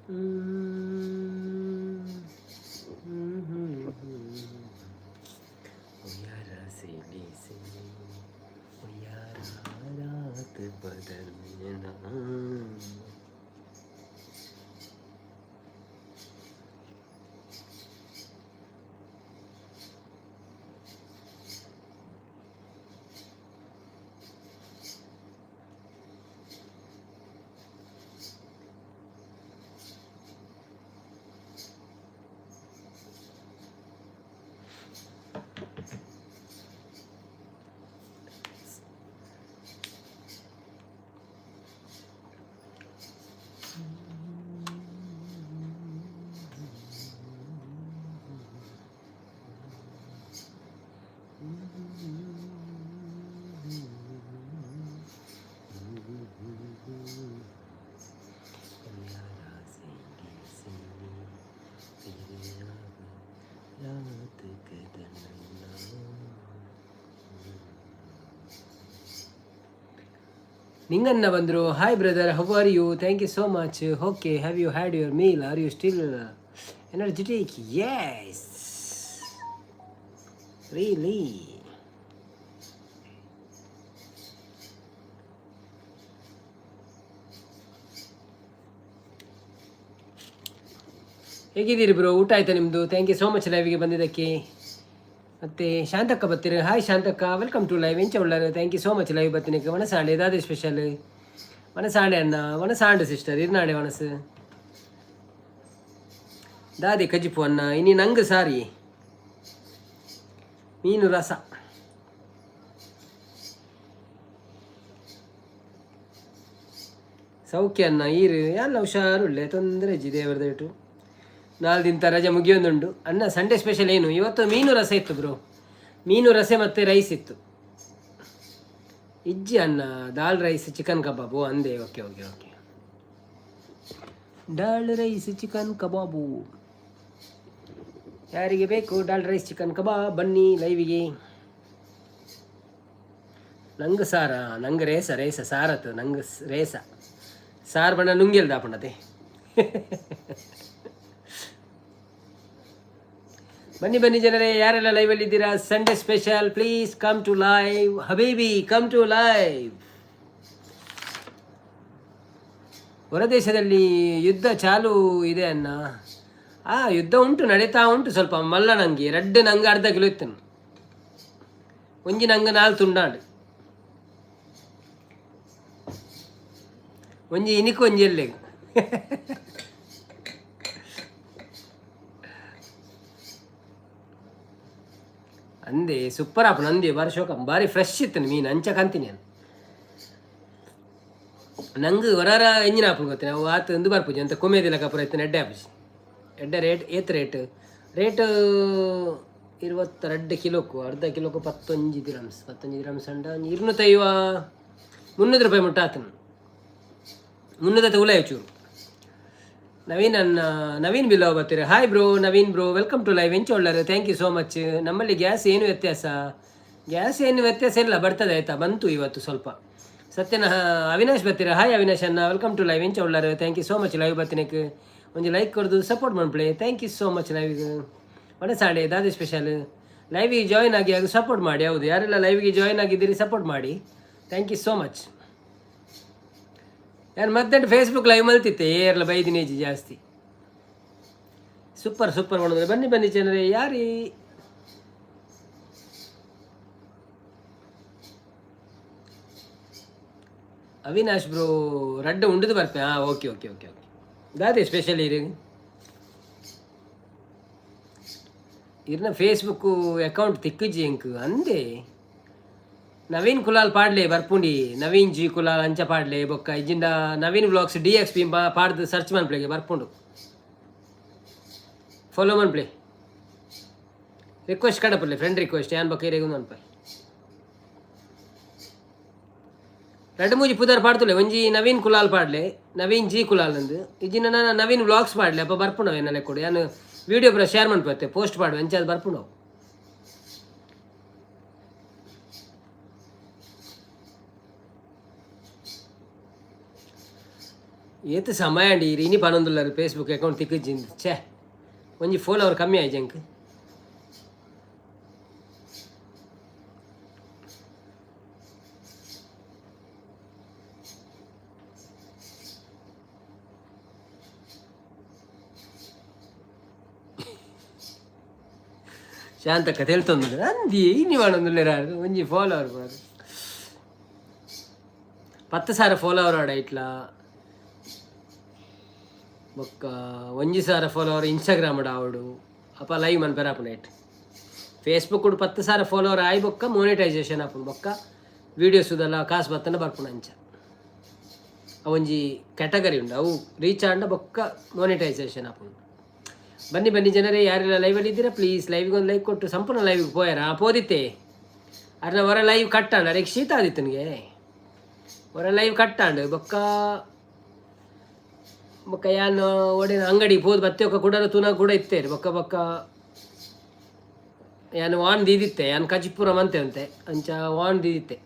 ರಾತ್ ಬದಲ್ನ. ನಿಂಗಣ್ಣ ಬಂದರು. Hi brother, how are you? Thank you so much. Okay, have you had your meal? Are you still energetic? Yes, really. ಹೇಗಿದ್ದೀರಿ bro? ಊಟ ಆಯ್ತಾ ನಿಮ್ಮದು? Thank you so much ಲೈವ್ಗೆ ಬಂದಿದ್ದಕ್ಕೆ. ಮತ್ತು ಶಾಂತಕ್ಕ ಬರ್ತೀರಿ. Hi Shantakka, welcome to live. ಎಂಚ ಉಳ್ಳಾರು? Thank you so much live ಬತ್ತಿನಕ್ಕೆ. ವನಸಾಂಡೆ ದಾದೆ ಸ್ಪೆಷಲ್? ವನಸಾಂಡೆ ಅಣ್ಣ, ವನಸಾಂಡು ಸಿಸ್ಟರ್, ಇರ್ನಾಡೆ ವನಸು ದಾದೆ ಕಜಿಪು ಅನ್ನ. ಇನಿ ನಂಗೆ ಸಾರಿ ಮೀನು ರಸ. ಸೌಖ್ಯ ಅನ್ನ, ಈರು ಎಲ್ಲ ಹುಷಾರುಳ್ಳೆ, ತೊಂದರೆ ಇಜ್ಜಿ ದೇವರ. 4 ದಿನ ರಜೆ ಮುಗಿಯೊಂದುಂಡು. ಅನ್ನ, ಸಂಡೇ ಸ್ಪೆಷಲ್ ಏನು? ಇವತ್ತು ಮೀನು ರಸ ಇತ್ತು ಬ್ರೋ. ಮೀನು ರಸೆ ಮತ್ತು ರೈಸ್ ಇತ್ತು. ಇಜ್ಜಿ ಅನ್ನ, ದಾಲ್ ರೈಸ್ ಚಿಕನ್ ಕಬಾಬು ಅಂದೆ. Okay okay okay, dal rice chicken kebab ಯಾರಿಗೆ ಬೇಕು? ಡಾಲ್ ರೈಸ್ ಚಿಕನ್ ಕಬಾಬ್, ಬನ್ನಿ ಲೈವಿಗೆ. ನಂಗೆ ಸಾರ, ನಂಗೆ ರೇಸ ರೇಸ ಸಾರತ್ತು, ನಂಗೆ ರೇಸ ಸಾರು ಬಣ್ಣ ನುಂಗೆಲ್ ದಾಪಣ್ಣತೆ. ಬನ್ನಿ ಬನ್ನಿ ಜನರೇ, ಯಾರೆಲ್ಲ ಲೈವಲ್ಲಿ ಇದ್ದೀರಾ? Sunday special, please come to live. ಹಬೀಬಿ, come to live. ಹೊರದೇಶದಲ್ಲಿ ಯುದ್ಧ ಚಾಲು ಇದೆ ಅನ್ನ. ಆ ಯುದ್ಧ ಉಂಟು, ನಡೀತಾ ಉಂಟು. ಸ್ವಲ್ಪ ಮಲ್ಲ ನಂಗೆ ರಡ್ಡು ನಂಗೆ ಅರ್ಧ ಕಿಲೋ ಇತ್ತು. ಒಂಜಿ ನಂಗೆ ನಾಲ್ ತುಂಡಾಂಡು, ಒಂಜಿ ಇನಿಕ್, ಒಂಜಿ ಎಲ್ಲೆಗ್. ಅಂದೆ, ಸೂಪರ್ ಆಪುಂಡು ಅಂದೆ. ಬಾರಿ ಶೋಕ, ಬಾರಿ ಫ್ರೆಶ್ ಇತ್ತು ಮೀನು. ಅಂಚ ಕಂತೀನಿ ನಾನು. ನಂಗೆ ಹೊರರ ಎಂಜಿನ ಆಪುಂಡು ಗೊತ್ತೇ? ನಾವು ಆತು ಒಂದು ಬರ್ಪುಜಿ ಅಂತ ಕೊಮೇದಿಲ್ಲ ಕಪುರ ಇತ್ತು. ಎಡ್ಡೆ ಆಪುಜಿ, ಎಡ್ಡೆ ರೇಟ್. ಏತ್ ರೇಟ್? ರೇಟ್ 22 ಕಿಲೋಕು, ಅರ್ಧ ಕಿಲೋಕು 19 ದಿರಮ್ಸ್. 19 ದಿರಮ್ಸ್ ಅಂಡ ಒಂಜಿ 250, 300 ರೂಪಾಯಿ ಮುಟ್ಟ ಆತನು. 300 ಉಲಾಯ ಚೂರು. ನವೀನ್ ಅನ್ನ, ನವೀನ್ ಬಿಲೋ ಬರ್ತೀರ. Hi bro, Naveen bro, welcome to live. ಎಂಚ ಉಳ್ಳಾರು? Thank you so much. ನಮ್ಮಲ್ಲಿ ಗ್ಯಾಸ್ ಏನು ವ್ಯತ್ಯಾಸ? ಗ್ಯಾಸ್ ಏನು ವ್ಯತ್ಯಾಸ ಇಲ್ಲ, ಬರ್ತದೆ ಆಯಿತಾ. ಬಂತು ಇವತ್ತು ಸ್ವಲ್ಪ. ಸತ್ಯನ ಅವಿನಾಶ್ ಬರ್ತೀರಾ. ಹಾಯ್ ಅವಿನಾಶ್ ಅನ್ನ, welcome to live. ಎಂಚ ಉಳ್ಳಾರು? Thank you so much live ಬರ್ತೀನಕ್ಕೆ. ಒಂಜಿ ಲೈಕ್ ಕೊಡ್ದು ಸಪೋರ್ಟ್ ಮಾಡ್ಪ್ಲೆ. Thank you so much. ಲೈವ್ಗೆ ಒಣಸಾಂಡೆ ದಾದೆ ಸ್ಪೆಷಲ್? ಲೈವಿಗೆ ಜಾಯ್ನ್ ಆಗಿ ಅದು ಸಪೋರ್ಟ್ ಮಾಡಿ. ಹೌದು, ಯಾರೆಲ್ಲ ಲೈವ್ಗೆ ಜಾಯ್ನ್ ಆಗಿದ್ದೀರಿ, ಸಪೋರ್ಟ್ ಮಾಡಿ. Thank you so much. ಯಾರು ಮತ್ತೆ ಫೇಸ್ಬುಕ್ ಲೈವ್ ಮಲ್ತಿತ್ತೆ, ಏರ್ಲ ಬೈದಿನೇಜಿ ಜಾಸ್ತಿ. ಸೂಪರ್ ಸೂಪರ್ ಮಾಡೋದ್ರೆ. ಬನ್ನಿ ಬನ್ನಿ ಜನರೇ. ಯಾರೀ ಅವಿನಾಶ್ ಬ್ರೋ? ರಡ್ಡ ಉಂಡುದು ಬರ್ಪೆ. ಹಾಂ, ಓಕೆ ಓಕೆ ಓಕೆ ಓಕೆ. ದಾದೆ ಸ್ಪೆಷಲ್ ಇರು? ಇರ್ನ ಫೇಸ್ಬುಕ್ಕು ಅಕೌಂಟ್ ತಿಕ್ಕುಜಿ ಎಂಕ್ ಅಂದೆ. ನವೀನ್ ಕುಲಾಲ್ ಪಾಡ್ಲೆ, ಬರ್ಪುಂಡಿ. ನವೀನ್ ಜಿ ಕುಲಾಲ್ ಅಂಚ ಪಾಡ್ಲೆ. ಬೊಕ್ಕ ಇಜ್ಜಿಂಡ Naveen vlogs D X P ಪಾಡ್ದು ಸರ್ಚ್ ಮನ್ಪ್ಲೆಗೆ, ಬರ್ಪುಂಡು. ಫಾಲೋ ಮನ್ಪ್ಲೆ. ರಿಕ್ವೆಸ್ಟ್ ಕಡಪುಲ್ಲೆ, ಫ್ರೆಂಡ್ ರಿಕ್ವೆಸ್ಟ್. ಯಾನ್ ಬೊಕ್ಕ ಇರೆಗ್ ಮನ್ಪೆ. ರಡ್ಡ್ ಮೂಜಿ ಪುದರ್ ಪಾಡ್ತುಲೆ. ಒಂಜಿ ನವೀನ್ ಕುಲಾಲ್ ಪಾಡ್ಲೆ, ನವೀನ್ ಜಿ ಕುಲಾಲ್ ಅಂದು. ಇಜ್ಜಿಂಡ ನಾನು ನವೀನ್ ವ್ಲಾಗ್ಸ್ ಪಾಡ್ಲೆ, ಅಪ್ಪ ಬರ್ಪುಂಡು. ಎನ್ನ ಕೊಡು, ಯಾನ್ ವೀಡಿಯೋ ಪೂರ ಶೇರ್ ಮನ್ಪತ್ತೆ, ಪೋಸ್ಟ್ ಪಾಡು, ಅಂಚ ಅದು ಬರ್ಪುಂಡು. ಏತ್ ಸಮಯ ಅಂಡಿ ಇನಿ ಪನೊಂದುಲ್ಲರು ಫೇಸ್ಬುಕ್ ಅಕೌಂಟ್ ತಿಕ್ಕಿಜಿಂದು. ಛೇ, ಒಂಜಿ ಫಾಲೋವರ್ ಕಮ್ಮಿ ಆಯ್ತು ಅಂಕ್. ಶಾಂತಕ್ಕ ತೆಲ್ತೊಂದು ಅಂದಿ ಇನಿ ಪನೊಂದುಲ್ಲೆರ್ ಒಂಜಿ ಫಾಲೋವರ್ ಪೂರ 10,000 ಫಾಲೋವರ್ ಆಡ ಇಟ್ಲ. ಬೊಕ್ಕ 1,000 ಫಾಲೋವರ್ ಇನ್ಸ್ಟಾಗ್ರಾಮ್ ಆವಡು. ಅಪ್ಪ ಲೈವ್ ಮನ್ಪೆರ ಆಪುಂಡು ಐಟ್. ಫೇಸ್ಬುಕ್ 10,000 ಫಾಲೋವರ್ ಆಯಿ ಬೊಕ್ಕ ಮೋನಿಟೈಸೇಷನ್ ಆಪುಂಡು. ಬೊಕ್ಕ ವೀಡಿಯೋಸ್ ಇದೆಲ್ಲ ಕಾಸು ಬತ್ತನ ಬರ್ಪುಂಡು. ಅಂಚ ಅವೊಂಜಿ ಕ್ಯಾಟಗರಿ ಉಂಡು, ಅವು ರೀಚ್ ಆಂಡ ಬೊಕ್ಕ ಮೋನಿಟೈಸೇಷನ್ ಆಪುಂಡು. ಬನ್ನಿ ಬನ್ನಿ ಜನರೇ, ಯಾರೆಲ್ಲ ಲೈವಲ್ಲಿ ಇದ್ದೀರಾ ಪ್ಲೀಸ್ ಲೈವ್ಗೆ ಒಂದು ಲೈಕ್ ಕೊಟ್ಟು. ಸಂಪೂರ್ಣ ಲೈವ್ಗೆ ಪೋಯಾರ ಪೋದಿತ್ತೆ. ಅರ್ನ ಹೊರ ಲೈವ್ ಕಟ್ಟಾಂಡ, ಅರೆಗೆ ಶೀತ ಆದಿತ್ತನಿಗೆ. ಹೊರ ಲೈವ್ ಕಟ್ಟಾಂಡು ಬೊಕ್ಕ ಬೊಕ್ಕ ಯಾನ್ ಒಡೆನ ಅಂಗಡಿ ಪೋದು ಬತ್ತೆ. ಒಕ್ಕ ಕುಡಲ ತೂನ ಕೂಡ ಇತ್ತೇರು. ಬೊಕ್ಕ ಬೊಕ್ಕ ಯಾನ್ ವಾನ್ ದೀದಿತ್ತೆ. ಯಾನ್ ಕಜಿಪುರ ಮಂತೆ ಅಂತೆ, ಅಂಚ ವಾನ್ ದೀದಿತ್ತೆ.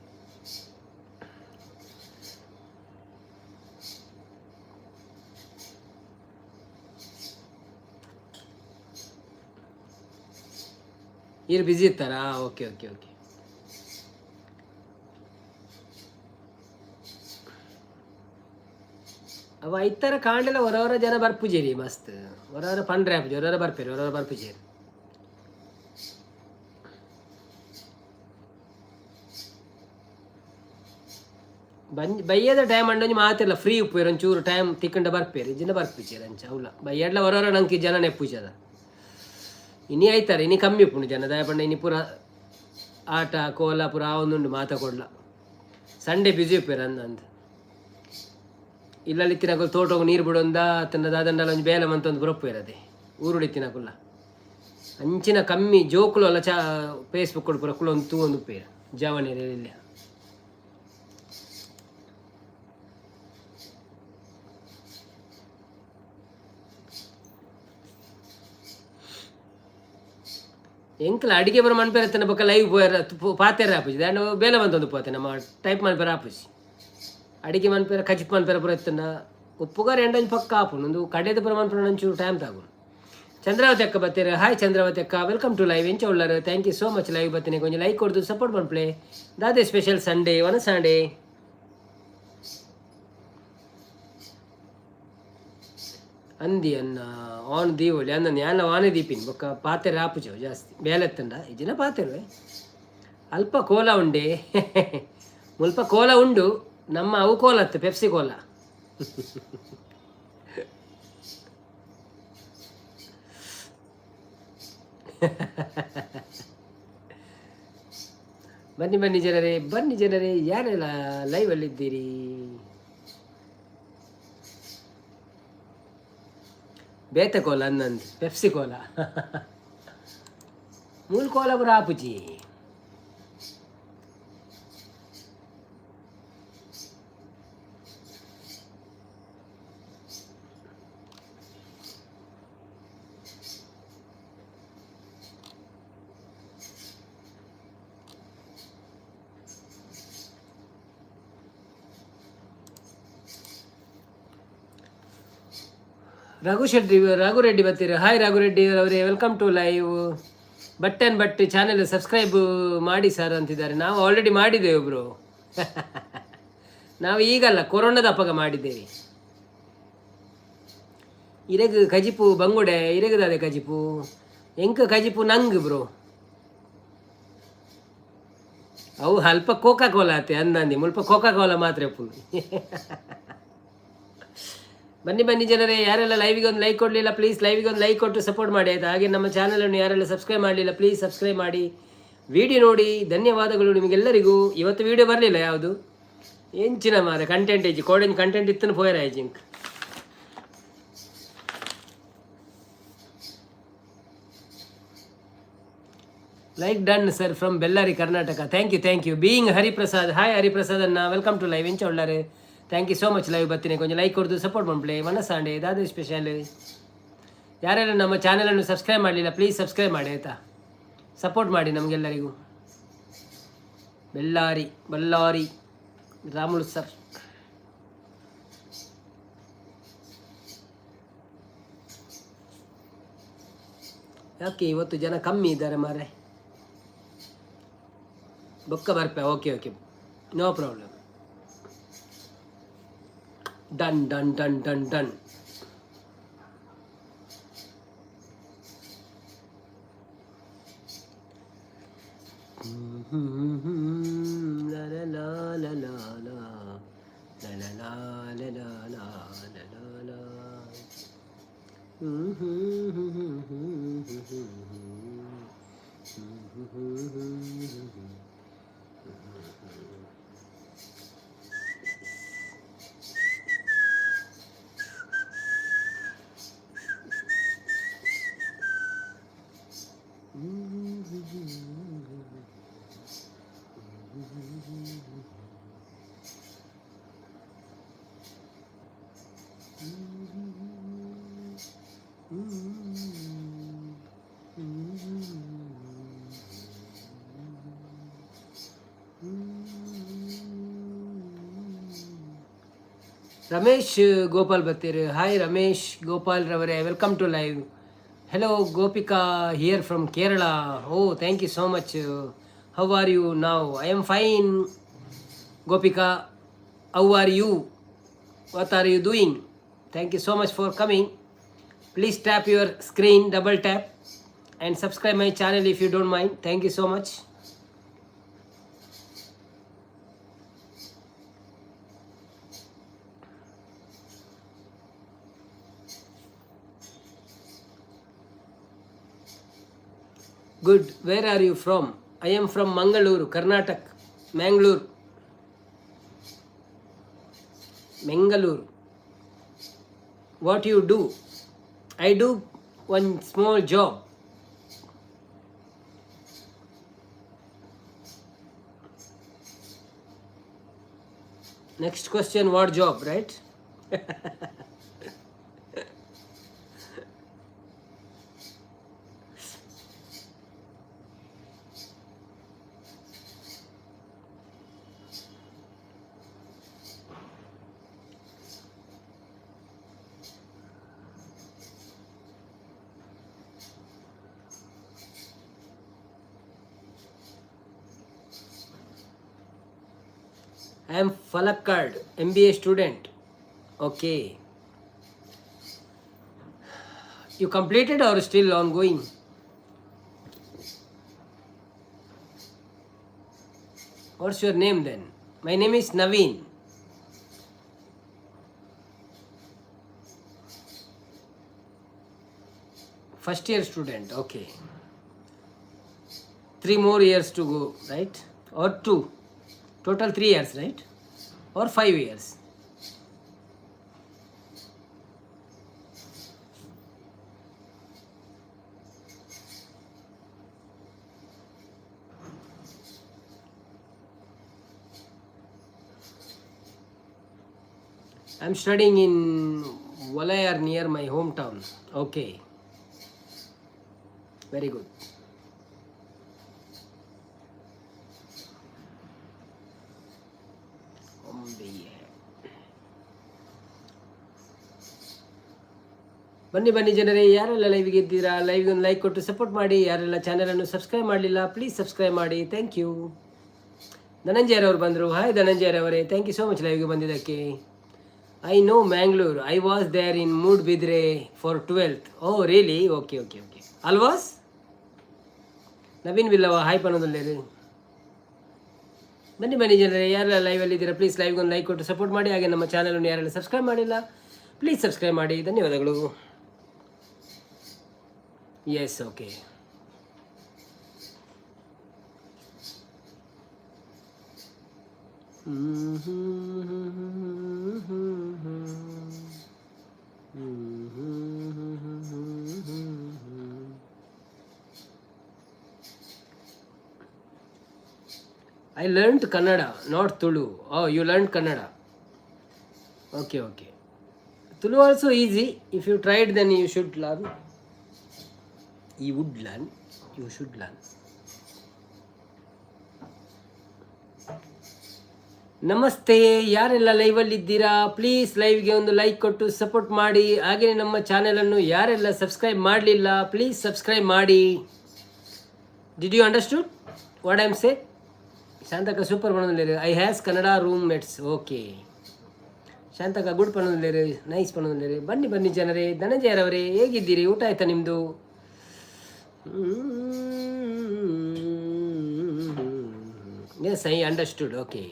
ಈರ್ ಬ್ಯುಸಿ ಇತ್ತಾರಾ? Okay okay okay. ಅವ ಇತ್ತರ ಕಾಂಡೆಲ ಹೊರವರ ಜನ ಬರ್ಪುಜೇರಿ ಮಸ್ತ್. ಹೊರವರ ಪಂಡ್ರೆ ಆಪುಜಿ, ಹೊರವರ ಬರ್ಪೇರಿ, ಹೊರವರ ಬರ್ಪುಜೇರಿ. ಬಂಜ್ ಬಯ್ಯದ ಟೈಮ್ ಅಂಡೊಂಜಿ ಮಾತಿಲ್ಲ, ಫ್ರೀ ಉಪ್ಪೇರು, ಒಂಚೂರು ಟೈಮ್ ತಿಕ್ಕಂಡ ಬರ್ಪೇರಿ. ಜಿನ ಬರ್ಪುಜೇರಿ ಅಂಚ ಅವಲ ಬಯ್ಯಡ್ಲ ಹೊರವರ ನಂಗೆ ಜನ ನೆಪ್ಪುಜದ. ಇನಿ ಆಯ್ತಾರೆ, ಇನಿ ಕಮ್ಮಿ ಉಪ್ಪುಂಡು ಜನ. ದಾಯ ಇನಿ ಪೂರ ಆಟ ಕೋಲ ಪೂರ ಆವೊಂದುಂಡು ಮಾತ ಕೊಡ್ಲ. ಸಂಡೇ ಬ್ಯುಸಿ ಉಪ್ಪೇರು ಅಂದ ಅಂದ್. ಇಲ್ಲಲ್ಲಿ ತಿನ್ನಕುಲ್ ತೋಟೋಗು ನೀರು ಬಿಡೊಂದ ತನ್ನ ದಾದಂಡಲ ಒಂಜಿ ಬೇಲೆ ಮಂತೊಂದು ಬರಪ್ಪೇರು. ಅದೇ ಊರುಡಿ ತಿನ್ನಕುಲ್ಲ ಅಂಚಿನ ಕಮ್ಮಿ ಜೋಕುಲು ಅಲ್ಲ. ಚಾ ಫೇಸ್ಬುಕ್ ಪೂರ ಕುಲೊಂದು ತೂವೊಂದು ಉಪ್ಪೇರು ಜವನೇರು ಇಲ್ಲ. ಎಂಕ್ಲ ಅಡಿಗೆ ಬರೋ ಮನ್ಪೇರ ಬೊಕ್ಕ ಲೈವ್ ಪೋಯರ ಪಾತೆರ ಆಪುಜಿ. ದಾಂಡ ಬೇಲೆ ಮಂತೊಂದು ಪೋತೆ, ನಮ್ಮ ಟೈಪ್ ಮನ್ಪೇರ ಆಪುಜಿ. ಅಡಿಗೆ ಮನ್ಪೇರ ಕಜಿಪ್ ಮನ್ಪೇರ ಪೂರ ಇತ್ತಂಡ ಉಪ್ಪುಗಾರ ಎಂಡಂಜಿ ಪಕ್ಕ ಆಪುಂಡು. ಒಂದು ಕಡೆದ ಪೂರ ಮನ್ಪುನ ಒಂಚೂರು ಟೈಮ್ ತಾಗುಂಡು. ಚಂದ್ರಾವತಿ ಅಕ್ಕ ಬತ್ತೀರ. ಹಾಯ್ ಚಂದ್ರಾವತಿ ಅಕ್ಕ, welcome to live. ಎಂಚ ಉಳ್ಳಾರು? Thank you so much live ಬತ್ತೀನಿ. ಕೊಂಚ ಲೈಕ್ ಕೊಡ್ದು ಸಪೋರ್ಟ್ ಮನ್ಪ್ಲೆ. ದಾದೆ ಸ್ಪೆಷಲ್ ಸಂಡೇ ಒನ ಸಂಡೇ? ಅಂದಿ ಅನ್ನ ಆನ್ ದೀವೊಲಿ ಅಂದ ಯಾನ್ಲ ವಾನೆ ದೀಪಿನ್. ಬೊಕ್ಕ ಪಾತೆರ ಆಪುಜವು ಜಾಸ್ತಿ ಬೇಲೆತ್ತಂಡ ಇಜ್ಜಿನ ಪಾತೆರುವೆ. ಅಲ್ಪ ಕೋಲ ಉಂಡೆ, ಮುಲ್ಪ ಕೋಲ ಉಂಡು ನಮ್ಮ. ಅವು ಕೋಲ ಅತ್ತು, ಪೆಪ್ಸಿ ಕೋಲ. ಬನ್ನಿ ಬನ್ನಿ ಜನರೇ, ಬನ್ನಿ ಜನರೇ, ಯಾರೆಲ್ಲ ಲೈವಲ್ಲಿದ್ದೀರಿ? ಬೇತೆ ಕೋಲ ಅನ್ನಂದು, ಪೆಪ್ಸಿ ಕೋಲ. ಮೂಲ ಕೋಲ ಪೂರ ಆಪುಜಿ. ರಘು ಶೆಟ್ಟಿ, ರಘು ರೆಡ್ಡಿ ಬರ್ತೀರಿ. ಹಾಯ್ ರಘು ರೆಡ್ಡಿ ಅವರೇ, welcome to live. Bhat and Bhat channel subscribe ಮಾಡಿ ಸರ್ ಅಂತಿದ್ದಾರೆ. ನಾವು ಆಲ್ರೆಡಿ ಮಾಡಿದ್ದೇವೆ ಒಬ್ರು. ನಾವು ಈಗಲ್ಲ, ಕೊರೋನಾದ ಅಪ್ಪಗ ಮಾಡಿದ್ದೇವೆ. ಇರೆಗ್ ಕಜಿಪು ಬಂಗುಡೆ ಇರೆಗದಾದೆ ಕಜಿಪು ಎಂಕ ಕಜಿಪು ನಂಗ್ ಬ್ರೋ. ಅವು ಅಲ್ಪ ಕೋಕಾ ಕೋಲಾ ಆತೆ ಅಂದಂದಿ. ಮುಲ್ಪ ಕೋಕಾ ಕೋಲಾ ಮಾತ್ರ ಉಪ್ಪುಂಡು. ಬನ್ನಿ ಬನ್ನಿ ಜನರೇ, ಯಾರೆಲ್ಲ ಲೈವಿಗೆ ಒಂದು ಲೈಕ್ ಕೊಡಲಿಲ್ಲ ಪ್ಲೀಸ್ ಲೈವಿಗೆ ಒಂದು ಲೈಕ್ ಕೊಟ್ಟು ಸಪೋರ್ಟ್ ಮಾಡಿ ಆಯಿತಾ? ಹಾಗೆ ನಮ್ಮ ಚಾನಲನ್ನು ಯಾರೆಲ್ಲ ಸಬ್ಸ್ಕ್ರೈಬ್ ಮಾಡಲಿಲ್ಲ ಪ್ಲೀಸ್ ಸಬ್ಸ್ಕ್ರೈಬ್ ಮಾಡಿ, ವಿಡಿಯೋ ನೋಡಿ. ಧನ್ಯವಾದಗಳು ನಿಮಗೆಲ್ಲರಿಗೂ. ಇವತ್ತು ವಿಡಿಯೋ ಬರಲಿಲ್ಲ ಯಾವುದು ಎಂಚಿನ ಮಾರೆ, ಕಂಟೆಂಟ್ ಇಜ್ಜಿ ಕೋಡಿನ ಕಂಟೆಂಟ್ ಇತ್ತನ ಪೋಯರ ಜಿಂಕ್. Like done sir from Bellary, Karnataka. Thank you, thank you. Being Hariprasad, hi Hariprasad ಅನ್ನ, welcome to live. ಎಂಚ ಉಳ್ಳಾರೆ? Thank you so much live ಬತ್ತೀನಿ. ಕೊಂಚ ಲೈಕ್ ಕೊಡ್ದು ಸಪೋರ್ಟ್ ಮನ್ಪ್ಲೆ. ಮನಸ್ಸಾಂಡೆ ದಾದ ಸ್ಪೆಷಲ್? ಯಾರ್ಯಾರು ನಮ್ಮ ಚಾನಲನ್ನು ಸಬ್ಸ್ಕ್ರೈಬ್ ಮಾಡಲಿಲ್ಲ ಪ್ಲೀಸ್ ಸಬ್ಸ್ಕ್ರೈಬ್ ಮಾಡಿ ಆಯಿತಾ? ಸಪೋರ್ಟ್ ಮಾಡಿ ನಮಗೆಲ್ಲರಿಗೂ. ಬೆಳ್ಳಾರಿ, ಬಳ್ಳಾರಿ ರಾಮುಲು ಸರ್. ಯಾಕೆ ಇವತ್ತು ಜನ ಕಮ್ಮಿ ಇದ್ದಾರೆ ಮಾರೆ? ಬೊಕ್ಕ ಬರ್ಪೆ. Okay okay, no problem. Done done done done done. La la la la la la la la la la la la la. Ramesh Gopal ಬತ್ತೀರ್. Hi Ramesh Gopal ರವರೇ, welcome to live. Hello Gopika here from Kerala. Oh, thank you so much. How are you now? I am fine, Gopika. How are you? What are you doing? Thank you so much for coming. Please tap your screen, double tap, and subscribe my channel if you don't mind. Thank you so much. Good. Where are you from? I am from Mangaluru, Karnataka. Mangalore. Mangalore. What you do? I do one small job. Next question, what job, right? I am Palakkad, MBA student. Okay. You completed or still ongoing? What's your name then? My name is Naveen. First year student, okay. 3 more years to go, right? Or 2? Total 3 years, right? Or 5 years? I'm studying in Walayar near my hometown. Okay. Very good. ಬನ್ನಿ ಬನ್ನಿ ಜನರೇ, ಯಾರೆಲ್ಲ ಲೈವ್ಗೆ ಇದ್ದೀರಾ ಲೈವ್ಗೆ ಒಂದು like ಕೊಟ್ಟು support ಮಾಡಿ. ಯಾರೆಲ್ಲ ಚಾನಲನ್ನು ಸಬ್ಸ್ಕ್ರೈಬ್ ಮಾಡಲಿಲ್ಲ ಪ್ಲೀಸ್ ಸಬ್ಸ್ಕ್ರೈಬ್ ಮಾಡಿ. Thank you. ಧನಂಜಯರವರು ಬಂದರು. ಹಾಯ್ ಧನಂಜಯರವರೇ, thank you so much ಲೈವ್ಗೆ ಬಂದಿದ್ದಕ್ಕೆ. I know Mangalore. I was there in Moodbidri for 12th. Oh really? Okay okay okay. Alva's Naveen Billava hi ಪನ್ನೊಂದುಲ್ಲೇರು. ಬನ್ನಿ ಬನ್ನಿ ಜನರೇ, ಯಾರೆಲ್ಲ ಲೈವಲ್ಲಿ ಇದ್ದೀರಾ ಪ್ಲೀಸ್ ಲೈವ್ಗೆ ಒಂದು ಲೈಕ್ ಕೊಟ್ಟು ಸಪೋರ್ಟ್ ಮಾಡಿ. ಹಾಗೆ ನಮ್ಮ ಚಾನಲನ್ನು ಯಾರೆಲ್ಲ ಸಬ್ಸ್ಕ್ರೈಬ್ ಮಾಡಿಲ್ಲ ಪ್ಲೀಸ್ ಸಬ್ಸ್ಕ್ರೈಬ್ ಮಾಡಿ. ಧನ್ಯವಾದಗಳು. Yes, okay. I learned Kannada, not Tulu. Oh, you learned Kannada. Okay, okay. Tulu also easy. If you tried, then you should learn. You would learn. You should learn. Namaste, ಯಾರೆಲ್ಲ ಲೈವಲ್ಲಿದ್ದೀರಾ please ಲೈವ್ಗೆ ಒಂದು like ಕೊಟ್ಟು support ಮಾಡಿ. ಹಾಗೆಯೇ ನಮ್ಮ ಚಾನೆಲನ್ನು ಯಾರೆಲ್ಲ subscribe ಮಾಡಲಿಲ್ಲ, please subscribe ಮಾಡಿ. Did you understood what I am say? Shantakka super ಪಣೊಂದುಲ್ಲೆರ್. I has Kannada room mates. Okay, Shantakka good ಪಣೊಂದುಲ್ಲೆರ್, ನೈಸ್ ಪಣೊಂದುಲ್ಲೆರ್. ಬನ್ನಿ ಬನ್ನಿ ಜನರೇ. ಧನಂಜಯರವರೇ, ಹೇಗಿದ್ದೀರಿ? ಊಟ ಆಯ್ತಾ ನಿಮ್ಮದು? Yes, I understood. Okay,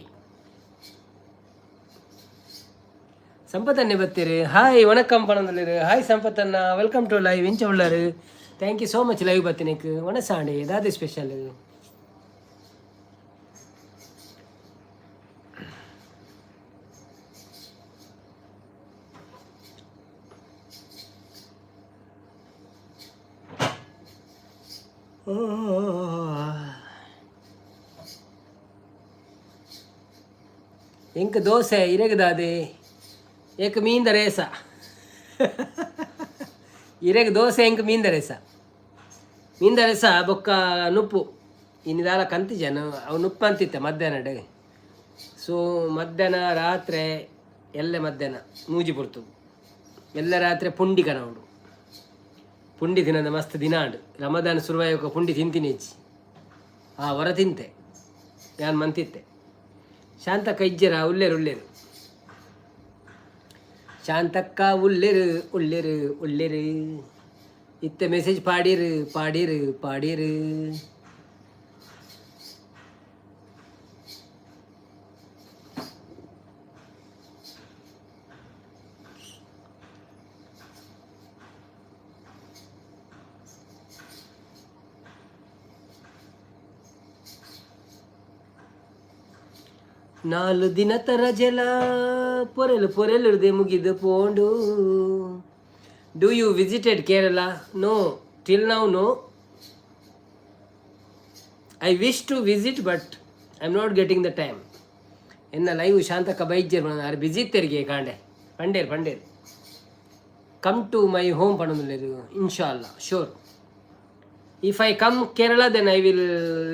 ಸಂಪತ್ತನ್ನೇ ಬತ್ತೀರಿ. Hi, ವಣಕ್ಕಂ ಪಣೊಂದುಲ್ಲೆರ್. Hi Sampathanna, welcome to live. ಇಂಚ ಉಳ್ಳರು? Thank you so much live ಬತ್ತಿನಕ್. ಒಣಸಾಂಡೆ ದಾದೆ ಸ್ಪೆಷಲ್? ಎಂಕ್ ದೋಸೆ, ಇರೆಗ್ ಏಕ್ ಮೀನ್ದ ರೇಸ. ಇರೆಗ್ ದೋಸೆ, ಎಂಕ್ ಮೀನ್ದ ರೇಸ. ಮೀನ್ದ ರೇಸ ಬೊಕ್ಕ ನುಪ್ಪು. ಇನ್ನಿದಾಲ ಕಂತಿಜನ ಅವು ನುಪ್ಪು ಅಂತಿತ್ತೆ ಮಧ್ಯಾಹ್ನ. ಸೊ ಮಧ್ಯಾಹ್ನ ರಾತ್ರಿ ಎಲ್ಲೆ ಮಧ್ಯಾಹ್ನ ಮೂಜಿ ಪೊರ್ತು ಎಲ್ಲ ರಾತ್ರಿ ಪುಂಡಿ ಕನವುಡು. ಪುಂಡಿ ತಿನ್ನದ ಮಸ್ತ್ ದಿನ ಆಂಡ್. ರಮದಾನ್ ಶುರುವಾಯೋಕ ಪುಂಡಿ ತಿಂತೀನಿ ಹೆಚ್ಚಿ. ಆ ಹೊರ ತಿಂತೆ ಯಾನ್ ಮಂತಿತ್ತೆ. ಶಾಂತಕ್ಕ ಇಜ್ಜರ? ಉಲ್ಲೇರು ಉಲ್ಲೇರು ಶಾಂತಕ್ಕ, ಉಲ್ಲೇರು ಉಲ್ಲೇರು ಉಲ್ಲೇರು. ಇತ್ತೆ ಮೆಸೇಜ್ ಪಾಡೀರು ಪಾಡೀರು ಪಾಡೀರು. ನಾಲು ದಿನತ ರಜೆಲ ಪೊರೆಲು ಪೊರೆಲುರ್ದೆ ಮುಗಿದು ಪೋಂಡು. Do you visited Kerala? No, till now no. I wish to visit, but I am not getting the time. ಎನ್ನ ಲೈವ್ ಶಾಂತಕ್ಕ ಬೈಜ್ಜರ್ ಆರು ಬಿಜಿ ಇತ್ತೆರಿಗೆ ಕಾಂಡೆ. ಪಂಡೇರ್ ಪಂಡೇರ್. Come to my home ಪಣೊಂದುಲ್ಲೆರ್. ಇನ್ಶಾಲ್ಲ, sure. If I come Kerala, then I will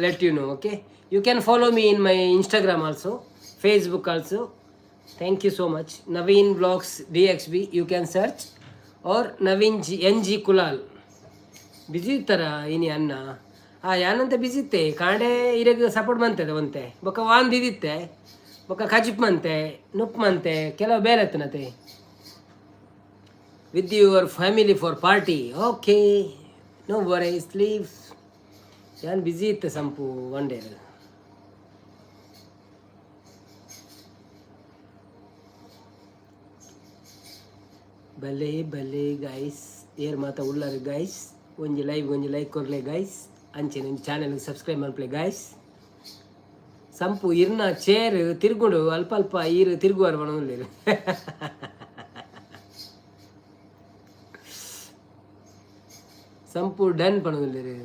let you know, okay? You can follow me in my Instagram also, Facebook also. Thank you so much. Naveen Vlogs DXB, you can search, or Naveen G N G Kulal. Busy ಇತ್ತಾರ ಇನಿ ಅನ್ನ? ಆ ಯಾನಂತ ಬಿಸಿ ಇತ್ತೆ. ಕಾಂಡೆ ಇರೆಗ್ support ಮಂತದೆ ಒಂತೆ, ಬೊಕ್ಕ ವಾಂದಿದಿತ್ತೆ, ಬೊಕ್ಕ ಕಜಿಪ್ ಮಂತೆ, ನುಪ್ಪು ಮಂತೆ, ಕೆಲವು ಬೇಲೆ ಎತ್ತನತೆ. With your family for party? Okay, no worry, sleeves. ಯಾನ್ ಬಿಸಿ ಇತ್ತೆ ಸಂಪು ಒನ್ ಡೇ. ಬಲೆ ಬಲೆ ಗೈಸ್, ಏರ್ ಮಾತ ಉಳ್ಳಾರು ಗೈಸ್? ಒಂಜಿ ಲೈವ್ ಒಂಜಿ ಲೈಕ್ ಕೊರ್ಲೆ ಗೈಸ್. ಅಂಚೆನೆ ಒಂಜಿ ಚಾನೆಲ್ ಸಬ್ಸ್ಕ್ರೈಬ್ ಮನ್ಪುಲೆ ಗೈಸ್. ಸಂಪು, ಇರ್ನ ಚೇರ್ ತಿರ್ಗುಂಡು. ಅಲ್ಪ ಅಲ್ಪ ಈರು ತಿರುಗುವಾರ ಪನೊಂದುಲ್ಲೆರ್. ಸಂಪು done ಪನೊಂದುಲ್ಲೆರ್.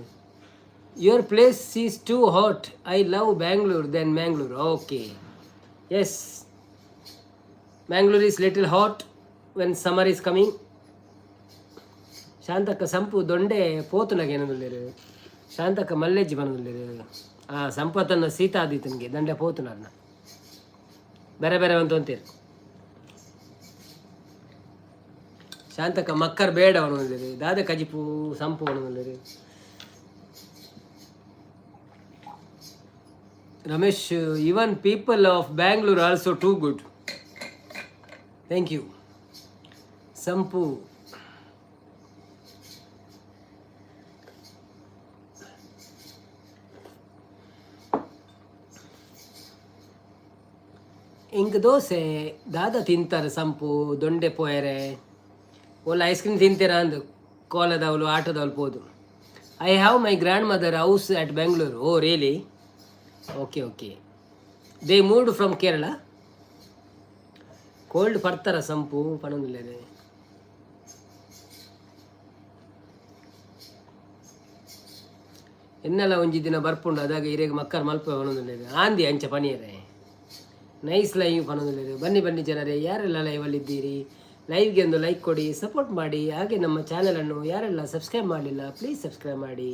Your place is too hot. I love Bangalore than Mangalore. Okay, yes, Mangalore is little hot when summer is coming. Shantakka ಸಂಪು ದೊಂಡೆ ಪೋತುನಗ ಏನೊಂದುಲ್ಲೆರ್. ಶಾಂತಕ್ಕ ಮಲ್ಲೆಜ್ಜಿ ಪನೊಂದುಲ್ಲೆರ್. ಆ ಸಂಪತ್ತನ್ನ ಸೀತಾ ಆದಿತ್ತನಿಗೆ ದಂಡೆ ಪೋತುನರ್ನ ಬೇರೆ ಬೇರೆ ಅಂತ. ಶಾಂತಕ್ಕ ಮಕ್ಕರ್ ಬೇಡ ಪನೊಂದುಲ್ಲೆರ್. ದಾದ ಕಜಿಪು ಸಂಪು ಪನೊಂದುಲ್ಲೆರ್. Ramesh, even people of Bangalore also too good. Thank you ಸಂಪು. ಇಂಕ್ ದೋಸೆ ದಾದ ತಿಂತಾರೆ ಸಂಪು? ದೊಂಡೆ ಪೋಯರೆ ಓಲ್ ಐಸ್ ಕ್ರೀಮ್ ತಿಂತೀರಾ ಅಂದು ಕೋಲದವಳು ಆಟೋದವಳು ಪೋದು. I have my grand mother house at Bangalore. Oh, really? Okay, they moved from Kerala. Cold ಪಡ್ತಾರ ಸಂಪು ಪನೊಂದುಲ್ಲೆರ್. ಎನ್ನಲ ಒಂಜಿ ದಿನ ಬರ್ಪುಂಡು, ಅದಾಗ ಇರೆಗ್ ಮಕ್ಕರ್ ಮಲ್ಪ ಪನೊಂದುಲ್ಲೆರ್. ಆಂದಿ ಅಂಚ ಪನಿಯರೆ. Nice live ಪನೊಂದುಲ್ಲೆರ್. ಬನ್ನಿ ಬನ್ನಿ ಜನರೇ, ಯಾರೆಲ್ಲ ಲೈವಲ್ಲಿದ್ದೀರಿ ಲೈವ್ಗೆ ಒಂದು ಲೈಕ್ ಕೊಡಿ, ಸಪೋರ್ಟ್ ಮಾಡಿ. ಹಾಗೆ ನಮ್ಮ ಚಾನಲನ್ನು ಯಾರೆಲ್ಲ ಸಬ್ಸ್ಕ್ರೈಬ್ ಮಾಡಲಿಲ್ಲ, ಪ್ಲೀಸ್ ಸಬ್ಸ್ಕ್ರೈಬ್ ಮಾಡಿ.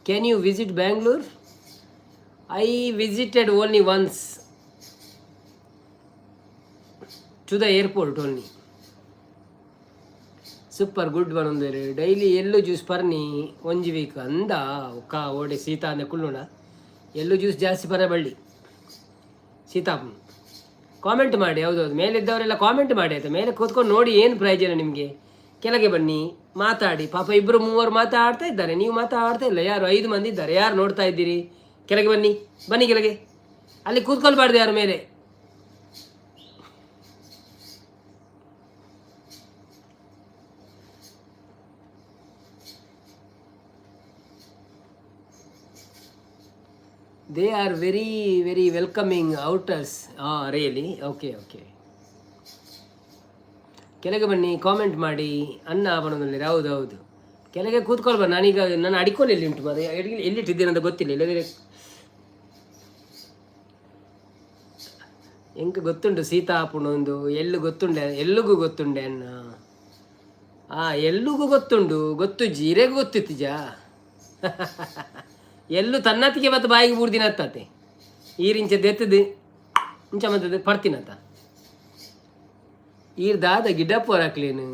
Can you visit Bangalore? I visited only once to the airport only. Super good ಬಂದೊಂದೇರು. Daily ಎಲ್ಲು ಜ್ಯೂಸ್ ಪರ್ನಿ ಒಂಜಿ ವೀಕ್ ಅಂದ ಒಕ್ಕ ಓಡೆ ಸೀತಾ ಅಂದ ಕುಲ್ಲುಣ. ಎಲ್ಲು ಜ್ಯೂಸ್ ಜಾಸ್ತಿ ಪರ ಬಳ್ಳಿ ಸೀತಾಪು. ಕಾಮೆಂಟ್ ಮಾಡಿ. ಹೌದೌದು, ಮೇಲಿದ್ದವರೆಲ್ಲ ಕಾಮೆಂಟ್ ಮಾಡಿ ಆಯಿತಾ? ಮೇಲೆ ಕೂತ್ಕೊಂಡು ನೋಡಿ, ಏನು ಪ್ರಯೋಜನ ನಿಮಗೆ? ಕೆಳಗೆ ಬನ್ನಿ, ಮಾತಾಡಿ. ಪಾಪ ಇಬ್ಬರು ಮೂವರು ಮಾತಾಡ್ತಾ ಇದ್ದಾರೆ, ನೀವು ಮಾತಾಡ್ತಾ ಇಲ್ಲ. ಯಾರು? ಐದು ಮಂದಿ ಇದ್ದಾರೆ. ಯಾರು ನೋಡ್ತಾ ಇದ್ದೀರಿ? ಕೆಳಗೆ ಬನ್ನಿ, ಬನ್ನಿ ಕೆಳಗೆ. ಅಲ್ಲಿ ಕೂತ್ಕೊಳ್ಬಾರ್ದು ಯಾರ ಮೇಲೆ. They are very very welcoming outers. ಹಾಂ, ರಿಯಲಿ? Okay okay. ಕೆಳಗೆ ಬನ್ನಿ, ಕಾಮೆಂಟ್ ಮಾಡಿ. ಅನ್ನ ಬಣ್ಣದಲ್ಲಿ. ಹೌದು ಹೌದು, ಕೆಳಗೆ ಕೂತ್ಕೊಳ್ಬಾರ. ನಾನೀಗ ನನ್ನ ಅಡಿಕೋಲು ಎಲ್ಲಿ ಉಂಟು ಮಾರ್ರೆ? ಎಲ್ಲಿಟ್ಟಿದ್ದೇನೆ ಅಂತ ಗೊತ್ತಿಲ್ಲ. ಇಲ್ಲದಿದ್ರೆ ಎಂಕ್ ಗೊತ್ತುಂಟು ಸೀತಾ ಒಂದು ಎಲ್ಲು ಗೊತ್ತುಂಡೆ, ಎಲ್ಲಿಗೂ ಗೊತ್ತುಂಡೆ ಅನ್ನ. ಆ ಎಲ್ಲಿಗೂ ಗೊತ್ತುಂಡು, ಗೊತ್ತು ಜೀರೆಗೂ ಗೊತ್ತಿತ್ತಿಜಾ? ಎಲ್ಲು ತನ್ನತ್ತಿಗೆ ಮತ್ತು ಬಾಯಿಗೆ ಬೂರ್ದಿನ ಹತ್ತಾತೆ. ಈರಿಂಚ ದೆತ್ತದು ಇಂಚ ಮಂತದ್ದು ಪಡ್ತೀನಂತ. ಈರ್ ದಾದ ಗಿಡಪ್ಪು ಹಾಕ್ಲೇನು?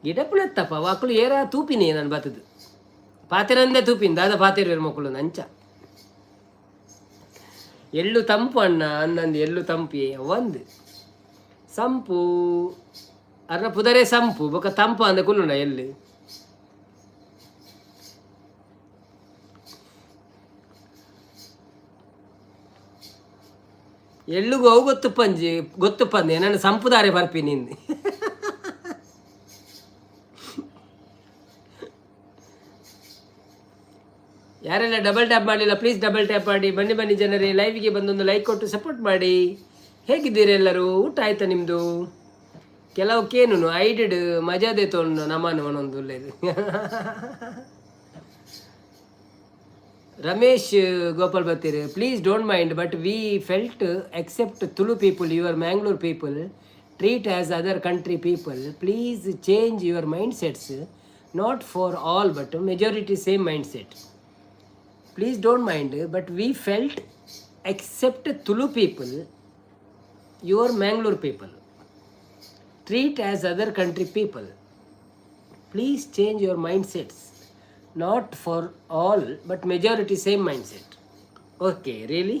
ಗಿಡಪ್ಪುನತ್ತಪ್ಪ ವಾಕುಲು ಏರ ತೂಪಿನಿ ನಾನು ಬತ್ತದು ಪಾತೆರಂದೆ ತೂಪಿನಿ. ದಾದ ಪಾತೆರು ಮಕ್ಕಳು ಅಂಚ. ಎಳ್ಳು ತಂಪು ಅಣ್ಣ ಅನ್ನಂದು. ಎಳ್ಳು ತಂಪಿ ಒಂದು ಸಂಪು ಅರ್ನ ಪುದರೆ ಸಂಪು ಬೊಕ ತಂಪು ಅಂದ ಕುಲ್ಲುಂಡ ಎಳ್ಳು. ಎಳ್ಳುಗು ಅವು ಗೊತ್ತುಪ್ಪಂಜಿ ಗೊತ್ತುಪ್ಪಂದೆ ನನ್ನ ಸಂಪುದಾರೆ ಬರ್ಪಿ ನಿಂದು. ಯಾರೆಲ್ಲ ಡಬಲ್ ಟ್ಯಾಪ್ ಮಾಡಲಿಲ್ಲ, ಪ್ಲೀಸ್ ಡಬಲ್ ಟ್ಯಾಪ್ ಮಾಡಿ. ಬನ್ನಿ ಬನ್ನಿ ಜನರೇ, ಲೈವ್ಗೆ ಬಂದೊಂದು ಲೈಕ್ ಕೊಟ್ಟು ಸಪೋರ್ಟ್ ಮಾಡಿ. ಹೇಗಿದ್ದೀರಿ ಎಲ್ಲರೂ? ಊಟ ಆಯ್ತಾ ನಿಮ್ಮದು? ಕೆಲವು ಕೇನು ಐಡೆಡ್ ಮಜಾದೆ ತೊಂಡು ನಮ್ಮನ್ನು ಒಂದೊಂದು. ರಮೇಶ್ ಗೋಪಾಲ್ ಬರ್ತೀರಿ. Please don't mind, but we felt except Tulu people, your Mangalore people treat as other country people. Please change your mind sets. Not for all, but majority same mind set. Please don't mind, but we felt except Tulu people, your Mangalore people treat as other country people. Please change your mind sets. Not for all, but majority same mind set. Okay, really?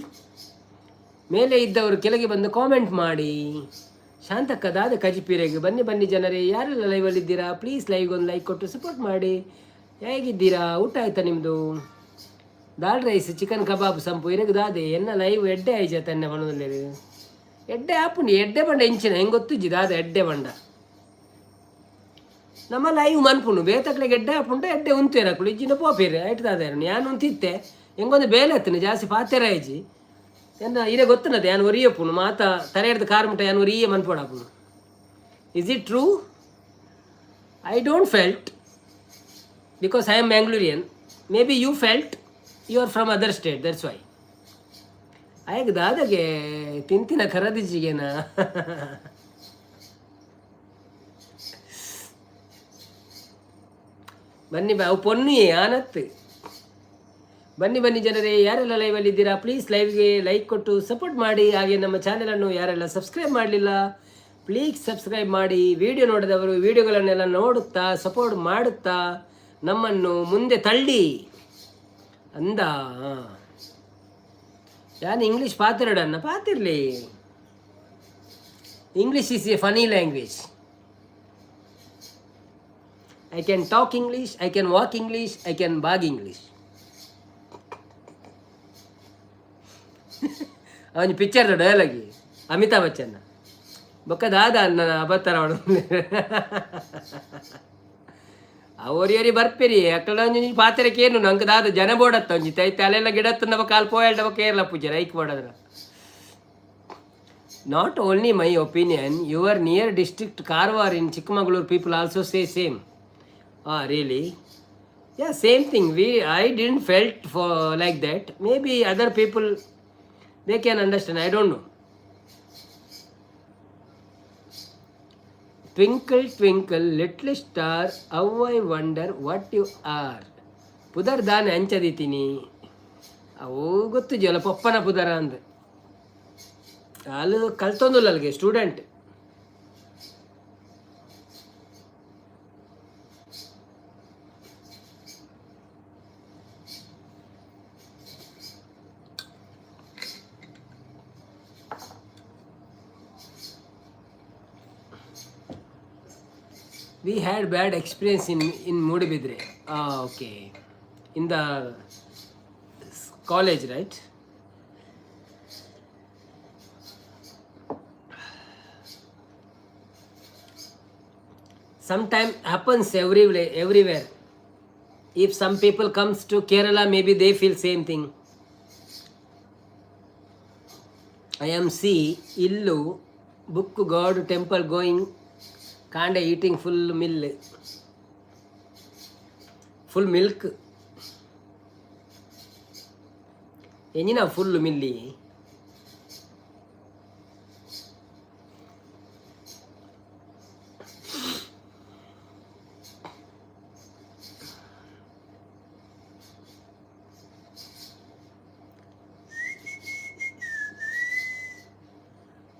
ಮೇಲೆ ಇದ್ದವರು ಕೆಳಗೆ ಬಂದು comment ಮಾಡಿ. ಶಾಂತಕ್ಕ ದಾದ ಕಜಿಪೀರೆಗೆ. ಬನ್ನಿ ಬನ್ನಿ ಜನರೇ, ಯಾರೆಲ್ಲ ಲೈವಲ್ಲಿದ್ದೀರಾ, ಪ್ಲೀಸ್ ಲೈವ್ಗೆ ಒಂದು ಲೈಕ್ ಕೊಟ್ಟು ಸಪೋರ್ಟ್ ಮಾಡಿ. ಹೇಗಿದ್ದೀರಾ? ಊಟ ಆಯ್ತಾ ನಿಮ್ಮದು? ದಾಲ್ ರೈಸ್, ಚಿಕನ್ ಕಬಾಬ್ ಸಂಪು ಇರಗ ದಾದೆ ಎನ್ನ ಲೈವ್ ಎಡ್ಡೆ ಆಯ್ಜ ತನ್ನೆ ಬಣ್ಣದಲ್ಲಿ ಎಡ್ಡೆ ಆಪುಂಡು. ಎಡ್ಡೆ ಬಂಡ ಎಂಚಿನ ಹೆಂಗೆ ಗೊತ್ತುಜ್ಜಿ ದಾದ ಎಡ್ಡೆ ಬಂಡ. ನಮ್ಮ ಲೈವ್ ಮನ್ಪುಂಡು ಬೇತಕ್ಲೆಗೆ ಎಡ್ಡೆ ಆಪುಂಡು. ಎಡ್ಡೆ ಉಂತೇರು ಅಕುಲು ಇಜ್ಜಿನ ಪೋಪೇರು ಐಟ್ ದಾದ ಯಾನು ಉಂತಿತ್ತೆ. ಹೆಂಗೊಂದು ಬೇಲೆ ಹತ್ತಿನ ಜಾಸ್ತಿ ಪಾತೆರ ಆಯ್ಜಿ ಎನ್ನ ಇರೆ ಗೊತ್ತನದೆ. ಯಾನ್ ಒರಿಯಪ್ಪುನು ಮಾತ ತರೆ ಹಿಡ್ದು ಕಾರ್ ಮುಟ್ಟ ಯಾನ್ ಒರಿಯೇ ಮನ್ಪೋಡಾಪುನು. Is it true? I don't felt because I am Mangalorean. Maybe you felt, you are from other state, that's why. ಆಯ್ಕೆ ದಾದಾಗೆ ತಿಂತಿನ ಕರದಿಜ್ಜಿಗೆನಾ? ಬನ್ನಿ ಬಾ, ಅವು ಪೊನ್ನಿಯೇ ಆನತ್ತು. ಬನ್ನಿ ಬನ್ನಿ ಜನರೇ, ಯಾರೆಲ್ಲ ಲೈವಲ್ಲಿದ್ದೀರಾ, ಪ್ಲೀಸ್ ಲೈವ್ಗೆ ಲೈಕ್ ಕೊಟ್ಟು ಸಪೋರ್ಟ್ ಮಾಡಿ. ಹಾಗೆ ನಮ್ಮ ಚಾನಲನ್ನು ಯಾರೆಲ್ಲ ಸಬ್ಸ್ಕ್ರೈಬ್ ಮಾಡಲಿಲ್ಲ, ಪ್ಲೀಸ್ ಸಬ್ಸ್ಕ್ರೈಬ್ ಮಾಡಿ. ವಿಡಿಯೋ ನೋಡಿದವರು ವಿಡಿಯೋಗಳನ್ನೆಲ್ಲ ನೋಡುತ್ತಾ ಸಪೋರ್ಟ್ ಮಾಡುತ್ತಾ ನಮ್ಮನ್ನು ಮುಂದೆ ತಳ್ಳಿ ಅಂದ. ಯಾನು English ಪಾತಿರಡನ್ನ ಪಾತಿರಲಿ. English is a funny language. I can talk English, I can walk English, I can bag English. ಅವನ ಪಿಕ್ಚರ್ ಡೈಲಾಗಿ ಅಮಿತಾಬ್ ಬಚ್ಚನ್ ಬೊಕ್ಕ ದಾದ ನನ್ನ ಅಬತ್ತರ ಅವನು. ಅವರಿಯರಿ ಬರ್ಪೇರಿ ಅಕ್ಕಡ ಒಂಜಿ ಪಾತೆರಕ್ಕೆ ಏನು ನಂಗೆ ದಾದ ಜನ ಬೋಡತ್ತ ಒಂಜಿ ತೈತೆ ಅಲ್ಲೆಲ್ಲ ಗಿಡತ್ತ ನಮ್ಮ ಕಾಲು ಪೋಯಲ್ಡ ಕೇರಳ ಪೂಜೆ ರೈಕ್ ಬೋಡದ್ರ. Not only my opinion, your near district Karwar in Chikmagalur people also say same. Ah, really? Yeah, same thing. We I didn't felt for like that. Maybe other people, they can understand, I don't know. Twinkle twinkle little star, how I wonder what you are. ಪುದರ್ ದಾನೆ ಅಂಚದಿತೀನಿ. ಅವು ಗೊತ್ತಿದೆಯಲ್ಲ ಪಪ್ಪನ ಪುದರ ಅಂದ್. ಅಲ್ಲಿ ಕಲ್ತೊಂದುಲ್ಲ ಅಲ್ಲಿಗೆ student. We had bad experience in Moodbidri. Okay, in the college, right? Sometime happens everywhere. If some people comes to Kerala, maybe they feel same thing. I am see illu book god temple going ಕಾಂಡೆ eating full mill full milk ಎಂಜಿನ full milli.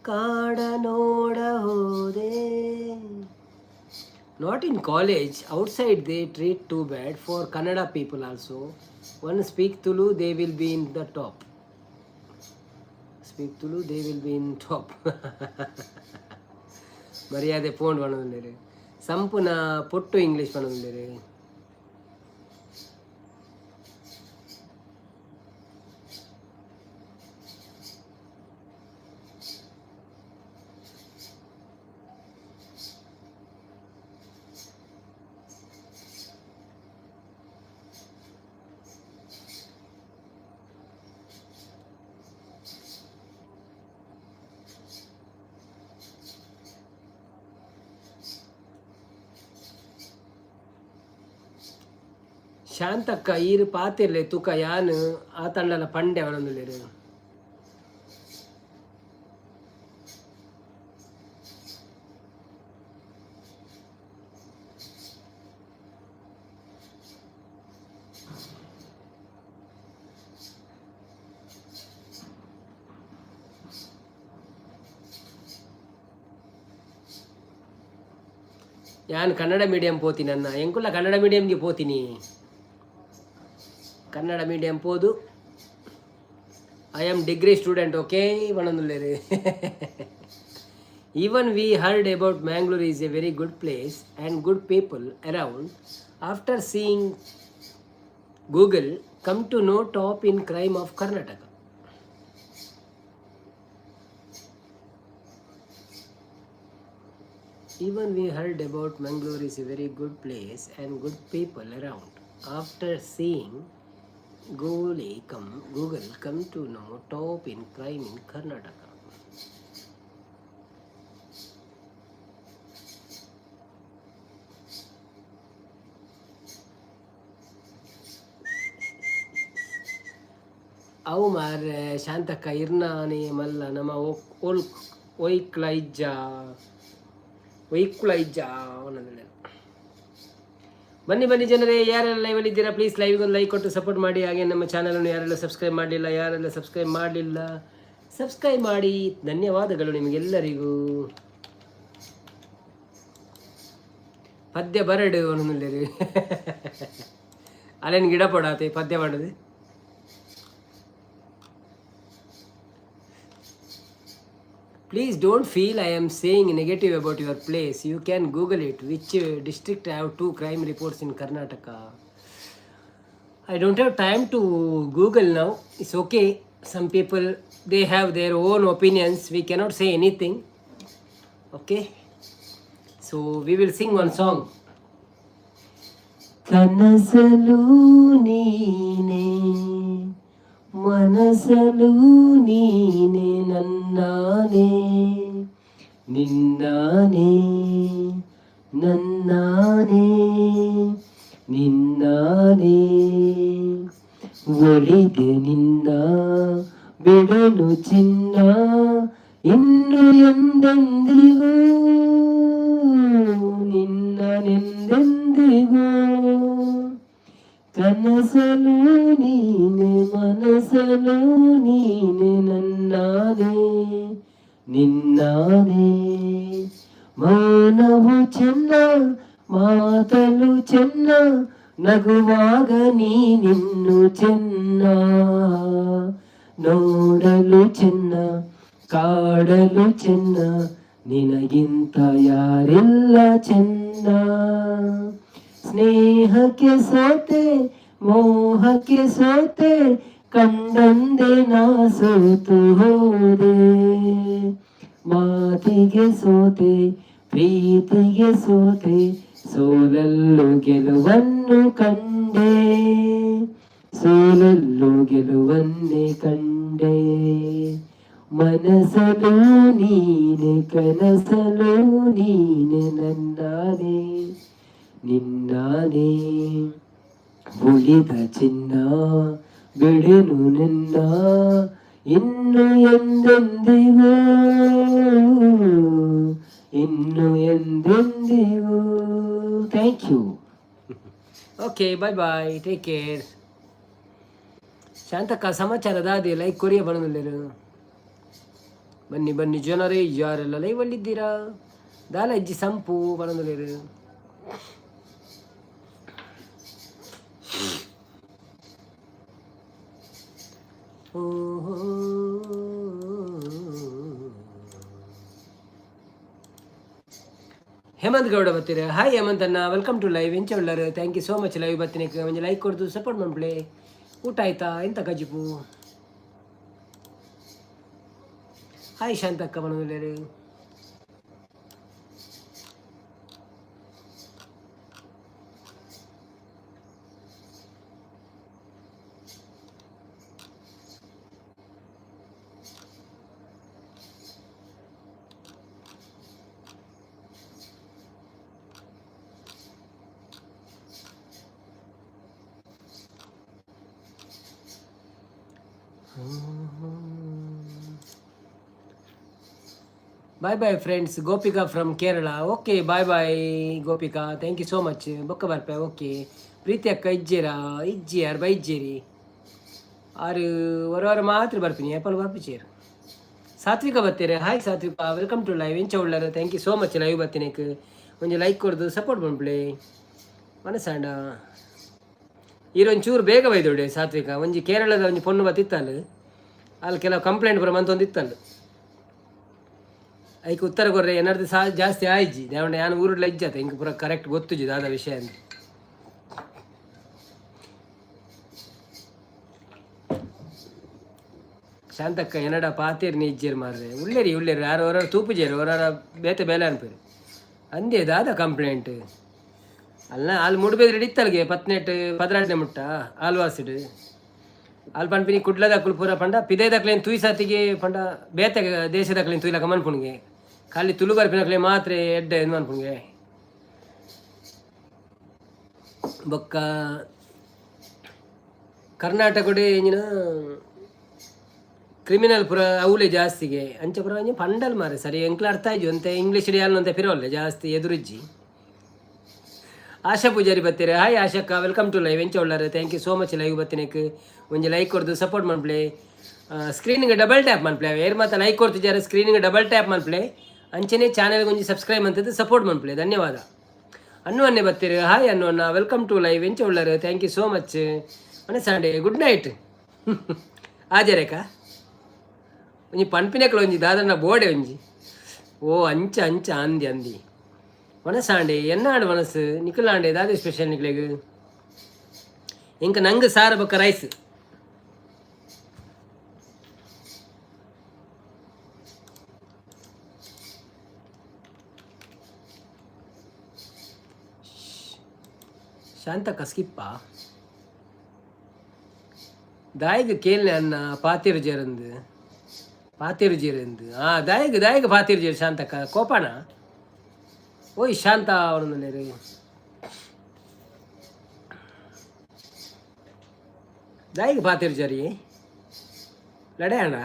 ಕಾಡ ನೋಡ ಹೋದೆ. Not in college, outside they treat too bad for Kannada people also. One speak Tulu, they will be in the top. Speak Tulu, they will be in top. ಮರ್ಯಾದೆ phone ಪನೊಂದುಲ್ಲೆರ್, ಸಂಪುನ ಪೊಟ್ಟು English ಪನೊಂದುಲ್ಲೆರ್. Shantakka ಈರು ಪಾತಿರ್ಲೆ ತುಕ ಯಾನ್ ಆ ತಂಡಲ ಪಂಡೆ ಅವನೊಂದುಲ್ಲೆರ್. ಯಾನ್ Kannada medium ಪೋತೀನಿ ಅನ್ನ, ಎಂಕುಲ Kannada ಮೀಡಿಯಂಗೆ ಪೋತೀನಿ. Kannada medium ಪೋದು I am degree student, okay ಪನೊಂದುಲ್ಲೆರ್. Even we heard about Mangalore is a very good place and good people around. After seeing Google, come to know top in crime of Karnataka. Even we heard about Mangalore is a very good place and good people around. After seeing Google, come to know top in crime in Karnataka. ಅವು ಮಾರ್ರೆ ಶಾಂತಕ್ಕ, ಇರ್ನಾನೆ ಮಲ್ಲ ನಮ್ಮ ಓಲ್ ಒಯ್ಕ್ಲ ಇಜ್ಜ, ಒಯ್ಕುಳ ಇಜ್ಜ ಒಂದೊಂದು. ಬನ್ನಿ ಬನ್ನಿ ಜನರೇ, ಯಾರೆಲ್ಲ ಲೈವಲ್ಲಿ ಇದ್ದೀರಾ, ಪ್ಲೀಸ್ ಲೈವ್ಗೆ ಒಂದು ಲೈಕ್ ಕೊಟ್ಟು ಸಪೋರ್ಟ್ ಮಾಡಿ. ಹಾಗೆ ನಮ್ಮ ಚಾನಲನ್ನು ಯಾರೆಲ್ಲ ಸಬ್ಸ್ಕ್ರೈಬ್ ಮಾಡಲಿಲ್ಲ, ಯಾರೆಲ್ಲ ಸಬ್ಸ್ಕ್ರೈಬ್ ಮಾಡಲಿಲ್ಲ, ಸಬ್ಸ್ಕ್ರೈಬ್ ಮಾಡಿ. ಧನ್ಯವಾದಗಳು ನಿಮಗೆಲ್ಲರಿಗೂ. ಪದ್ಯ ಬರಡು ಒಂದೊಂದು ಅಲ್ಲೇನು ಗಿಡ ಪಡಾತೆ ಪದ್ಯ ಮಾಡೋದು. Please don't feel I am saying negative about your place. You can Google it. Which district have 2 crime reports in Karnataka? I don't have time to Google now. It's okay. Some people, they have their own opinions. We cannot say anything. Okay. So we will sing one song. Kanasalu neene, ಮನಸಲು ನೀನೆ, ನನ್ನಾನೆ ನಿನ್ನಾನೆ, ನನ್ನಾನೆ ನಿನ್ನಾನೆ, ಒಲಿದೆ ನಿನ್ನ ಬಿಡಲು ಚಿನ್ನ ಇನ್ನು ಎಂದೆಂದಿಗೂ, ನಿನ್ನ ನೆಂದೆಂದಿಗೂ. ಕನಸಲು ನೀನೆ, ಮನಸಲು ಮೌನವು ಚೆನ್ನ, ಮಾತಲು ಚೆನ್ನ, ನಗುವಾಗ ನೀನಿನ್ನು ಚೆನ್ನ. ನೋಡಲು ಚೆನ್ನ, ಕಾಡಲು ಚೆನ್ನ, ನಿನಗಿಂತ ಯಾರಿಲ್ಲ ಚೆನ್ನ. ಸ್ನೇಹಕ್ಕೆ ಸೋತೆ, ಮೋಹಕ್ಕೆ ಸೋತೆ, ಕಂಡಂದೆ ನಾ ಸೋತು ಹೋದೆ. ಮಾತಿಗೆ ಸೋತೆ, ಪ್ರೀತಿಗೆ ಸೋತೆ, ಸೋಲಲ್ಲೂ ಗೆಲುವನ್ನು ಕಂಡೆ, ಸೋಲಲ್ಲೂ ಗೆಲುವನ್ನೇ ಕಂಡೆ. ಮನಸಲು ನೀನೆ, ಕನಸಲು ನೀನೆ, ನನ್ನಾನೆ ನಿನ್ನಾನೆ. ಉಳಿದ ಚಿನ್ನ, ಬಿಡೆನು ನಿನ್ನ ಇನ್ನು ಎಂದೆಂದಿಗೂ, ಇನ್ನು ಎಂದೆಂದಿಗೂ. Thank you. Okay, bye bye, take care. Shantakka, ಸಮಾಚಾರ ದಾದಿ? ಲೈಕ್ ಕೊರಿಯ ಬಣ್ಣದಲ್ಲಿರು. ಬನ್ನಿ ಬನ್ನಿ ಜನರೇ, ಯಾರೆಲ್ಲ ಲೈವಲ್ಲಿದ್ದೀರಾ? ದಾಲ ಅಜ್ಜಿ ಸಂಪು ಬಣ್ಣದಲ್ಲಿರು. ಓಹೋ, ಹೇಮಂತ್ ಗೌಡ ಬರ್ತೀರ. ಹಾಯ್ ಹೇಮಂತ್ ಅಣ್ಣ, welcome to live. ಎಂಚ ಉಳ್ಳಾರು? Thank you so much. Live ಬರ್ತೀನಿ, ಒಂಜಿ ಲೈಕ್ ಕೊಡ್ದು ಸಪೋರ್ಟ್ ಮನ್ಪ್ಲೆ. ಊಟ ಆಯ್ತಾ? ಎಂತ ಕಜಿಪು? Hi Shantakka ಮನದಲ್ಲೇರು. Bye bye friends. Gopika from Kerala. Okay, bye bye Gopika, thank you so much. ಬೊಕ್ಕ ಬರ್ಪೆ. ಓಕೆ ಪ್ರೀತಿ ಅಕ್ಕ, ಇಜ್ಜೇರಾ? ಇಜ್ಜಿ ಯಾರು ಬೈ ಇಜ್ಜೇರಿ. ಆರು ವರ ವಾರ ಮಾತ್ರ ಬರ್ತೀನಿ, ಏಪಲ್ ಬರ್ಪಿಚೇರು. ಸಾತ್ವಿಕ ಬರ್ತೀರ. Hi Satvika, welcome to live. ಎಂಚ ಉಳ್ಳಾರ? Thank you so much. Live ಬರ್ತೀನಿ, ಒಂಜಿ ಲೈಕ್ ಕೊಡ್ದು ಸಪೋರ್ಟ್ ಮನ್ಪ್ಲೆ. ಮನಸಾಂಡ ಈರೊಂಚೂರು ಬೇಗ ಬೈದೋಡೆ ಸಾತ್ವಿಕ. ಒಂಜಿ ಕೇರಳದ ಒಂಜಿ ಪೊಣ್ಣು ಬತ್ತಿತ್ತಲ್ಲ, ಅಲ್ಲಿ ಕೆಲವು ಕಂಪ್ಲೇಂಟ್ ಬರ ಮಂತೊಂದಿತ್ತಲ್ಲ, ಐಕ್ ಉತ್ತರ ಕೊರ್ರೆ. ಏನಾದ್ರು ಸಾ ಜಾಸ್ತಿ ಆಯ್ಜಿ ದೇವಂಡ ಯಾನ್ ಊರುಡ್ಲ ಇಜ್ಜಾತ, ಇಂಕ್ ಪೂರ ಕರೆಕ್ಟ್ ಗೊತ್ತುಜಿ ದಾದ ವಿಷಯ ಅಂತ. ಶಾಂತಕ್ಕ, ಎನ್ನಡ ಪಾತೇರ್ ಇಜ್ಜೇರ್ ಮಾರ್ರೆ. ಉಳ್ಳೇರಿ ಉಳ್ಳೇರಿ, ಯಾರು ಹೊರ ತೂಪುಜೇರು, ಹೊರ ಬೇತೆ ಬೇಲೆ ಅನ್ಪೇರು ಅಂದೇ. ದಾದ ಕಂಪ್ಲೇಂಟ್? ಅಲ್ಲ, ಅಲ್ಲಿ ಮೂಡುಬೆದ್ರಿ ಇತ್ತಲ್ಗೆ ಪತ್ನೆಟ್ ಪದ್ರಾಡ್ನೆ ಮುಟ್ಟ ಆಲ್ವಾಸಿಡ್. ಅಲ್ಲಿ ಪನ್ಪಿನಿ ಕುಡ್ಲದಕ್ಕಲು ಪೂರ ಪಂಡ ಪಿದೈದಕ್ಲೇನು ತುಯ್ಸಾತಿಗೆ ಪಂಡ ಬೇತೆ ದೇಶದಕ್ಲೇನು ತುಯ್ಲಕ ಮನ್ಪುಣಿಗೆ, ಖಾಲಿ ತುಳು ಬರ್ಪಿನಕ್ಲೆ ಮಾತ್ರ ಎಡ್ಡೆ ಏನು ಮನ್ಪುಣಿಗೆ. ಬೊಕ್ಕ ಕರ್ನಾಟಕಡೆ ಎಂಜಿನ ಕ್ರಿಮಿನಲ್ ಪುರ ಅವಲೇ ಜಾಸ್ತಿಗೆ ಅಂಚ ಪುರ ಒಂಜಿ ಪಂಡಲ್ ಮಾರೆ. ಸರಿ, ಎಂಕ್ಲ ಅರ್ಥ ಆಯ್ಜು ಅಂತೆ. ಇಂಗ್ಲೀಷ್ ಅಂತೆ ಪಿರೋಲ್ಲೆ ಜಾಸ್ತಿ ಎದುರಿಜ್ಜಿ. ಆಶಾ ಪೂಜಾರಿ ಬರ್ತೀರ. Hi Ashakka, welcome to live. ಎಂಚ ಉಳ್ಳಾರ? Thank you so much. Live ಬತ್ತಿನಕ್ ಒಂಜಿ ಲೈಕ್ ಕೊಡ್ದು ಸಪೋರ್ಟ್ ಮನ್ಪ್ಲೆ. ಸ್ಕ್ರೀನ್ಗೆ ಡಬಲ್ ಟ್ಯಾಪ್ ಮನ್ಪ್ಲೆ. ಏರ್ ಮಾತ ಲೈಕ್ ಕೊಡ್ತಿದ್ದಾರೆ, ಸ್ಕ್ರೀನ್ಗೆ ಡಬಲ್ ಟ್ಯಾಪ್ ಮನ್ಪ್ಲೆ. ಅಂಚನೆ ಚಾನೆಲ್ಗೆ ಒಂಜಿ ಸಬ್ಸ್ಕ್ರೈಬ್ ಅಂತದ್ದು ಸಪೋರ್ಟ್ ಮನ್ಪ್ಲೆ. ಧನ್ಯವಾದ. ಅನ್ನು ಅನ್ನೆ ಬರ್ತೀರಿ. ಹಾಯ್ ಅನ್ನು ಅನ್ನ, welcome to live. ಎಂಚ ಉಳ್ಳಾರ? Thank you so much. ಮನೆ ಸಂಡೇ ಗುಡ್ ನೈಟ್. ಆಜರೇಕ ಒಂಜಿ ಪನ್ಪಿನಕ್ಲ ಒಂಜಿ ದಾದಣ್ಣ ಬೋಡೆ ಒಂಜಿ. ಓ ಅಂಚ ಅಂಚ ಅಂದಿ ಅಂದಿ. ವನಸಾಂಡೆ ಎನ್ನಾಡು ವನಸು ನಿಕುಲಾಂಡೆ ದಾದೆ ಸ್ಪೆಷಲ್ ನಿಕ್ಲೆಗ್? ಇಂಕ ನಂಗ್ ಸಾರ ಬೊಕ್ಕ ರೈಸ್. ಶಾಂತಕ್ಕ ಸ್ಕಿಪ್ಪ. ದಾಯಿಗ್ ಕೇಳ್ನೆ ಅನ್ನ ಪಾತಿರು ಜೇರಂದು, ಪಾತಿರು ಜೇರಂದು. ಆ ದಾಯಿಗ್ ದಾಯಿಗ್ ಪಾತಿರು ಜೇರು ಶಾಂತಕ್ಕ ಕೋಪಣ. ಓಯ್ ಶಾಂತ ಅವನನ್ನೇರು. ದಾಯಿಗ್ ಪಾತಿರು ಜರಿ ಲಡೆಯಣ್ಣ.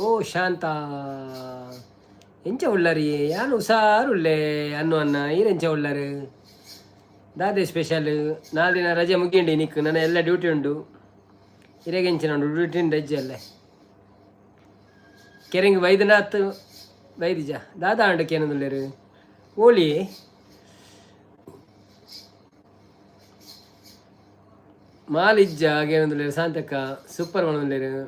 ಓ ಶಾಂತ, ಎಂಚ ಉಳ್ಳರಿ? ಯಾನ್ ಹುಷಾರು ಉಳ್ಳೆ ಅನ್ನು ಅನ್ನ, ಈರೆಂಚ ಉಳ್ಳರು? ದಾದೆ ಸ್ಪೆಷಲ್? ನಾಲ್ ದಿನ ರಜೆ ಮುಗಿಂಡಿ ನಿಕ್, ನನ್ನ ಎಲ್ಲ ಡ್ಯೂಟಿ ಉಂಡು. ಇರೆಗೆಂಚಿನ ಉಡುಟಿನ ರಜ್ಜೆ ಅಲ್ಲೇ ಕೆರೆಂಗ್ ವೈದ್ಯನಾಥ್ ವೈದ್ಯಜ ದಾದಾ ಆಂಡ ಕೇನಂದುಲ್ಲೇರು ಓಲಿ ಮಾಲ್ ಇಜ್ಜ ಕೇನಂದುಲ್ಲೇರು ಶಾಂತಕ್ಕ ಸೂಪರ್ ಪನೊಂದುಲ್ಲೇರು.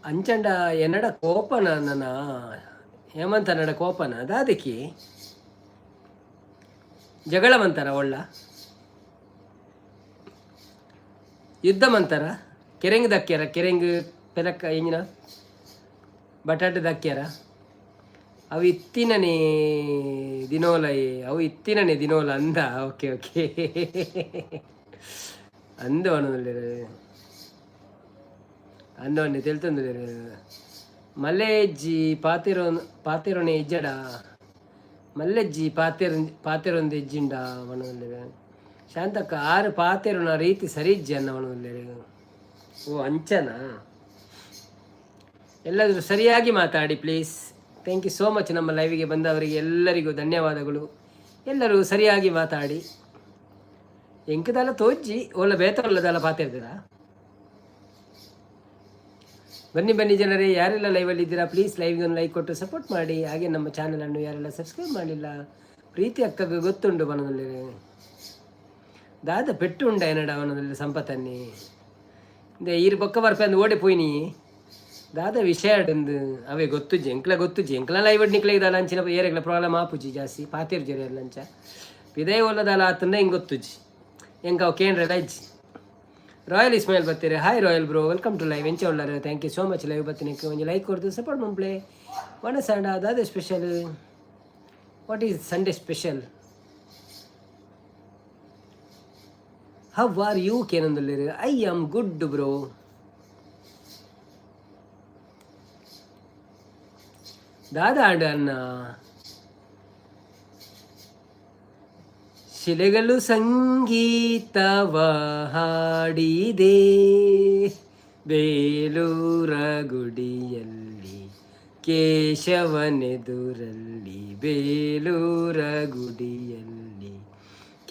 ಅಂಚಂಡ ಎನ್ನಡ ಕೋಪನ ನನ್ನ ಹೇಮಂತ ನಡ ಕೋಪನ ದಾದಕಿ ಜಗಳ ಮಂತಾರ ಒಳ್ಳ ಯುದ್ಧ ಮಂತಾರ ಕೆರೆಂಗ್ ದಕ್ಕ್ಯಾರ ಕೆರೆಂಗ್ ಪೆಲಕ್ಕ ಎಂಜಿನ ಬಟಾಟೆ ದಕ್ಕ್ಯಾರ ಅವು ಇತ್ತಿನನೇ ದಿನೋಲ ಅವು ಇತ್ತಿನನೇ ದಿನೋಲ ಅಂದ. ಓಕೆ ಓಕೆ ಅಂದ ಪನೊಂದುಲ್ಲೆರ್ ಅಂದ ಒಂಡೆ ತೆಲ್ತೊಂದುಲ್ಲೆರ್. ಮಲ್ಲೆಜ್ಜಿ ಪಾತೆರೊ ಪಾತೆರೊನೆ ಇಜ್ಜಡ ಮಲ್ಲೆಜ್ಜಿ ಪಾತೆರ ಪಾತೆರೊಂದು ಇಜ್ಜಿಂಡ ಪನೊಂದುಲ್ಲೆರ್. ಶಾಂತಕ್ಕ ಆರು ಪಾತೆರುನ ರೀತಿ ಸರಿ ಇಜ್ಜಿ ಅನ್ನ ಪನೊಂದುಲ್ಲೆರ್. ಓ ಅಂಚನಾ? ಎಲ್ಲಾದರೂ ಸರಿಯಾಗಿ ಮಾತಾಡಿ please. Thank you so much. ನಮ್ಮ ಲೈವಿಗೆ ಬಂದವರಿಗೆ ಎಲ್ಲರಿಗೂ ಧನ್ಯವಾದಗಳು. ಎಲ್ಲರೂ ಸರಿಯಾಗಿ ಮಾತಾಡಿ. ಎಂಕದಲ್ಲ ತೋಜ್ಜಿ ಓಲ ಬೇತವಲ್ಲದಲ್ಲ ಪಾತೆರ್ದಿರಾ. ಬನ್ನಿ ಬನ್ನಿ ಜನರೇ, ಯಾರೆಲ್ಲ ಲೈವಲ್ಲಿ ಇದ್ದೀರಾ ಪ್ಲೀಸ್ ಲೈವ್ಗೆ ಒಂದು ಲೈಕ್ ಕೊಟ್ಟು ಸಪೋರ್ಟ್ ಮಾಡಿ. ಹಾಗೆ ನಮ್ಮ ಚಾನಲನ್ನು ಯಾರೆಲ್ಲ ಸಬ್ಸ್ಕ್ರೈಬ್ ಮಾಡಿಲ್ಲ. ಪ್ರೀತಿ ಅಕ್ಕಗೆ ಗೊತ್ತುಂಡು ಮನದಲ್ಲಿ ದಾದ ಪೆಟ್ಟು ಉಂಡ ಎನ್ನಡ ಅವನದಲ್ಲಿ ಸಂಪತ್ತನ್ನಿ ಇಂದೆ ಈರು ಬೊಕ್ಕ ಬರ್ಪೆ ಅಂದ್ ಓಡೆ ಪೋಯಿನಿ ದಾದ ವಿಷಯ ಅಡಂದು ಅವೇ ಗೊತ್ತುಜ್ಜಿ ಎಂಕ್ಲ ಗೊತ್ತುಜ್ಜಿ ಎಂಕ್ಲ ಲೈವ್ ನಿಕ್ಲೆ ದಾಲ ಅಂಚಿನ ಏರೆಗ್ಲ ಪ್ರಾಬ್ಲಮ್ ಆಪುಜಿ ಜಾಸ್ತಿ ಪಾತೇರು ಜರಿ ಅಂಚ ಪಿದೈ ಒಲ್ಲದಾಲ ಆತಂದ ಹಿಂಗೆ ಗೊತ್ತುಜ್ಜಿ ಎಂಕ ಅವು ಕೇಂದ್ರ ಇಜ್ಜಿ. ರಾಯಲ್ ಇಸ್ಮಾಯಿಲ್ ಬರ್ತೀರಿ. Hi Royal bro, welcome to live. ಎಂಚ ಉಳ್ಳಾರು? Thank you so much. Live ಬತ್ತೀನಿ ಒಂಜಿ ಲೈಕ್ ಕೊಡ್ದು ಸಪೋರ್ಟ್ ಮನ್ಪ್ಲೆ. ವನಸಾಂಡ ದಾದ special? What is Sunday special? How are you ಕೇನೊಂದುಲ್ಲೆರ್. I am good bro. ದಾದ ಆಂಡ್ ಅನ್ನ? ಶಿಲೆಗಳು ಸಂಗೀತವ ಹಾಡಿದೆ ಬೇಲೂರ ಗುಡಿಯಲ್ಲಿ ಕೇಶವನೆದುರಲ್ಲಿ, ಬೇಲೂರ ಗುಡಿಯಲ್ಲಿ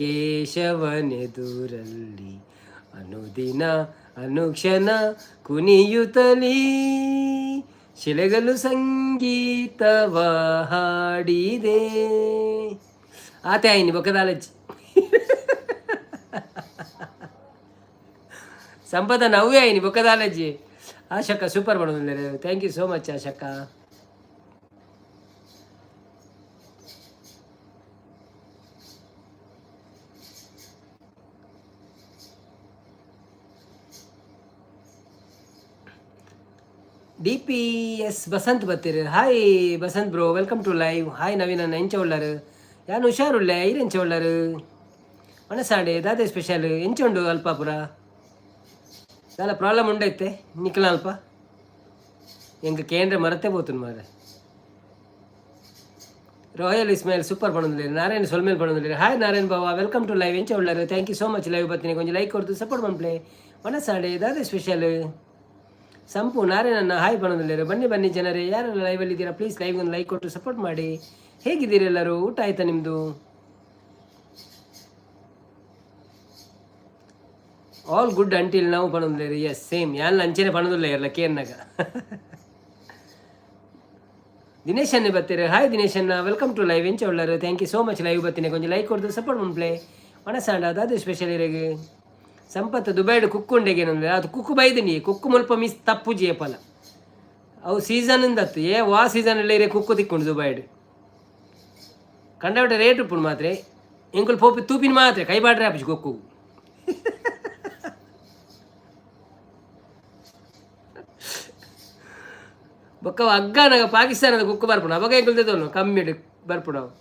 ಕೇಶವನೆದುರಲ್ಲಿ ಅನುದಿನ ಅನುಕ್ಷಣ ಕುಣಿಯುತ್ತಲೀ ಶಿಲೆಗಳು ಸಂಗೀತವ ಹಾಡಿದೆ. ಆತೆ ಆಯ್ನಿ ಬೊಕ್ಕದಾಲಜ್ಜಿ ಸಂಪದ ನವ್ವೇ ಆಯ್ನಿ ಬೊಕ್ಕದಾಲಜ್ಜಿ. ಆಶಕ್ಕ ಸೂಪರ್ ಮಾಡೋದು. Thank you so much ಆಶಕ್ಕ. D P S Basant ಬತ್ತೀರಿ. Hi Basant bro, welcome to live. Hi Naveen ಅಣ್ಣ, ಎಂಚ ಉಳ್ಳಾರು? ಯಾನ್ ಹುಷಾರುಳ್ಳೆ, ಐರ್ ಎಂಚ ಉಳ್ಳಾರು? ಮನಸಾಂಡೆ ದಾದೆ ಸ್ಪೆಷಲ್? ಎಂಚ ಉಂಡು ಅಲ್ಪಾಪುರ? ದಾಲ ಪ್ರಾಬ್ಲಮ್ ಉಂಡೈತೆ ನಿಕ್ಲ ಅಲ್ಪ? ಎಂಕ್ ಕೇಂದ್ರ ಮರತೆ ಪೋತುಂಡು ಮಾರೆ. ರಾಯಲ್ ಇಸ್ಮಾಯಿಲ್ ಸೂಪರ್ ಪಣೊಂದುಲ್ಲೆರ್. ನಾರಾಯಣ ಸೊಲ್ಮೇಲ್ ಪಣೊಂದುಲ್ಲೆರ್. ಹಾಯ್ ನಾರಾಯಣ್ ಬಾವ, welcome to live. ಎಂಚ ಉಳ್ಳಾರು? Thank you so much. Live ಬತ್ತೀನಿ ಒಂಜಿ ಲೈಕ್ ಕೊರ್ದು ಸಪೋರ್ಟ್ ಮನ್ಪ್ಲೆ. ಮನಸಾಂಡೆ ದಾದೆ ಸ್ಪೆಷಲ್? ಸಂಪು ನಾರಾಯಣನ್ನ ಹಾಯ್ ಪಣೊಂದುಲ್ಲೆರ್. ಬನ್ನಿ ಬನ್ನಿ ಜನರೇ, ಯಾರೆಲ್ಲ ಲೈವಲ್ಲಿ ಇದ್ದೀರಾ ಪ್ಲೀಸ್ ಲೈವ್ ಒಂದು ಲೈಕ್ ಕೊಟ್ಟು ಸಪೋರ್ಟ್ ಮಾಡಿ. ಹೇಗಿದ್ದೀರಿ ಎಲ್ಲರೂ? ಊಟ ಆಯ್ತಾ ನಿಮ್ಮದು? ಆಲ್ ಗುಡ್ ಅಂಟಿಲ್ ನಾವು ಪಣೊಂದುಲ್ಲೆರ್. ಎಸ್ ಸೇಮ್, ಯಾನ್ ಅಂಚೆನೆ ಪಣೊಂದುಲ್ಲೆ ಇರ್ಲ ಕೇರ್ನಾಗ. ದಿನೇಶ್ ಅನ್ನೆ ಬತ್ತೀರಿ. ಹಾಯ್ ದಿನೇಶ್ ಅಣ್ಣ, welcome to live. ಎಂಚ ಉಳ್ಳಾರು? Thank you so much. Live ಬತ್ತೀನಿ ಕೊಂಚ ಲೈಕ್ ಕೊಡ್ದು ಸಪೋರ್ಟ್ ಮನ್ಪ್ಲೆ. ಮನಸಾಂಡ ದಾದ ಸ್ಪೆಷಲ್ ಇರೆಗ್? ಸಂಪತ್ತು ದುಬೈಡ್ ಕುಕ್ಕು ಉಂಡೆಗೇನಂದ್ರೆ ಅದು ಕುಕ್ಕು ಬೈದಿನಿ ಕುಕ್ಕು ಮುಲ್ಪ ಮಿಸ್ ತಪ್ಪುಜಿ ಏಪಲ ಅವು ಸೀಸನ್ ಇಂದತ್ತು ಏ ವಾ ಸೀಸನ್ ಎಲ್ಲ ಇರೆ ಕುಕ್ಕು ತಿಕ್ಕೊಂಡು ದುಬೈಡ್ ಕಂಡಬಿಟ್ಟೆ ರೇಟ್ ಉಪ್ಪುಂಡು ಮಾತ್ರೆ ಎಂಕುಲು ಪೋಪಿ ತೂಪಿನ ಮಾತ್ರೆ ಕೈ ಬಾಡ್ರೆ ಆಪುಜಿ ಕುಕ್ಕು. ಬೊಕ್ಕ ಅಗ್ಗನಾಗ ಪಾಕಿಸ್ತಾನದ ಕುಕ್ಕು ಬರ್ಪುಂಡು ಅವಾಗ ಎಂಕುಲು ತೆತ್ತೊನ್ನು ಕಮ್ಮಿಡ್ ಬರ್ಪುಂಡು ಅವು.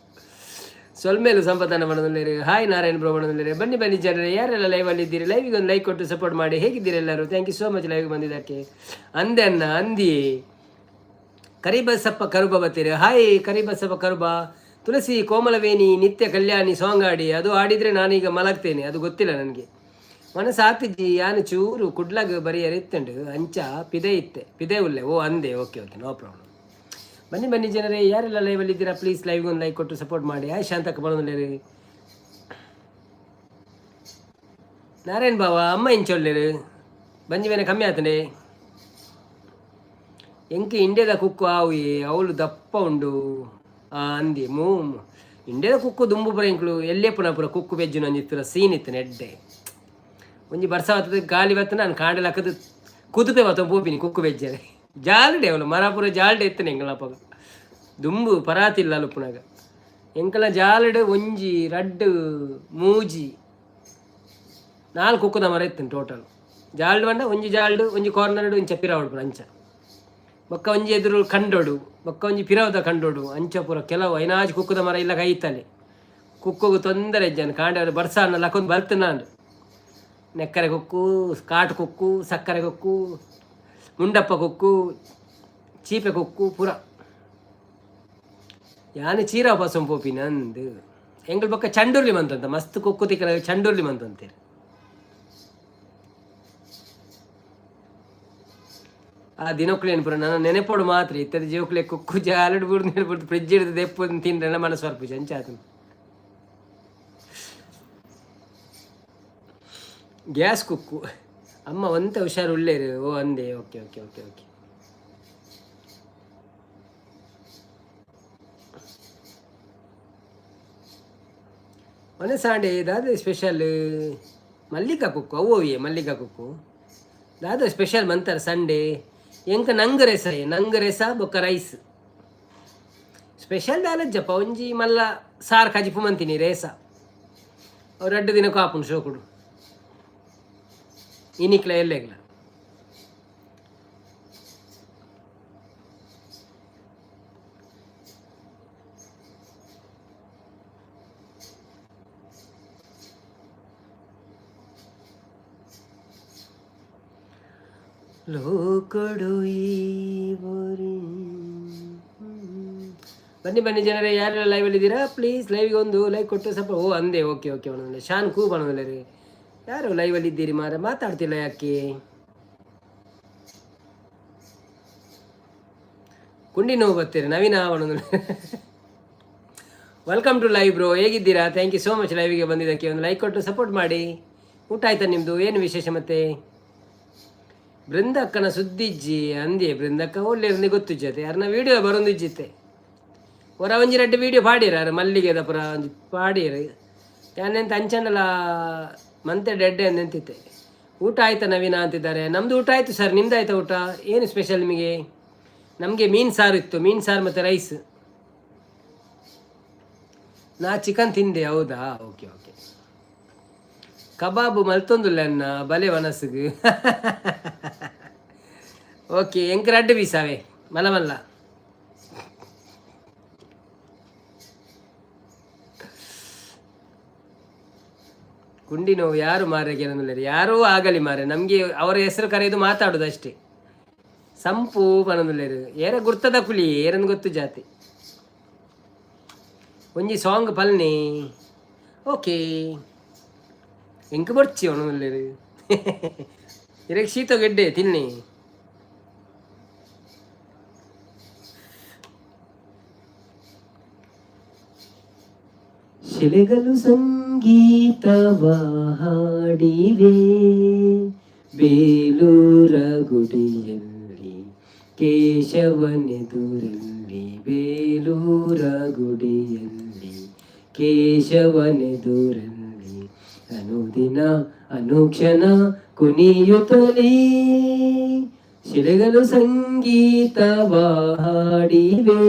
ಸೊಲ್ಮೇಲು ಸಂಪದನ ಮಾಡೋದಿಲ್ಲ. ಹಾಯ್ ನಾರಾಯಣ ಬ್ರೋ ಮಾಡೋದಿಲ್ಲ. ಬನ್ನಿ ಬನ್ನಿ ಜನರೇ, ಯಾರೆಲ್ಲ ಲೈವಲ್ಲಿ ಇದ್ದೀರಿ ಲೈವಿಗೆ ಒಂದು ಲೈಕ್ ಕೊಟ್ಟು ಸಪೋರ್ಟ್ ಮಾಡಿ. ಹೇಗಿದ್ದೀರಿ ಎಲ್ಲರೂ? Thank you so much ಲೈವ್ಗೆ ಬಂದಿದ್ದಕ್ಕೆ. ಅಂದೆ ಅನ್ನ ಅಂದಿ ಕರಿಬಸಪ್ಪ ಕರುಬ ಬತ್ತೀರಿ. ಹಾಯ್ ಕರಿಬಸಪ್ಪ ಕರುಬ. ತುಳಸಿ ಕೋಮಲವೇಣಿ ನಿತ್ಯ ಕಲ್ಯಾಣಿ ಸಾಂಗ್ ಆಡಿ. ಅದು ಆಡಿದರೆ ನಾನೀಗ ಮಲಗ್ತೇನೆ, ಅದು ಗೊತ್ತಿಲ್ಲ ನನಗೆ. ಮನಸ್ಸು ಆತಿಜ್ಜಿ ಯಾನು ಚೂರು ಕುಡ್ಲಾಗ ಬರಿಯರ್ ಇತ್ತಂಡು ಅಂಚ ಪಿದೆ ಇತ್ತೆ ಪಿದೆ ಉಲ್ಲೆ. ಓ ಅಂದೆ, ಓಕೆ ಓಕೆ, ನೋ ಪ್ರಾಬ್ಲಮ್. ಬನ್ನಿ ಬನ್ನಿ ಜನರೇ, ಯಾರೆಲ್ಲ ಲೈವಲ್ಲಿ ಇದ್ದೀರಾ ಪ್ಲೀಸ್ ಲೈವ್ಗೆ ಒಂದು ಲೈಕ್ ಕೊಟ್ಟು ಸಪೋರ್ಟ್ ಮಾಡಿ. ಆಯ್ ಶಾಂತಕ್ಕ ಬರೋದಿಲ್ಲ. ನಾರಾಯಣ್ ಬಾವ, ಅಮ್ಮ ಇಂಚೊಲ್ಲೇರು? ಬಂಜಿ ಬೇನೆ ಕಮ್ಮಿ ಆತಂಡೆ? ಎಂಕ್ ಇಂಡಿಯಾದ ಕುಕ್ಕು ಆವು, ಅವಳು ದಪ್ಪ ಉಂಡು. ಅಂದಿ ಮೂ ಇಂಡಿಯಾದ ಕುಕ್ಕು ದುಂಬು ಪುರ ಎಂಕ್ಲು ಎಲ್ಲೆಪ್ಪುನ ಪುರ ಕುಕ್ಕು ಬೆಜ್ಜುನ ಒಂಜಿ ಸೀನ್ ಇತ್ತು ಎಡ್ಡೆ. ಒಂಜಿ ಬರ್ಸ ಬತ್ತದ, ಗಾಲಿ ಬತ್ತ, ನಾನು ಕಾಂಡಲ ಹಾಕದು ಕುದುಪೆ ಬತ್ತ ಪೋಪಿನಿ ಕುಕ್ಕು ಬೆಜ್ಜರೆ. ಜಾಲ್ಡೆ ಅವಳು ಮರ ಪೂರ ಜಾಲ್ಡೆ ಇತ್ತನೆ. ಎಂಕಲ ಅಪಗ ದುಂಬು ಪರಾತಿಲ್ಲ ಅಲ್ಲುಪ್ಪುನಾಗ. ಎಂಕಲ ಜಾಲಡ್ ಒಂಜಿ, ರಡ್ಡ್, ಮೂಜಿ, ನಾಲ್ಕು ಕುಕ್ಕುದ ಮರ ಇತ್ತು ಟೋಟಲ್. ಜಾಲ್ಡ್ ಪಂಡ ಒಂಜಿ ಜಾಲ್ಡ್, ಒಂಜಿ ಕಾರ್ನರ್ಡ್, ಒಂಜಿ ಪಿರಾವಡ್ ಅಂಚ. ಬೊಕ್ಕ ಒಂಜಿ ಎದುರು ಕಂಡೋಡು, ಬೊಕ್ಕ ಒಂಜಿ ಪಿರವದ ಕಂಡೋಡು, ಅಂಚ ಪೂರ ಕೆಲವು ಐನಾಜ್ ಕುಕ್ಕುದ ಮರ ಇಲ್ಲ ಕೈತಲೆ. ಕುಕ್ಕುಗು ತೊಂದರೆ ಇಜ್ಜಾನ್. ಕಾಂಡ ಬರ್ಸ ಲಕೊಂದು ಬಲ್ತನಾಂಡ್. ನೆಕ್ಕರೆ ಕುಕ್ಕು, ಕಾಟು ಕುಕ್ಕು, ಸಕ್ಕರೆ ಕುಕ್ಕು, ಮುಂಡಪ್ಪ ಕುಕ್ಕು, ಚೀಪೆ ಕುಕ್ಕು ಪೂರ. ಯಾನೆ ಚೀರಾ ಪಸಂ ಪೋಪಿನ ಅಂದು. ಎಂಗಳ ಬೊಕ್ಕ ಚಂಡೂರ್ಲಿ ಮಂತಂತ ಮಸ್ತ್ ಕುಕ್ಕು ತಿಕ್ಕನ ಚಂಡೂರ್ಲಿ ಮಂತಂತೀರಿ. ಆ ದಿನಕ್ಲೇನು ಪೂರ ನನ್ನ ನೆನೆಪೋಡು ಮಾತ್ರ. ಇತ್ತದ ಜೋಕ್ಲೆ ಕುಕ್ಕು ಜಾಲಡ್ ಬುಡ್ದು ಬಿಡ್ದು ಫ್ರಿಜ್ ಹಿಡಿದು ದೆಪ್ಪು ತಿಂಡ್ರೆಲ್ಲ ಮನಸ್ಸು ಬರ್ಪುಜಿ ಅಂಚಾತನ. ಗ್ಯಾಸ್ ಕುಕ್ಕು. ಅಮ್ಮ ಒಂತೆ ಹುಷಾರು ಉಳ್ಳೇರು. ಓ ಅಂದೆ. Okay okay okay okay. ಮೊನ್ನೆ ಸಾಂಡೆ ದಾದ ಸ್ಪೆಷಲ್? ಮಲ್ಲಿಕಾ ಕುಕ್ಕು ಅವು ಮಲ್ಲಿಕಾ ಕುಕ್ಕು ದಾದ ಸ್ಪೆಷಲ್ ಮಂತಾರ ಸಂಡೇ? ಎಂಕ ನಂಗ್ ರೆಸ, ನಂಗ್ ರೆಸ ಬೊಕ್ಕ ರೈಸ್. ಸ್ಪೆಷಲ್ ದಾಲಜ್ಜಪ್ಪ, ಒಂಜಿ ಮಲ್ಲ ಸಾರ್ ಕಜಿಪು ಮಂತೀನಿ ರೇಸ. ಅವ್ರು ರಡ್ಡು ದಿನ ಕಾಪುಂಡು ಶೋಕುಡು ಇನಿಕ್ಲ ಎಲ್ಲೆಗ್ಲ. ಲೋಕಡು ಈ ಬೊರಿ. ಬನ್ನಿ ಬನ್ನಿ ಜನರೇ, ಯಾರೆಲ್ಲ ಲೈವಲ್ಲಿ ಇದ್ದೀರಾ, ಪ್ಲೀಸ್ ಲೈವ್ಗೆ ಒಂದು ಲೈಕ್ ಕೊಟ್ಟು ಸ್ವಲ್ಪ. ಓ ಅಂದೆ. Okay okay ಬಣ್ಣದಿಲ್ಲ. ಶಾನ್ ಕೂ ಬಣ್ಣದಿಲ್ಲ ರೀ. ಯಾರು ಲೈವಲ್ಲಿ ಇದ್ದೀರಿ ಮಾರ, ಮಾತಾಡ್ತಿಲ್ಲ ಯಾಕೆ? ಕುಂಡಿ ನೋವು ಬರ್ತೀರಿ ನವೀನ ಬಣ್ಣದಿಲ್ಲ. Welcome to live bro, ಹೇಗಿದ್ದೀರಾ? Thank you so much ಲೈವಿಗೆ ಬಂದಿದ್ದಕ್ಕೆ. ಒಂದು ಲೈಕ್ ಕೊಟ್ಟು ಸಪೋರ್ಟ್ ಮಾಡಿ. ಊಟ ಆಯ್ತಾ ನಿಮ್ಮದು? ಏನು ವಿಶೇಷ ಮತ್ತೆ? ಬೃಂದಕ್ಕನ ಸುದ್ದಿಜ್ಜಿ ಅಂದೆ. ಬೃಂದಕ್ಕ ಒಳ್ಳೆ ಗೊತ್ತಿಜ್ಜತೆ. ಯಾರನ್ನ ವೀಡಿಯೋ ಬರೊಂದಿಜ್ಜಿತ್ತೆ. ಹೊರ ಒಂಜಿ ರಡ್ಡ್ ವೀಡಿಯೋ ಪಾಡಿರ ಮಲ್ಲಿಗೆದ ಪುರ ಒಂಜಿ ಪಾಡಿರ. ಯಾನೆಂತ ಅಂಚಂಡಲ ಮಂತೆ ಡೆಡ್ಡೆ ಅಂತೆಂತಿತ್ತೆ. ಊಟ ಆಯ್ತಾ ನವೀನ ಅಂತಿದ್ದಾರೆ. ನಮ್ಮದು ಊಟ ಆಯಿತು ಸರ್, ನಿಮ್ದು ಆಯ್ತಾ ಊಟ? ಏನು ಸ್ಪೆಷಲ್ ನಿಮಗೆ? ನಮಗೆ ಮೀನು ಸಾರು ಇತ್ತು, ಮೀನು ಸಾರು ಮತ್ತು ರೈಸ್. ನಾ ಚಿಕನ್ ತಿಂದೆ. ಹೌದಾ? Okay okay. ಕಬಾಬು ಮಲ್ತೊಂದುಲ್ಲ ಅನ್ನ ಬಲೆ ಮನಸ್ಸಿಗೆ. ಓಕೆ, ಎಂಕ್ ರಡ್ಡು ಪೀಸಾವೆ ಮಲ್ಲ ಮಲ್ಲ. ಕುಂಡಿ ನೋವು ಯಾರು ಮಾರೆ ಕೆಲವೊಂದು. ಯಾರೂ ಆಗಲಿ ಮಾರೆ, ನಮಗೆ ಅವರ ಹೆಸರು ಕರೆಯೋದು ಮಾತಾಡೋದು ಅಷ್ಟೇ. ಸಂಪು ಪನೊಂದುಲ್ಲೆರ್ ಏರ ಗುರ್ತದ ಕುಲಿ ಏರನ್ ಗೊತ್ತು ಜಾತಿ. ಒಂಜಿ ಸಾಂಗ್ ಪಲ್ನಿ. ಓಕೆ, ಎಂಕ್ ಬೊರ್ಚಿ ಒಣುಲ್ಲೆರ್. ಇರೆಗ್ ಶೀತ ಗೆಡ್ಡೆ ತಿನ್ನಿ. ಶಿಲೆಗಳು ಸಂಗೀತವ ಹಾಡಿವೆ, ಬೇಲೂರ ಗುಡಿಯಲ್ಲಿ ಕೇಶವನೆದುರಲ್ಲಿ, ಬೇಲೂರ ಗುಡಿಯಲ್ಲಿ ಕೇಶವನೆದುರಲ್ಲಿ, ಅನುದಿನ ಅನುಕ್ಷಣ ಕುಣಿಯುತ್ತಲೇ ಶಿಲೆಗಳು ಸಂಗೀತವ ಹಾಡಿವೆ.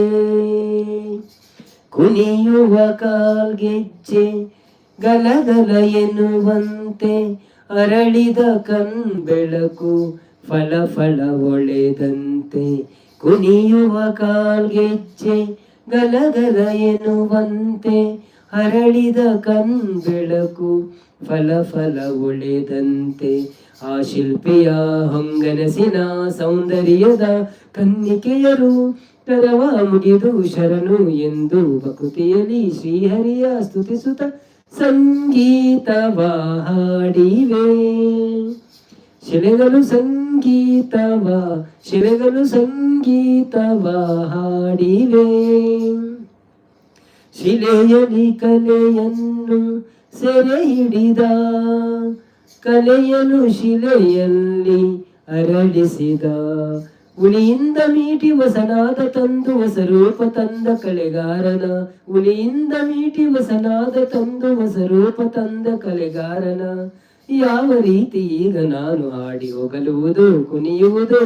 ಕುಣಿಯುವ ಕಾಲ್ಗೆಜ್ಜೆ ಗಲಗಲ ಎನ್ನುವಂತೆ, ಅರಳಿದ ಕಣ್ಬೆಳಕು ಫಲ ಫಲ ಒಳೆದಂತೆ, ಕುಣಿಯುವ ಕಾಲ್ಗೆಜ್ಜೆ ಗಲಗಲ ಎನ್ನುವಂತೆ, ಅರಳಿದ ಕಣ್ಬೆಳಕು ಫಲ ಫಲ ಒಳೆದಂತೆ, ಆ ಶಿಲ್ಪಿಯ ಹೊಂಗನಸಿನ ಸೌಂದರ್ಯದ ಕನ್ನಿಕೆಯರು ಕರವ ಮುಗಿದು ಶರಣು ಎಂದು ಭಕುತಿಯಲಿ ಶ್ರೀಹರಿಯ ಸ್ತುತಿಸುತ್ತ ಸಂಗೀತವ ಹಾಡಿವೆ. ಶಿಲೆಗಳು ಸಂಗೀತವ, ಶಿಲೆಗಳು ಸಂಗೀತವ ಹಾಡಿವೆ. ಶಿಲೆಯಲಿ ಕಲೆಯನ್ನು ಸೆರೆ ಹಿಡಿದ ಕಲೆಯನು ಶಿಲೆಯಲ್ಲಿ ಅರಳಿಸಿದ. ಉಳಿಯಿಂದ ಮೀಟಿ ವಸನಾದ ತಂದು ಹೊಸ ರೂಪ ತಂದ ಕಲೆಗಾರನ, ಉಳಿಯಿಂದ ಮೀಟಿ ವಸನಾದ ತಂದು ಹೊಸ ರೂಪ ತಂದ ಕಲೆಗಾರನ, ಯಾವ ರೀತಿ ಈಗ ನಾನು ಹಾಡಿ ಹೊಗಲುವುದು, ಕುಣಿಯುವುದು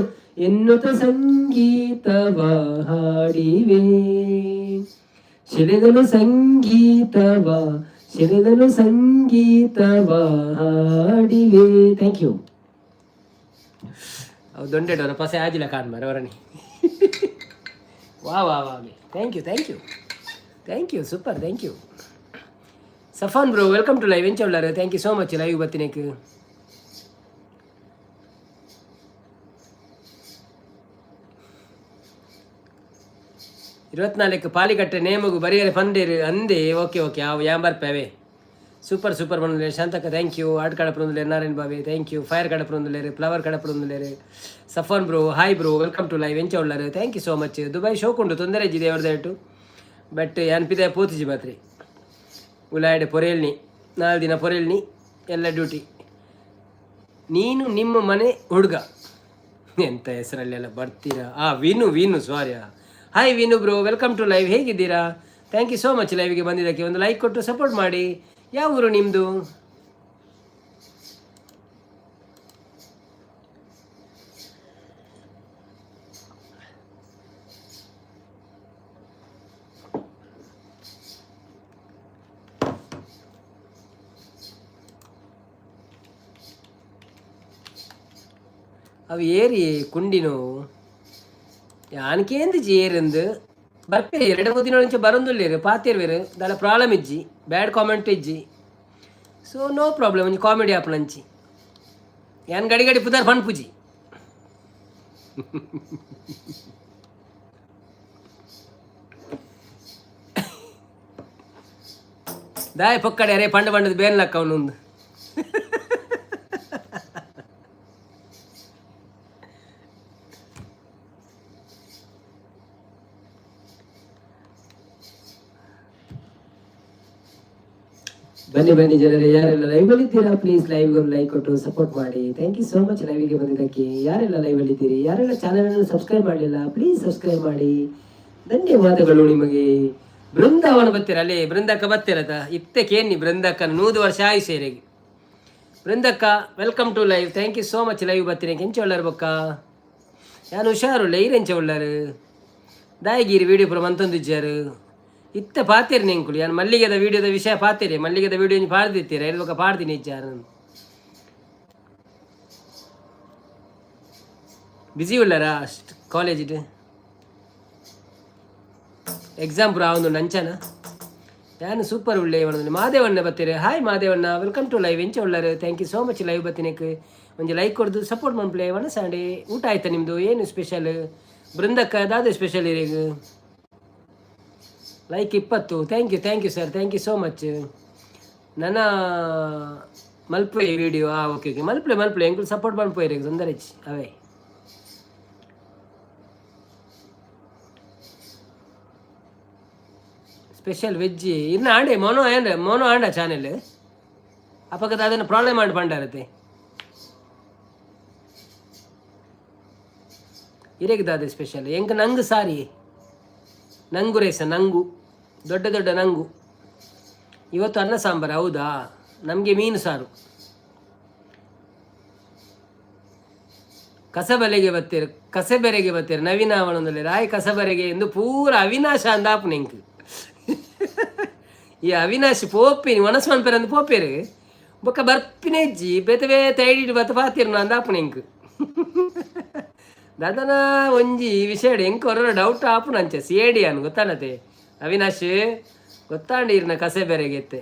ಎನ್ನುತ್ತ ಸಂಗೀತವ ಹಾಡಿವೆ. ಶಿಲೆಗಳು ಸಂಗೀತವ, ಶಿಲೆಗಳು ಸಂಗೀತವ ಹಾಡಿವೆ. Thank you. ಅವು ದೊಂಡೆಡವರ ಪಸೆ ಆಜಿಲ್ಲ ಕಾನ್ ಮಾರ ಅವರಣಿ. ವಾ ವಾ ವಾ. Thank you, thank you, thank you. Super, thank you. Safan bro, welcome to live. ಎಂಚ ಉಳ್ಳಾರು? Thank you so much live ಬತ್ತಿನಕ್ಕೆ. 24 ಪಾಲಿಕಟ್ಟೆ ನೇಮಗು ಬರಿಯರೆ ಪಂಡೇರು ಅಂದೆ. ಓಕೆ ಓಕೆ, ಅವು ಯಾಂಬರ್ ಪೇವೆ. ಸೂಪರ್ ಸೂಪರ್ ಬಂదుಲೇರು ಶಾಂತಕ್ಕ, thank you. Art ಕಡಪ್ರೊಂದುಲೇರು ನಾರಾಯಣ್ ಬಾಬೆ, thank you. Fire ಕಡಪ್ರೊಂದುಲೇರು, ಫ್ಲವರ್ ಕಡಪ್ರೊಂದುಲೇರು. Safan bro, hi bro, welcome to live. ಎಂಚ ಉಳ್ಳಾರು? Thank you so much. Dubai ಶೋಕುಂಡು, ತೊಂದರೆ ಇಜ್ಜಿದೆ ಅವ್ರದ್ದು. ಬಟ್ ಯಾನ್ ಪಿದೆ ಪೋತಿಜಿ ಮಾತ್ರಿ. ಉಲಾಯಡೆ ಪೊರೇಲ್ನಿ, 4 ದಿನ ಪೊರೇಲ್ನಿ, ಎಲ್ಲ ಡ್ಯೂಟಿ. ನೀನು ನಿಮ್ಮ ಮನೆ ಹುಡುಗ ಎಂತ ಹೆಸರಲ್ಲೆಲ್ಲ ಬರ್ತೀರಾ? ಆ Vinu, Vinu, sorry. Hi Vinu bro, welcome to live. ಹೇಗಿದ್ದೀರಾ? Thank you so much ಲೈವ್ಗೆ ಬಂದಿದ್ದಕ್ಕೆ. ಒಂದು ಲೈಕ್ ಕೊಟ್ಟು ಸಪೋರ್ಟ್ ಮಾಡಿ. ಯಾವ ಊರು ನಿಮ್ಮದು? ಅವು ಏರಿ ಕುಂಡಿನೋ ಯಾನಕೇಂದಿಜಿ ಏರಿಂದು ಬರ್ಪೇರು. 2-3 ದಿನ ಮುಂಚೆ ಬರೋದಿಲ್ಲೇರು ಪಾತೇರ್ವೇರು. ದಾಲ ಪ್ರಾಬ್ಲಮ್ ಇಜ್ಜಿ, ಬ್ಯಾಡ್ ಕಾಮೆಂಟ್ ಇಜ್ಜಿ, ಸೊ ನೋ ಪ್ರಾಬ್ಲಮ್. ಒಂಜಿ ಕಾಮಿಡಿ ಆಪುನಂಚಿ ಯಾನ್ ಗಡಿ ಗಡಿ ಪುದಾರ್ ಪನ್ಪುಜಿ. ದಾಯ ಪೊಕ್ಕಡೆ ಅರೆ ಪಂಡ ಪಂಡದ ಬೇನ್ ಅವನೊಂದು. ಬನ್ನಿ ಬನ್ನಿ ಜನರೇ, ಯಾರೆಲ್ಲ ಲೈವ್ ಅಲ್ಲಿ ಇದ್ದೀರಾ, ಪ್ಲೀಸ್ ಲೈವ್ ಒಂದು ಲೈಕ್ ಕೊಟ್ಟು ಸಪೋರ್ಟ್ ಮಾಡಿ. Thank you so much ಲೈವ್ಗೆ ಬಂದಿದ್ದಕ್ಕೆ. ಯಾರೆಲ್ಲ ಲೈವ್ ಅಲ್ಲಿ ಇದ್ದೀರಿ, ಯಾರೆಲ್ಲ ಚಾನೆಲ್ ಅನ್ನು ಸಬ್ಸ್ಕ್ರೈಬ್ ಮಾಡಲಿಲ್ಲ, ಪ್ಲೀಸ್ ಸಬ್ಸ್ಕ್ರೈಬ್ ಮಾಡಿ. ಧನ್ಯವಾದಗಳು ನಿಮಗೆ. ಬೃಂದಾವನ ಬತ್ತೀರ ಅಲ್ಲಿ ಬೃಂದಕ್ಕ ಬತ್ತೀರತ ಇತ್ತೆ ಕೇನ್ನಿ ಬೃಂದಕ್ಕ 100 ವರ್ಷ ಆಯುಷೇರಿಗೆ. ಬೃಂದಕ್ಕ, welcome to live. Thank you so much live ಬತ್ತೀನಿ. ಎಂಚ ಉಳ್ಳಾರು ಬೊಕ್ಕ? ಯಾನು ಹುಷಾರುಳ್ಳ, ಈರೆಂಚ ಉಳ್ಳಾರು? ದಾಯಗಿರಿ ವಿಡಿಯೋ ಪೂರ ಮಂತೊಂದಿಜ್ಜಾರು. ಇತ್ತ ಪಾತೇರಿ ನೆಂಕುಲು ಯಾನು ಮಲ್ಲಿಗೆದ ವಿಡಿಯೋದ ವಿಷಯ ಪಾತೇರಿ. ಮಲ್ಲಿಗೆದ ವಿಡಿಯೋ ಪಾಡ್ದಿತ್ತೀರ ಎಲ್ಲಿ ಬೊಕ್ಕ ಪಾಡ್ದಿನಿ ಇಜ್ಜಾರು. ಬಿಸಿ ಉಳ್ಳಾರಾ? ಅಷ್ಟು ಕಾಲೇಜಿಡ್ ಎಕ್ಸಾಮ್ ಪೂರ ಒಂದು ನಂಚನ. ಯಾನು ಸೂಪರ್ ಉಳ್ಳೆ ಇವನು. ಮಾದೇವಣ್ಣ ಬತ್ತೀರಿ. Hi Madevanna, welcome to live. ಎಂಚ ಉಳ್ಳಾರು? Thank you so much live ಬತ್ತಿನಕ್ಕೆ. ಒಂಜಿ ಲೈಕ್ ಕೊಡ್ದು ಸಪೋರ್ಟ್ ಮನ್ಪ್ಲೆ. ಒಣ ಸಂಡೆ ಊಟ ಆಯ್ತಾ ನಿಮ್ಮದು? ಏನು ಸ್ಪೆಷಲ್? ಬೃಂದಕ್ಕ ದಾದ special ಇರೇಗ? Like 20. Thank you, thank you sir, thank you so much. ನನ್ನ ಮಲ್ಪೆ ವಿಡಿಯೋ. ಹಾಂ, ಓಕೆ ಓಕೆ, ಮಲ್ಪಲೆ ಮಲ್ಪಲೆ. ಎಂಕುಲು ಸಪೋರ್ಟ್ ಮಲ್ಪೋಯ್ರಿ, ತೊಂದರೆ ಅವೇ. ಸ್ಪೆಷಲ್ ವೆಜ್ ಇನ್ನು ಆಂಡೆ ಮೋನೋ ಏನ್ರೆ ಮೋನೋ ಆಂಡ ಚಾನೆಲ್ ಅಪಗದ ಅದನ್ನು ಪ್ರಾಬ್ಲಮ್ ಮಾಡಿ ಪಂಡಾರತೆ. ಇರೇಗದಾದೆ ಸ್ಪೆಷಲ್ ಎಂಕ ನಂಗೆ ಸಾರಿ ನಂಗು ರೇಸ ನಂಗು ದೊಡ್ಡ ದೊಡ್ಡ ನಂಗು. ಇವತ್ತು ಅನ್ನ ಸಾಂಬಾರು? ಹೌದಾ? ನಮಗೆ ಮೀನು ಸಾರು. ಕಸಬಲೆಗೆ ಬತ್ತೀರು, ಕಸಬೆರೆಗೆ ಬತ್ತೀರು. ನವೀನ ಅವನೊಂದಲ್ಲಿ ರಾಯ್ ಕಸಬರೆಗೆ ಎಂದು ಪೂರ ಅವಿನಾಶ ಅಂದಾಪು ನಿಂಕ್. ಈ ಅವಿನಾಶ್ ಪೋಪಿನಿ ಒಣಸ್ ಮನ್ಪೆರ್ ಅಂದ್ ಪೋಪೇರು, ಬೊಕ್ಕ ಬರ್ಪಿನ ಇಜ್ಜಿ. ಬೇತೆ ಬೇತೆ ಐಡಿ ಬತ್ತ ಪಾತಿರ್ನ ಅಂದಾಪು ನಿಂಕ್. ದಾದನ ಒಂಜಿ ವಿಷಯ ಎಂಕ್ ಹೊರ ಡೌಟ್ ಆಪುನ ಅಂಚೆ ಸಿ ಅನ್ ಗೊತ್ತಾನತೆ. ಅವಿನಾಶ್ ಗೊತ್ತಾಂಡ ಇರ್ನ ಕಸೆ ಬೇರೆಗೆತ್ತೆ.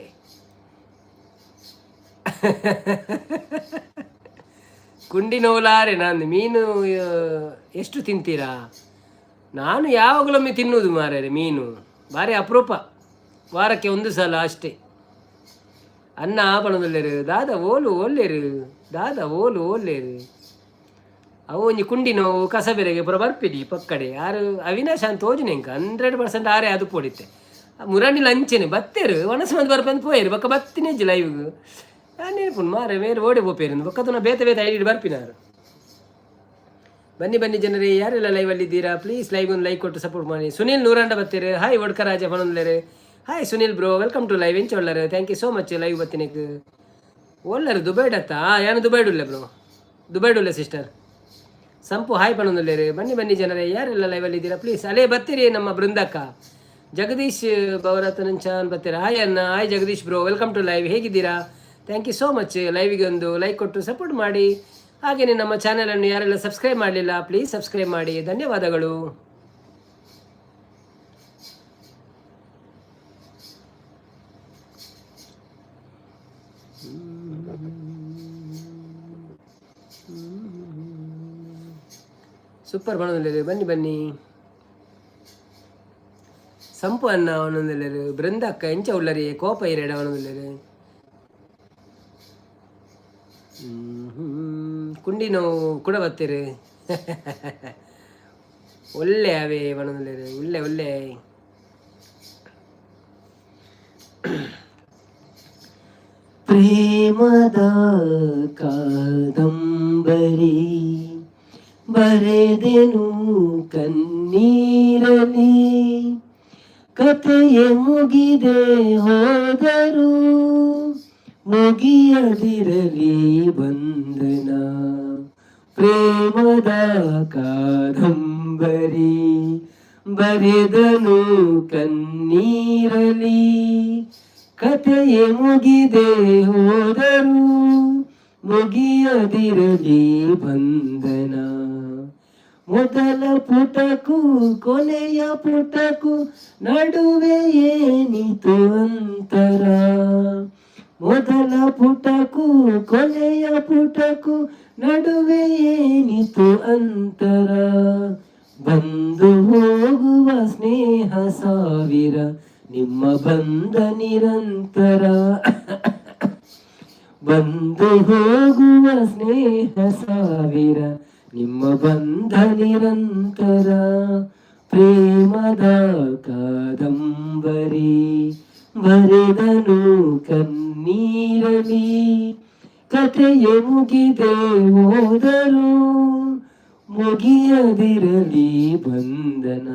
ಕುಂಡಿ ನೋಲಾರೆ ನಾನು. ಮೀನು ಎಷ್ಟು ತಿಂತೀರಾ? ನಾನು ಯಾವಾಗಲೊಮ್ಮೆ ತಿನ್ನುವುದು ಮಾರ್ರೆ. ಮೀನು ಭಾರಿ ಅಪರೂಪ, ವಾರಕ್ಕೆ ಒಂದು ಸಲ ಅಷ್ಟೇ. ಅನ್ನ ಪಣದಲ್ಲೇರು ದಾದ ಓಲು ಓಲ್ಲೇರು ದಾದ ಓಲು ಓಲ್ಲೇರು. ಅವು ಒಂಜಿ ಕುಂಡಿ ನೋವು ಕಸಬೆರೆಗೆ ಪೂರ ಬರ್ಪಿಡಿ ಪಕ್ಕಡೆ. ಯಾರು ಅವಿನಾಶ್ ಅಂತ ತೋಜುನೆ ಎಂಕ 100% ಆರೆ ಅದು ಪೋಡಿತ್ತೆ. ಮುರಾಣಿ ಲಂಚನೆ ಬತ್ತೇರು ಒಣಸ್ ಮಂದಿ ಬರ್ಪಂದು ಪೋಯರು, ಬೊಕ್ಕ ಬತ್ತಿನೇಜಿ ಲೈವ್ಗ್. ನೆನಪುಂಡು ಮಾರೆ, ಮೇರು ಓಡೆ ಪೋಪೇರು ಬೊಕ್ಕತುನ ಬೇತೆ ಬೇತೆ ಐಡಿ ಬರ್ಪಿನಾರು. ಬನ್ನಿ ಬನ್ನಿ ಜನರೇ, ಯಾರೆಲ್ಲ ಲೈವ್ ಅಲ್ಲಿ ಇದ್ದೀರಾ, ಪ್ಲೀಸ್ ಲೈವ್ ಒಂದು ಲೈಕ್ ಕೊಟ್ಟು ಸಪೋರ್ಟ್ ಮಾಡಿ. ಸುನಿಲ್ ನೂರಂಡ ಬತ್ತೀರು. ಹಾಯ್ ಒಡ್ಕರಾಜ ಪನೊಂದ್ಲೇರು. Hi Sunil bro, welcome to live. ಎಂಚ ಒಳ್ಳರು? Thank you so much live ಬತ್ತಿನಕ್. ಒಲ್ಲರು ದುಬೈಡತ್ತ? ಏನು ದುಬೈಡುಲ್ಲ ಬ್ರೋ, ದುಬೈಡುಲ್ಲ ಸಿಸ್ಟರ್. ಸಂಪು ಹಾಯ್ ಪನೊಂದುಲ್ಲೇರು. ಬನ್ನಿ ಬನ್ನಿ ಜನರೇ, ಯಾರೆಲ್ಲ ಲೈವಲ್ಲಿ ಇದ್ದೀರಾ, ಪ್ಲೀಸ್. ಅಲೇ ಬತ್ತೀರಿ ನಮ್ಮ ಬೃಂದಕ್ಕ. ಜಗದೀಶ್ ಬವರತನಂಚಾನ್ ಬರ್ತೀರಾ. ಹಾಯ್ ಅಣ್ಣ. Hi Jagadish bro, welcome to live. ಹೇಗಿದ್ದೀರಾ? Thank you so much. ಲೈವಿಗೆ ಒಂದು ಲೈಕ್ ಕೊಟ್ಟು ಸಪೋರ್ಟ್ ಮಾಡಿ. ಹಾಗೆಯೇ ನಮ್ಮ ಚಾನಲನ್ನು ಯಾರೆಲ್ಲ ಸಬ್ಸ್ಕ್ರೈಬ್ ಮಾಡಲಿಲ್ಲ, ಪ್ಲೀಸ್ ಸಬ್ಸ್ಕ್ರೈಬ್ ಮಾಡಿ. ಧನ್ಯವಾದಗಳು. ಸೂಪರ್ ಬಣ್ಣದಲ್ಲಿದೆ. ಬನ್ನಿ ಬನ್ನಿ. ಸಂಪು ಅನ್ನ ಅವನೊಂದಿಲ್ಲರು. ಬೃಂದಕ್ಕ ಎಂಚ ಉಳ್ಳರಿ? ಕೋಪ ಇರೇಡ ಅವನೊಂದಿಲ್ಲರು. ಕುಂಡಿ ನೋವು ಕೂಡ ಬತ್ತೀರಿ. ಒಳ್ಳೆ ಅವೇ ಬಣ್ಣದಲ್ಲಿರು. ಒಳ್ಳೆ ಒಳ್ಳೆ. ಪ್ರೇಮದ ಕಾದಂಬರಿ ಬರೆದೆನು ಕಣ್ಣೀರಲಿ, ಕಥೆಯ ಮುಗಿದೆ ಹೋದರು ಮುಗಿಯದಿರಲಿ ಬಂಧನ. ಪ್ರೇಮದ ಕಾದಂಬರಿ ಬರೆದನು ಕಣ್ಣೀರಲಿ, ಕಥೆಯ ಮುಗಿದೆ ಹೋದರು ಮುಗಿಯದಿರಲಿ ಬಂಧನ. ಮೊದಲ ಪುಟಕ್ಕೂ ಕೊನೆಯ ಪುಟಕ್ಕೂ ನಡುವೆ ಏನಿತು ಅಂತರ? ಮೊದಲ ಪುಟಕ್ಕೂ ಕೊನೆಯ ಪುಟಕ್ಕೂ ನಡುವೆ ಏನಿತು ಅಂತರ? ಬಂದು ಹೋಗುವ ಸ್ನೇಹ ಸಾವಿರ, ನಿಮ್ಮ ಬಂಧ ನಿರಂತರ. ಬಂದು ಹೋಗುವ ಸ್ನೇಹ ಸಾವಿರ, ನಿಮ್ಮ ಬಂಧ ನಿರಂತರ. ಪ್ರೇಮದ ಕಾದಂಬರಿ ಬರೆದನು ಕಣ್ಣೀರಲಿ, ಕಥೆಯ ಮುಗಿದೆ ಹೋದರು ಮುಗಿಯದಿರಲಿ ಬಂಧನ.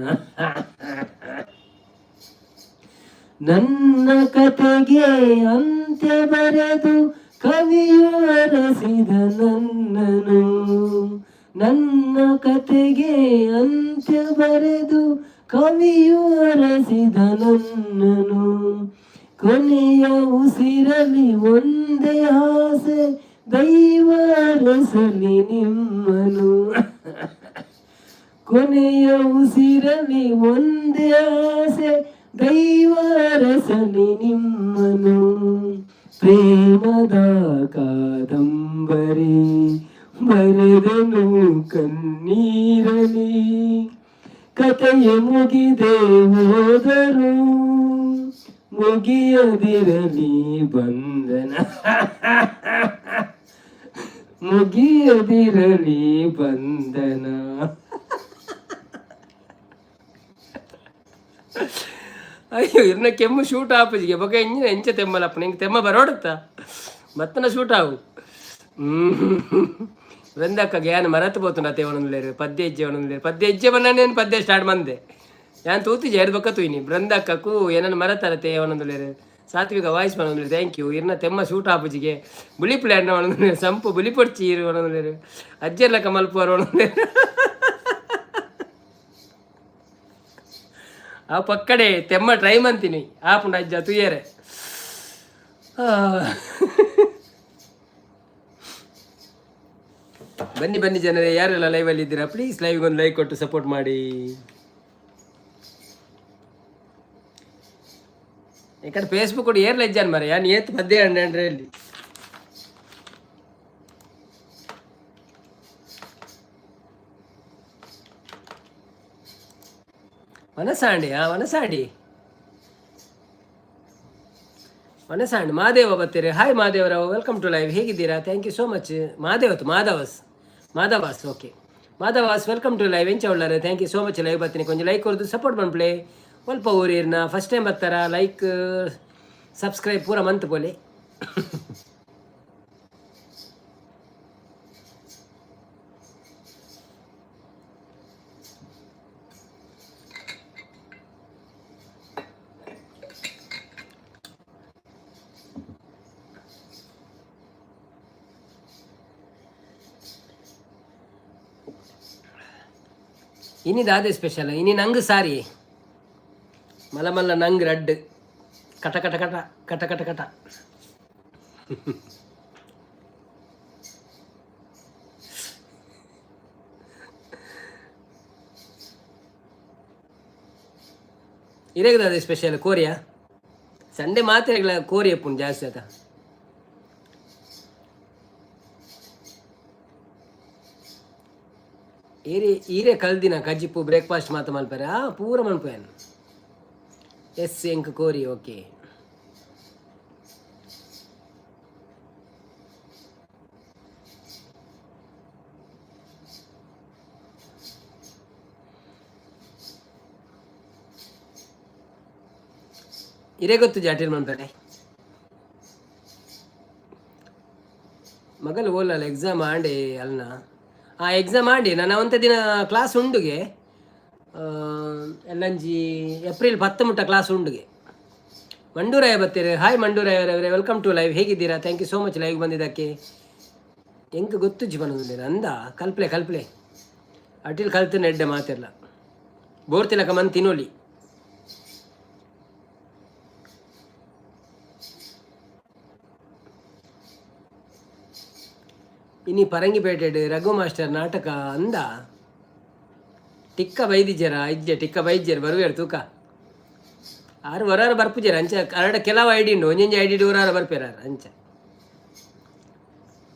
ನನ್ನ ಕಥೆಗೆ ಅಂತ್ಯ ಬರೆದು ಕವಿಯು ಅರಸಿದ ನನ್ನನು. ನನ್ನ ಕಥೆಗೆ ಅಂತ್ಯ ಬರೆದು ಕವಿಯು ಅರಸಿದ ನನ್ನನು. ಕೊನೆಯ ಉಸಿರಲಿ ಒಂದೇ ಆಸೆ, ದೈವ ಅರಸಲಿ ನಿಮ್ಮನು. ಕೊನೆಯ ಉಸಿರಲಿ ಒಂದೇ ಆಸೆ, ದೈವ ಅರಸಲಿ ನಿಮ್ಮನು. ಪ್ರೇಮದ ಕಾದಂಬರಿ ಬರೆದನು ಕಣ್ಣೀರಲಿ, ಕಥೆಯ ಮುಗಿದೆ ಹೋದರು ಮುಗಿಯದಿರಲಿ ಬಂಧನ, ಮುಗಿಯದಿರಲಿ ಬಂಧನ. ಅಯ್ಯೋ, ಇರ್ನ ಕೆಮ್ಮು ಶೂಟ್ ಆಪಜಿಗೆ ಬೊಕ ಎಂಜಿನ ಎಂಚ ತೆಮ್ಮಲಪ್ಪ ನಿಂಗೆ ತೆಮ್ಮ ಬರೋಡುತ್ತ ಮತ್ತನ ಶೂಟ್ ಆವು. ವೃಂದಕ್ಕ ಗ್ಯಾನ್ ಮರತ್ ಪೋತುಂಡು ಅತ್ತೆ ಒಣಂದ್ಲೇರು. ಪದ್ಯ ಹೆಜ್ಜೆ ಒಣಂದ್ಲೇರು. ಪದ್ಯ ಹೆಜ್ಜೆ ಬಣ್ಣನೇನು ಪದ್ಯ ಸ್ಟಾರ್ಟ್ ಮಂದೆ ಯಾನ್ ತೂತಿಜೆ ಎರಡು ಬೊಕ್ಕ ತೂಯಿನಿ. ಬೃಂದಕ್ಕೂ ಏನನ್ನ ಮರತರತೆ ಒಣಂದ್ಲೇರು. ಸಾತ್ವಿಕ ವಾಯ್ಸ್ ಪನೊಂದುಲ್ಲೇರು. Thank you. ಇರ್ನ ತೆಮ್ಮ ಶೂಟ್ ಆಪುಜಿಗೆ. Bully plan ಒಣಂದ್ಲೇರು. ಸಂಪು ಬುಲಿ ಪೊಡ್ಚಿ ಇರು ಒಣಂದ್ಲೇರು. ಅಜ್ಜೆರ್ಲಕ್ಕ ಮಲ್ಪುವರು ಒಣಂದ್ಲೇರು. ಆ ಪಕ್ಕಡೆ ತೆಮ್ಮ ಟ್ರೈ ಮಂತೀನಿ ಆಪುಂಡು ಅಜ್ಜ ತುಯ್ಯರೆ. ಬನ್ನಿ ಬನ್ನಿ ಜನರೇ, ಯಾರೆಲ್ಲ ಲೈವಲ್ಲಿ ಇದ್ದೀರಾ, ಪ್ಲೀಸ್ ಲೈವ್ಗೆ ಒಂದು ಲೈಕ್ ಕೊಟ್ಟು ಸಪೋರ್ಟ್ ಮಾಡಿ. ಈ ಕಡೆ ಫೇಸ್ಬುಕ್ ಕೂಡ ಏರ್ಲ ಇಜ್ಜಾನ್ ಮರ ಯಾನ್ ಏತ್ ಪದ್ಯ ಅಂಡ್ರೆ ಇಲ್ಲಿ. ವನಸಾಂಡಿ, ಆ ವನಸಾಂಡಿ ವನಸಾಂಡಿ ಮಹಾದೇವ ಬರ್ತೀರಿ. Hi Mahadevarao, welcome to live. ಹೇಗಿದ್ದೀರಾ? Thank you so much. ಮಾದೇವತ್ತು Madhavas Madhavas, okay Madhavas, welcome to live. ಎಂಚ ಉಳ್ಳಾರೆ? Thank you so much. Live ಬರ್ತೀನಿ, ಕೊಂಚ ಲೈಕ್ ಕೊರ್ದು ಸಪೋರ್ಟ್ ಪನ್ಪ್ಲೆ. ಒಲ್ಪ ಊರಿರ್ನ ಫಸ್ಟ್ ಟೈಮ್ ಬರ್ತಾರ, ಲೈಕ್ ಸಬ್ಸ್ಕ್ರೈಬ್ ಪೂರ ಮಂತ್ ಪೋಲೆ. ಇನಿ ದಾದೆ ಸ್ಪೆಷಲ್? ಇನಿ ನಂಗ್ ಸಾರಿ ಮಲ್ಲ ಮಲ್ಲ ನಂಗ್ ರಡ್ಡ್ ಕಟ ಕಟ ಕಟ ಕಟ ಕಟ ಕಟ. ಇರೆಗ್ ಸ್ಪೆಷಲ್ ಕೋರಿಯಾ? ಸಂಡೆ ಮಾತ್ರ ಕೋರಿ ಅಪ್ಪುಂಡು ಜಾಸ್ತಿ ಆತ. ಈರೆ ಈರೆ ಕಲ್ದಿನ ಕಜ್ಜಿಪ್ಪು ಬ್ರೇಕ್ಫಾಸ್ಟ್ ಮಾತ ಮಲ್ಪರೆ? ಆ ಪೂರ ಮನ್ಪುವೆನ್. ಎಸ್, ಎಂಕ್ ಕೋರಿ ಓಕೆ. ಇರೇ ಗೊತ್ತು ಜಾಟಿಲ್ ಮನ್ಪರೆ. ಮಗಲ್ ಓಲಲ್ಲ ಎಕ್ಸಾಮ್ ಆಂಡೆ ಅಲ್ನ? ಆ ಎಕ್ಸಾಮ್ ಆಂಡಿ ನಾನು ಒಂತೆ ದಿನ ಕ್ಲಾಸ್ ಉಂಡುಗೆ. ಎಲ್ಲಂಜಿ ಏಪ್ರಿಲ್ 10 ಮುಟ್ಟ ಕ್ಲಾಸ್ ಉಂಡುಗೆ. ಮಂಡೂರಾಯ ಬತ್ತೀರಿ. ಹಾಯ್ ಮಂಡೂರಾಯ ಅವರೇ, welcome to live. ಹೇಗಿದ್ದೀರಾ? Thank you so much live ಬಂದಿದ್ದಕ್ಕೆ. ಎಂಕ್ ಗೊತ್ತು ಜೀವನದಲ್ಲಿ ಅಂದ ಕಲ್ಪ್ಲೆ ಕಲ್ಪ್ಲೆ ಅಟಿಲ್ ಕಲ್ತು ನೆಡ್ಡೆ ಮಾತಿರ್ಲ ಬೋರ್ತಿಲಕ ಮನ್ ತಿನ್ನೋಲಿ. ಇನಿ ಪರಂಗಿಪೇಟೆಡ್ ರಘು ಮಾಸ್ಟರ್ ನಾಟಕ ಅಂದ. ಟಿಕ್ಕ ಬೈದಿಜ್ಜರ? ಇಜ್ಜೆ, ಟಿಕ್ಕ ಬೈದ್ಜರ್, ಬರುವೇರು ತೂಕ. ಆರು ವರಾರ ಬರ್ಪುಜೆರ್ ಅಂಚ. ಅರಡ ಕೆಲವು ಐಡಿ ಉಂಡು, ಒಂಜೊಂಜಿ ಐಡಿ ಊರಾರ ಬರ್ಪೇರ ಅಂಚ.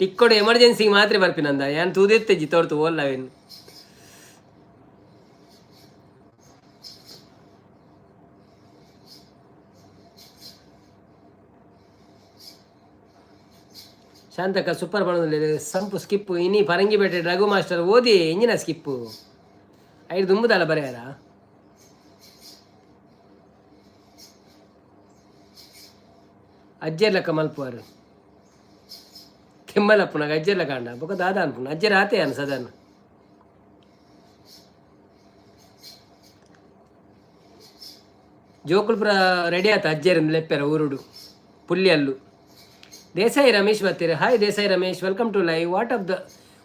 ಟಿಕ್ಕೊಡು ಎಮರ್ಜೆನ್ಸಿಗೆ ಮಾತ್ರ ಬರ್ಪಿನಂದ. ಯಾನ್ ತೂದೆತ್ತೆಜ್ಜಿ ತೋರ್ತು ಓಲ್ಲ ಅವೇನು. ಶಾಂತಕ್ಕ ಸೂಪರ್ ಬಣ್ಣದಲ್ಲಿ ಸಂಪು ಸ್ಕಿಪ್ಪು. ಇನಿ ಪರಂಗಿಪೇಟೆ ರಘು ಮಾಸ್ಟರ್ ಓದಿ ಎಂಜಿನ ಸ್ಕಿಪ್ಪು ಐದು ದುಂಬುದಲ್ಲ ಬರೆಯಾರ. ಅಜ್ಜೆರ್ ಲೆಕ್ಕ ಮಲ್ಪುವಾರು ಕೆಮ್ಮಲಪ್ಪುನಾಗ ಅಜ್ಜೆರ್ಲ ಕಾಂಡ ಬೊಕ ದಾದ ಅನ್ಪುನ ಅಜ್ಜೆರ್ ಆತೆ ಅನ್ ಸದನ್. ಜೋಕುಲ್ಪುರ ರೆಡಿ ಆತ ಅಜ್ಜೆರ್ ಲೆಪ್ಪೆರ ಊರುಡು ಪುಲ್ಲಿ ಅಲ್ಲು. ದೇಸಾಯಿ ರಮೇಶ್ ಬರ್ತೀರಿ. Hi Desai Ramesh, welcome to live.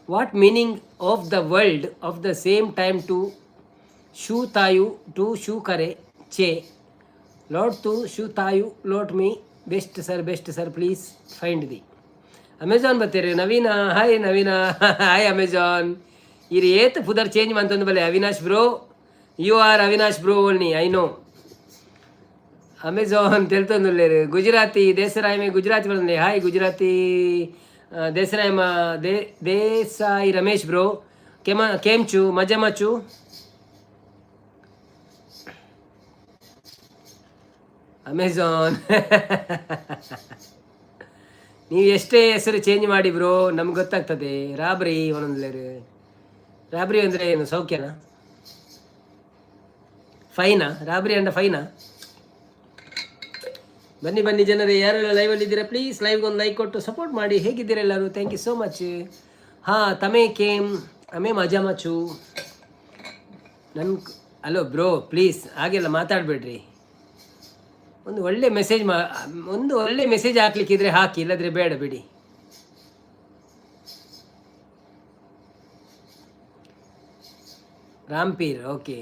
What meaning of the world of the same time to ಶೂ ತಾಯು ಟು ಶೂ ಕರೆ ಚೆ ಲಾಟ್ ತು ಶೂ ತಾಯು lot me best sir, best sir, please find the Amazon ಬರ್ತೀರಿ. ನವೀನ, ಹಾಯ್ ನವೀನ, ಹಾಯ್ ಅಮೆಜಾನ್. ಇರಿ ಏತ್ ಪುದರ್ ಚೇಂಜ್ ಮಂತೊಂದು ಬಲೆ. Avinash bro, you are Avinash bro only, I know. Amazon ತೆಲ್ತೊಂದುಲ್ಲೇರು. Gujarati ದೇಸರಾಯಮೆ ಗುಜರಾತಿ ಬಂದೆ. ಹಾಯ್ ಗುಜರಾತಿ ದೇಸರಾಯಮ they Desai Ramesh bro, ಕೆಮ ಕೇಂಚು ಮಜಮಚು? ಅಮೆಝಾನ್, ನೀವು ಎಷ್ಟೇ ಹೆಸರು ಚೇಂಜ್ ಮಾಡಿ ಬ್ರೋ, ನಮ್ಗೆ ಗೊತ್ತಾಗ್ತದೆ. ರಾಬ್ರಿ ಒಂದೊಂದ್ಲೇರು. ರಾಬ್ರಿ ಅಂದರೆ ಏನು? ಸೌಖ್ಯನಾ? ಫೈನಾ? ರಾಬ್ರಿ ಅಂಡ ಫೈನಾ? ಬನ್ನಿ ಬನ್ನಿ ಜನರೇ, ಯಾರೆಲ್ಲ ಲೈವಲ್ಲಿ ಇದ್ದೀರಾ ಪ್ಲೀಸ್ ಲೈವ್ಗೆ ಒಂದು ಲೈಕ್ ಕೊಟ್ಟು ಸಪೋರ್ಟ್ ಮಾಡಿ. ಹೇಗಿದ್ದೀರಾ ಎಲ್ಲರೂ? Thank you so much. ಹಾಂ, ತಮೇ ಕೇಮ್ ಅಮೇ ಮಜಾ ಮಚು ನನ್ನ. Hello bro, please ಹಾಗೆಲ್ಲ ಮಾತಾಡಬೇಡ್ರಿ. ಒಂದು ಒಳ್ಳೆ ಮೆಸೇಜ್ ಮಾ ಒಂದು ಒಳ್ಳೆ ಮೆಸೇಜ್ ಹಾಕ್ಲಿಕ್ಕಿದ್ರೆ ಹಾಕಿ, ಇಲ್ಲದ್ರೆ ಬೇಡ ಬಿಡಿ. ರಾಂಪೀರ್ ಓಕೆ.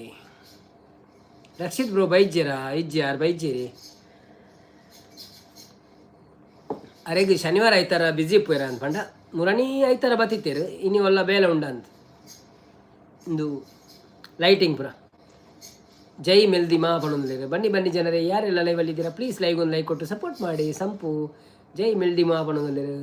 ರಕ್ಷಿತ್ ಬ್ರೋ ಬೈಜ್ಯರಾ? ಇಜ್ಜಾರ್ ಬೈಜ್ಯರಿ. ಅರೆಗ್ ಶನಿವಾರ ಐತಾರ ಬಿಜಿ ಪೋಯರ ಅಂತ ಪಂಡ ಮುರಣಿ ಐತಾರ ಬತ್ತಿತ್ತೇರು. ಇನಿ ಒಲ್ಲ ಬೇಲೆ ಉಂಡ ಅಂತ ಇಂದು ಲೈಟಿಂಗ್ ಪುರ. ಜೈ ಮೆಲ್ದಿ ಮಾ ಪಣೊಂದುಲ್ಲೆರ್. ಬನ್ನಿ ಬನ್ನಿ ಜನರೇ, ಯಾರೆಲ್ಲ ಲೈವಲ್ಲಿ ಇದ್ದೀರಾ ಪ್ಲೀಸ್ ಲೈವ್ ಒಂದು ಲೈಕ್ ಕೊಟ್ಟು ಸಪೋರ್ಟ್ ಮಾಡಿ. ಸಂಪು ಜೈ ಮೆಲ್ದಿ ಮಾ ಪಣೊಂದುಲ್ಲೆರ್.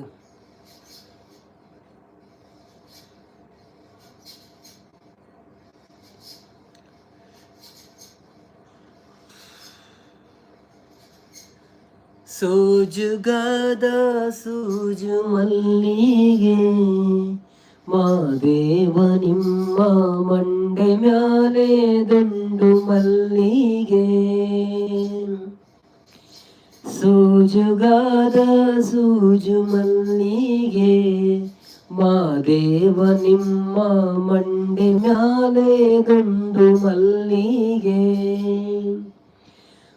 ಸೋಜುಗಾದ ಸೂಜು ಮಲ್ಲಿಗೆ ಮಾದೇವ ನಿಮ್ಮ ಮಂಡೆ ಮ್ಯಾಲೆ ದುಂಡು ಮಲ್ಲಿಗೆ. ಸೂಜುಗಾದ ಸೂಜು ಮಲ್ಲಿಗೆ ಮಾದೇವ ನಿಮ್ಮ ಮಂಡೆ ಮ್ಯಾಲೆ ದುಂಡು ಮಲ್ಲಿಗೆ.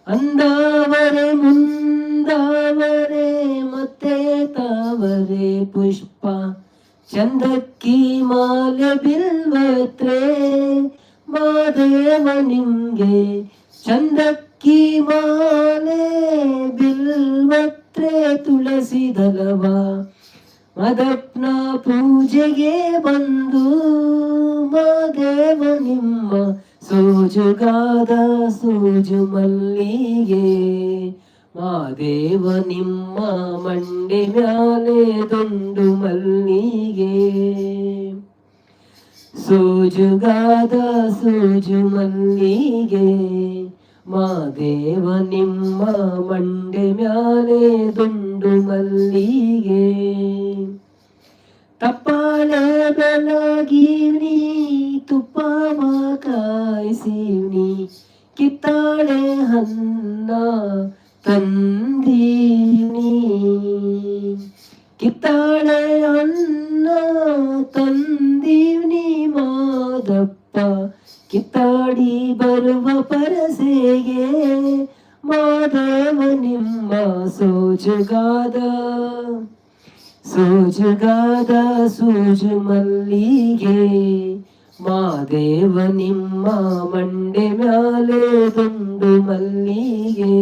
ಅಂದಾವರೆ ಮುಂದಾವರೆ ಮತ್ತೆ ತಾವರೆ ಪುಷ್ಪ ಚಂದಕ್ಕಿ ಮಾಲೆ ಬಿಲ್ವತ್ರೆ. ಮಾದೇವ ನಿಂಗೆ ಚಂದಕ್ಕಿ ಮಾಲೆ, ಬಿಲ್ವತ್ರೆ ತುಳಸಿ ದಲವ, ಮದಪ್ನ ಪೂಜೆಗೆ ಬಂದು ಮಾದೇವ ನಿಮ್ಮ ಸೋಜುಗಾದ ಸೂಜು ಮಲ್ಲಿಗೆ, ಮಾದೇವ ನಿಮ್ಮ ಮಂಡೆ ಮ್ಯಾಲೆ ದುಂಡು ಮಲ್ಲಿಗೆ, ಸೋಜುಗಾದ ಸೂಜು ಮಲ್ಲಿಗೆ, ಮಾದೇವ ನಿಮ್ಮ ಮಂಡೆ ಮ್ಯಾಲೆ ದುಂಡು ಮಲ್ಲಿಗೆ. ತಪ್ಪಾಲೆ ಬೆಳಗೀವ್ನಿ, ತುಪ್ಪವ ಕಾಯಿಸೀವ್ನಿ, ಕಿತ್ತಾಳೆ ಹನ್ನ ತಂದೀವ್ನಿ, ಕಿತ್ತಾಳೆ ಹನ್ನ ತಂದೀವ್ನಿ ಮಾದಪ್ಪ, ಕಿತ್ತಾಡಿ ಬರುವ ಪರಸೆಗೆ ಮಾದೇವ ನಿಮ್ಮ ಸೋಜುಗಾದ ಸೋಜುಗಾದ ಸೂಜು ಮಲ್ಲಿಗೆ, ಮಾದೇವ ನಿಮ್ಮ ಮಂಡೆ ಮ್ಯಾಲೆ ದುಂಡು ಮಲ್ಲಿಗೆ.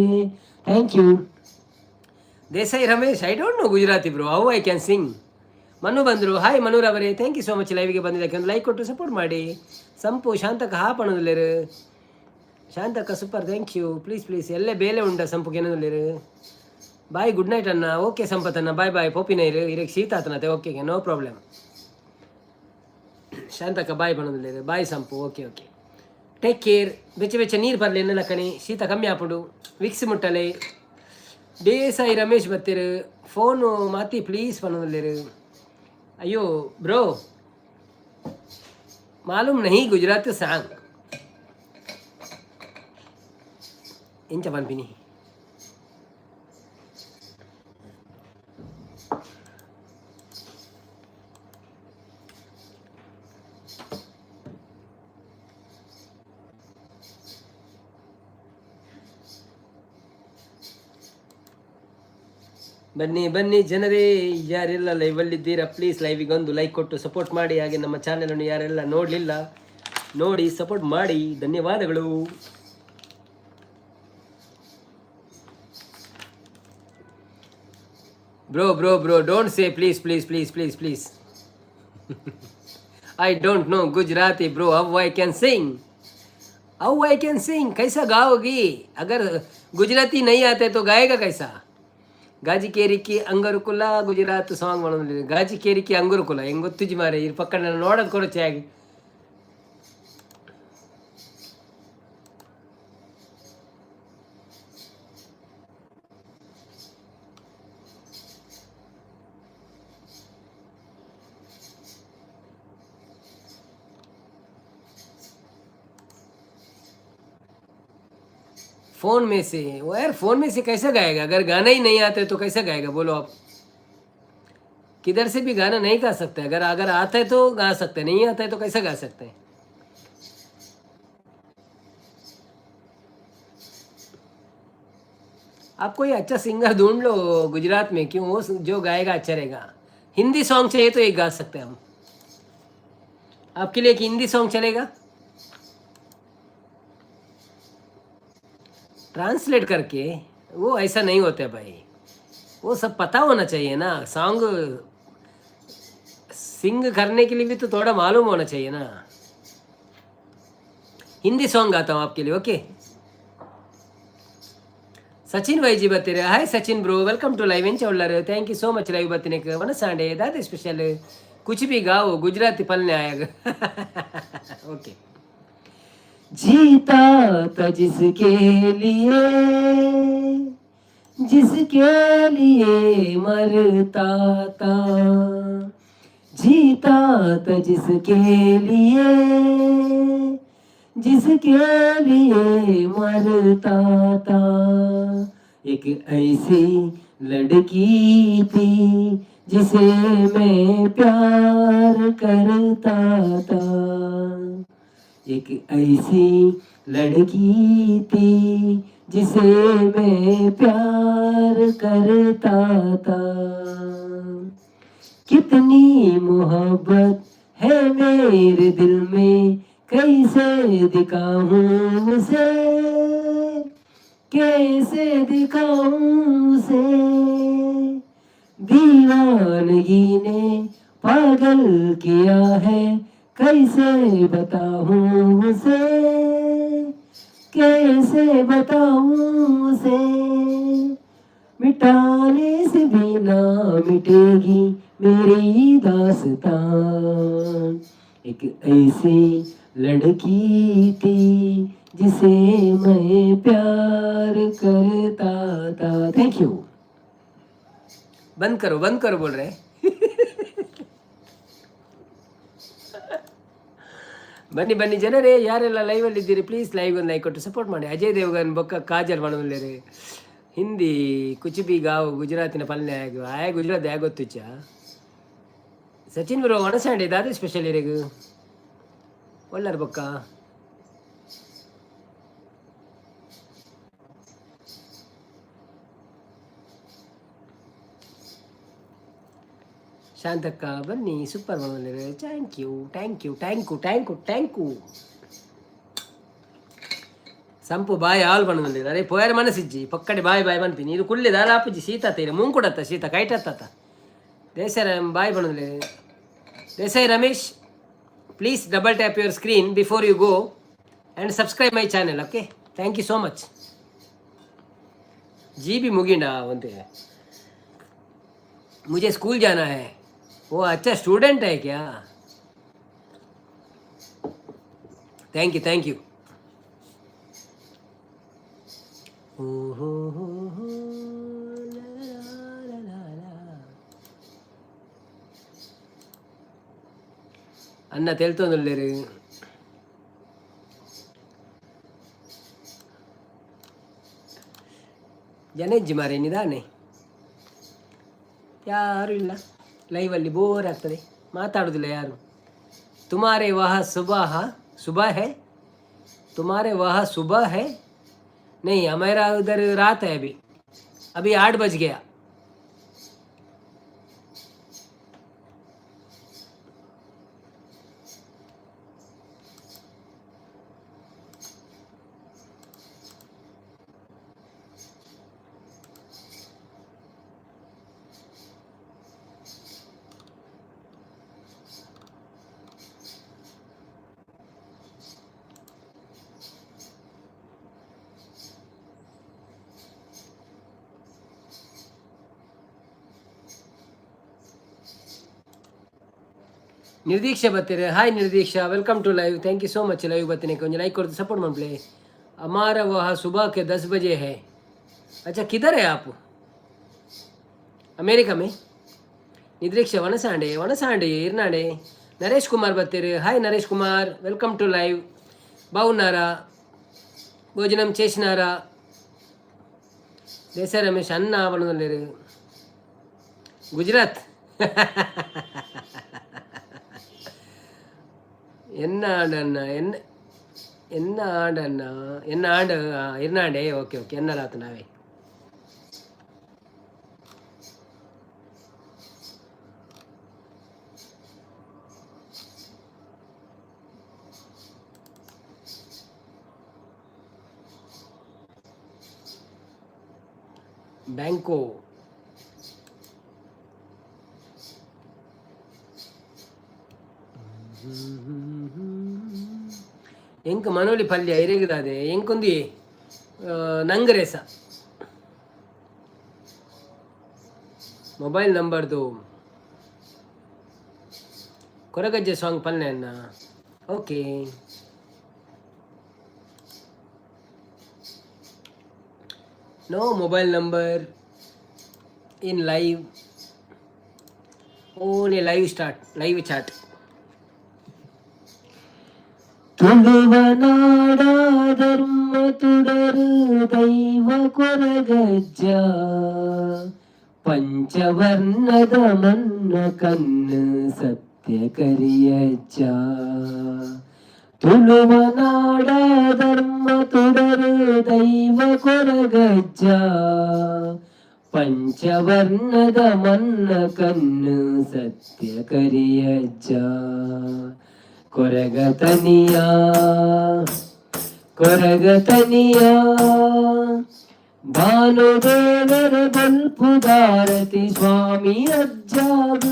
Thank you Desai Ramesh. I don't know Gujarati, bro. How I can sing? Manu ಬಂದರು. ಹಾಯ್ ಮನುರವರೇ, thank you so much. ಲೈವ್ಗೆ ಬಂದಿದ್ದಕ್ಕೆ ಒಂದು ಲೈಕ್ ಕೊಟ್ಟು ಸಪೋರ್ಟ್ ಮಾಡಿ. ಸಂಪು ಶಾಂತಕ್ಕ ಹಾ ಪಣದುಲ್ಲೇರು. Shantakka super, thank you. Please please, ಎಲ್ಲೇ ಬೇಲೆ ಉಂಡ ಸಂಪುಗೆ ಏನದುಲ್ಲೇರು. ಬಾಯ್, ಗುಡ್ ನೈಟ್ ಅಣ್ಣ. ಓಕೆ ಸಂಪತ್ ಅಣ್ಣ, ಬಾಯ್ ಬಾಯ್. ಪೋಪಿನೈರು ಇರಕ್ಕೆ ಶೀತ ಆತನತೆ. Okay, no problem. ಶಾಂತಕ್ಕ ಬಾಯ್ ಪಣದುಲ್ಲೇರು. Bye Sampu. Okay okay, take care. ಬೆಚ್ಚ ಬೆಚ್ಚ ನೀರು ಬರಲಿ ಎನ್ನಲ ಕಣಿ, ಶೀತ ಕಮ್ಮಿ ಆಪುಂಡು. ವಿಕ್ಸ್ ಮುಟ್ಟಲೆ. ದೇಸಾಯಿ ರಮೇಶ್ ಬತ್ತೀರು. ಫೋನು ಮಾತಿ ಪ್ಲೀಸ್ ಪಣದುಲ್ಲೇರು. ಅಯ್ಯೋ ಬ್ರೋ, ಮಾಲೂಮ್ नहीं ಗುಜರಾತಿ ಸಾಂಗ್ ಎಂಚ ಪನ್ಪಿನಿ? ಬನ್ನಿ ಬನ್ನಿ ಜನರೇ, ಯಾರೆಲ್ಲ ಲೈವಲ್ಲಿದ್ದೀರಾ ಪ್ಲೀಸ್ ಲೈವಿಗೆ ಒಂದು ಲೈಕ್ ಕೊಟ್ಟು ಸಪೋರ್ಟ್ ಮಾಡಿ. ಹಾಗೆ ನಮ್ಮ ಚಾನೆಲನ್ನು ಯಾರೆಲ್ಲ ನೋಡಲಿಲ್ಲ, ನೋಡಿ ಸಪೋರ್ಟ್ ಮಾಡಿ. ಧನ್ಯವಾದಗಳು. Bro, bro, bro, don't say please, please, please, please, please. I don't know Gujarati, bro. How I can sing? How I can sing? कैसा गाओगी? अगर गुजराती नहीं आते तो गाएगा कैसा? ಗಾಜಿಕೇರಿಕಿ ಅಂಗರುಕುಲ ಗುಜರಾತ್ ಸಾಂಗ್ ಮಾಡೋದು. ಗಾಜಿಕೇರಿಕಿ ಅಂಗುರುಕುಲ ಹೆಂಗ್ ಗೊತ್ತುಜಿ ಮಾರೆ. ಇರ್ ಪಕ್ಕ ನಾನು ನೋಡೋದು ಕೊರಚೆ ಆಗಿ. फोन में से वो यार, फोन में से कैसे गाएगा? अगर गाना ही नहीं आते तो कैसे गाएगा, बोलो आप? किधर से भी गाना नहीं गा सकते। अगर अगर आता है तो गा सकते, नहीं आता है तो कैसे गा सकते हैं? आप कोई अच्छा सिंगर ढूंढ लो गुजरात में, क्यों वो जो गाएगा अच्छा रहेगा। हिंदी सॉन्ग चाहिए तो एक गा सकते हैं हम आपके लिए। एक हिंदी सॉन्ग चलेगा? ट्रांसलेट करके वो ऐसा नहीं होता है भाई। वो सब पता होना चाहिए ना। सॉन्ग सिंग करने के लिए भी तो थोड़ा मालूम होना चाहिए ना। हिंदी सॉन्ग गाता हूँ आपके लिए। ओके ಸಚಿನ್ ವೈಜಿ ಬತ್ತೀರಿ. Hi Sachin bro, welcome to live. ಎಂಚ ಉಳ್ಳಾರು? Thank you so much live ಬತ್ತಿನಕ್. ವನಸಾಂಡೆ ದಾದೆ ಸ್ಪೆಷಲ್? कुछ भी गाओ, गुजराती पलने आएगा। ओके। जीता था जिसके लिए, जिसके लिए मरता था, जीता था जिसके लिए, जिसके लिए मरता था, एक ऐसी लड़की थी जिसे मैं प्यार करता था, एक ऐसी लड़की थी जिसे मैं प्यार करता था। कितनी मोहब्बत है मेरे दिल में, कैसे दिखाऊं उसे, कैसे दिखाऊं उसे। दीवानगी ने पागल किया है, कैसे बताऊं उसे, कैसे बताऊं उसे। मिटाने से भी ना मिटेगी मेरी दास्तान। एक ऐसी लड़की थी जिसे मैं प्यार करता था। Thank you. बंद करो, बंद करो बोल रहे। ಬನ್ನಿ ಬನ್ನಿ ಜನರೇ, ಯಾರೆಲ್ಲ ಲೈವಲ್ಲಿ ಇದ್ದೀರಿ, ಪ್ಲೀಸ್ ಲೈವ್ ಒಂದು ಲೈಕ್ ಕೊಟ್ಟು ಸಪೋರ್ಟ್ ಮಾಡಿ. ಅಜಯ್ ದೇವಗನ್ ಬೊಕ್ಕ ಕಾಜಲ್ ಮಾಡೋದಿಲ್ಲ. ಹಿಂದಿ ಕುಚ್ ಬಿ ಗಾವ್, ಗುಜರಾತಿನ ಪಲ್ಯ ಆಯ, ಗುಜರಾತ್ ಯಾ ಗೊತ್ತುಚ್ಚ. ಸಚಿನ್ ಬ್ರೋ, ಒಣಸಾಂಡೆ ದಾದೆ ಸ್ಪೆಷಲ್ ಇರೆಗ್? ಒಳ್ಳಾರ ಬೊಕ್ಕ? ಶಾಂತಕ್ಕ ಬನ್ನಿ, ಸೂಪರ್ ಬಂದಿರಿ. Thank you, thank you, thank you, thank you, thank you. ಸಂಪು ಬಾಯ್ ಆಲ್ ಬಂದಿರಿ. ಅರೆ ಪೋಯರ್ ಮನಸ್ಸಿಜ್ಜಿ ಪಕ್ಕಡೆ ಬಾಯ್ ಬಾಯ್ ಮನ್ಪಿನಿ. ಇದು ಕುಳ್ಳಿ ದಾಲ ಆಪುಜಿ. ಶೀತ ತೀರ ಮುಂಕುಡತ್ತ, ಶೀತ ಕೈಟತ್ತ. ದೇಸಾಯಿ ಬಾಯ್ ಬಂದಿರಿ. Desai Ramesh, please double tap your screen before you go and subscribe my channel, okay? Thank you so much. GB ಮುಗಿಂಡ ಒಂತೆ. मुझे स्कूल जाना है। वो अच्छा स्टूडेंट है क्या? Thank you, thank you. ओ हो हो, ला ला ला ला. ಅನ್ನ ತೆಲ್ತೊಂದುಲ್ಲೆರ್. ಜನ ಇಜ್ಜಿ ಮಾರೆ, ನಿಧಾನೆ. ಯಾರು ಇಲ್ಲ ಲೈವಲ್ಲಿ, ಬೋರ್ ಆಗ್ತದೆ. ಮಾತಾಡೋದಿಲ್ಲ ಯಾರು. तुम्हारे वह सुबह सुबह है? तुम्हारे वह सुबह है? नहीं, हमारा उधर रात है। अभी अभी 8 बज गया। ನಿರ್ದೀಕ್ಷಾ ಬತ್ತೀರಿ. Hi Nirdeeksha, welcome to live. Thank you so much. Live ಬತ್ತೀನಿ ಕೊಂಚ ಲೈಕ್ ಕೊಡ್ತು ಸಪೋರ್ಟ್ ಮಾಡ್ಪ್ಲೆ. हमारा वह सुबह के 10 बजे है। अच्छा, किधर है आप? अमेरिका में? ನಿದ್ರೀಕ್ಷ ವನಸಾಂಡೆ, ವನಸಾಂಡೆ ಇರ್ನಾಡೆ. Naresh Kumar ಬತ್ತೀರಿ. Hi Naresh Kumar, welcome to live. బాగున్నారా? భోజనం చేసినారా? దేశాయ్ రమేష్ అన్న పనులేరు. గుజరాత్. என்ன ஆண்டு அண்ணா? என்ன என்ன ஆண்டு அண்ணா? என்ன ஆண்டு? ಇರ್ನಾಂಡೆ. ಓಕೆ ಓಕೆ, ಎನ್ನಲಾತು ನಾವೇ. ಬ್ಯಾಂಕೋ. ಎಂಕ್ ಮನೋಲಿ ಪಲ್ಯ ಇರೆಗುದಾದೆ. ಎಂಕೊಂದಿ ನಂಗರೇಸ. ಮೊಬೈಲ್ ನಂಬರ್ದು. ಕೊರಗಜ್ಜೆ ಸಾಂಗ್ ಪಲ್ಯ ಅನ್ನ. Okay, no mobile number in live, only live start, live chat. ತುಳುವನಾಡ ಧರ್ಮ ತುಡರು ದೈವ ಕೊರಗಜ್ಜ, ಪಂಚವರ್ಣದ ಮನ್ನ ಕಣ್ಣು ಸತ್ಯ ಕರಿಯಜ್ಜ. ತುಳುವನಾಡ ಧರ್ಮ ತುಡರು ದೈವ ಕೊರಗಜ್ಜ, ಪಂಚವರ್ಣದ ಮನ್ನ ಕಣ್ಣು ಸತ್ಯ ಕರಿಯಜ್ಜ. ಕೊರಗತನಿಯ, ಕೊರಗತನಿಯ, ಭಾನುದೇವರ ಬಲ್ಪುದಾರತಿ ಸ್ವಾಮಿ ಅಜ್ಜಾಗ,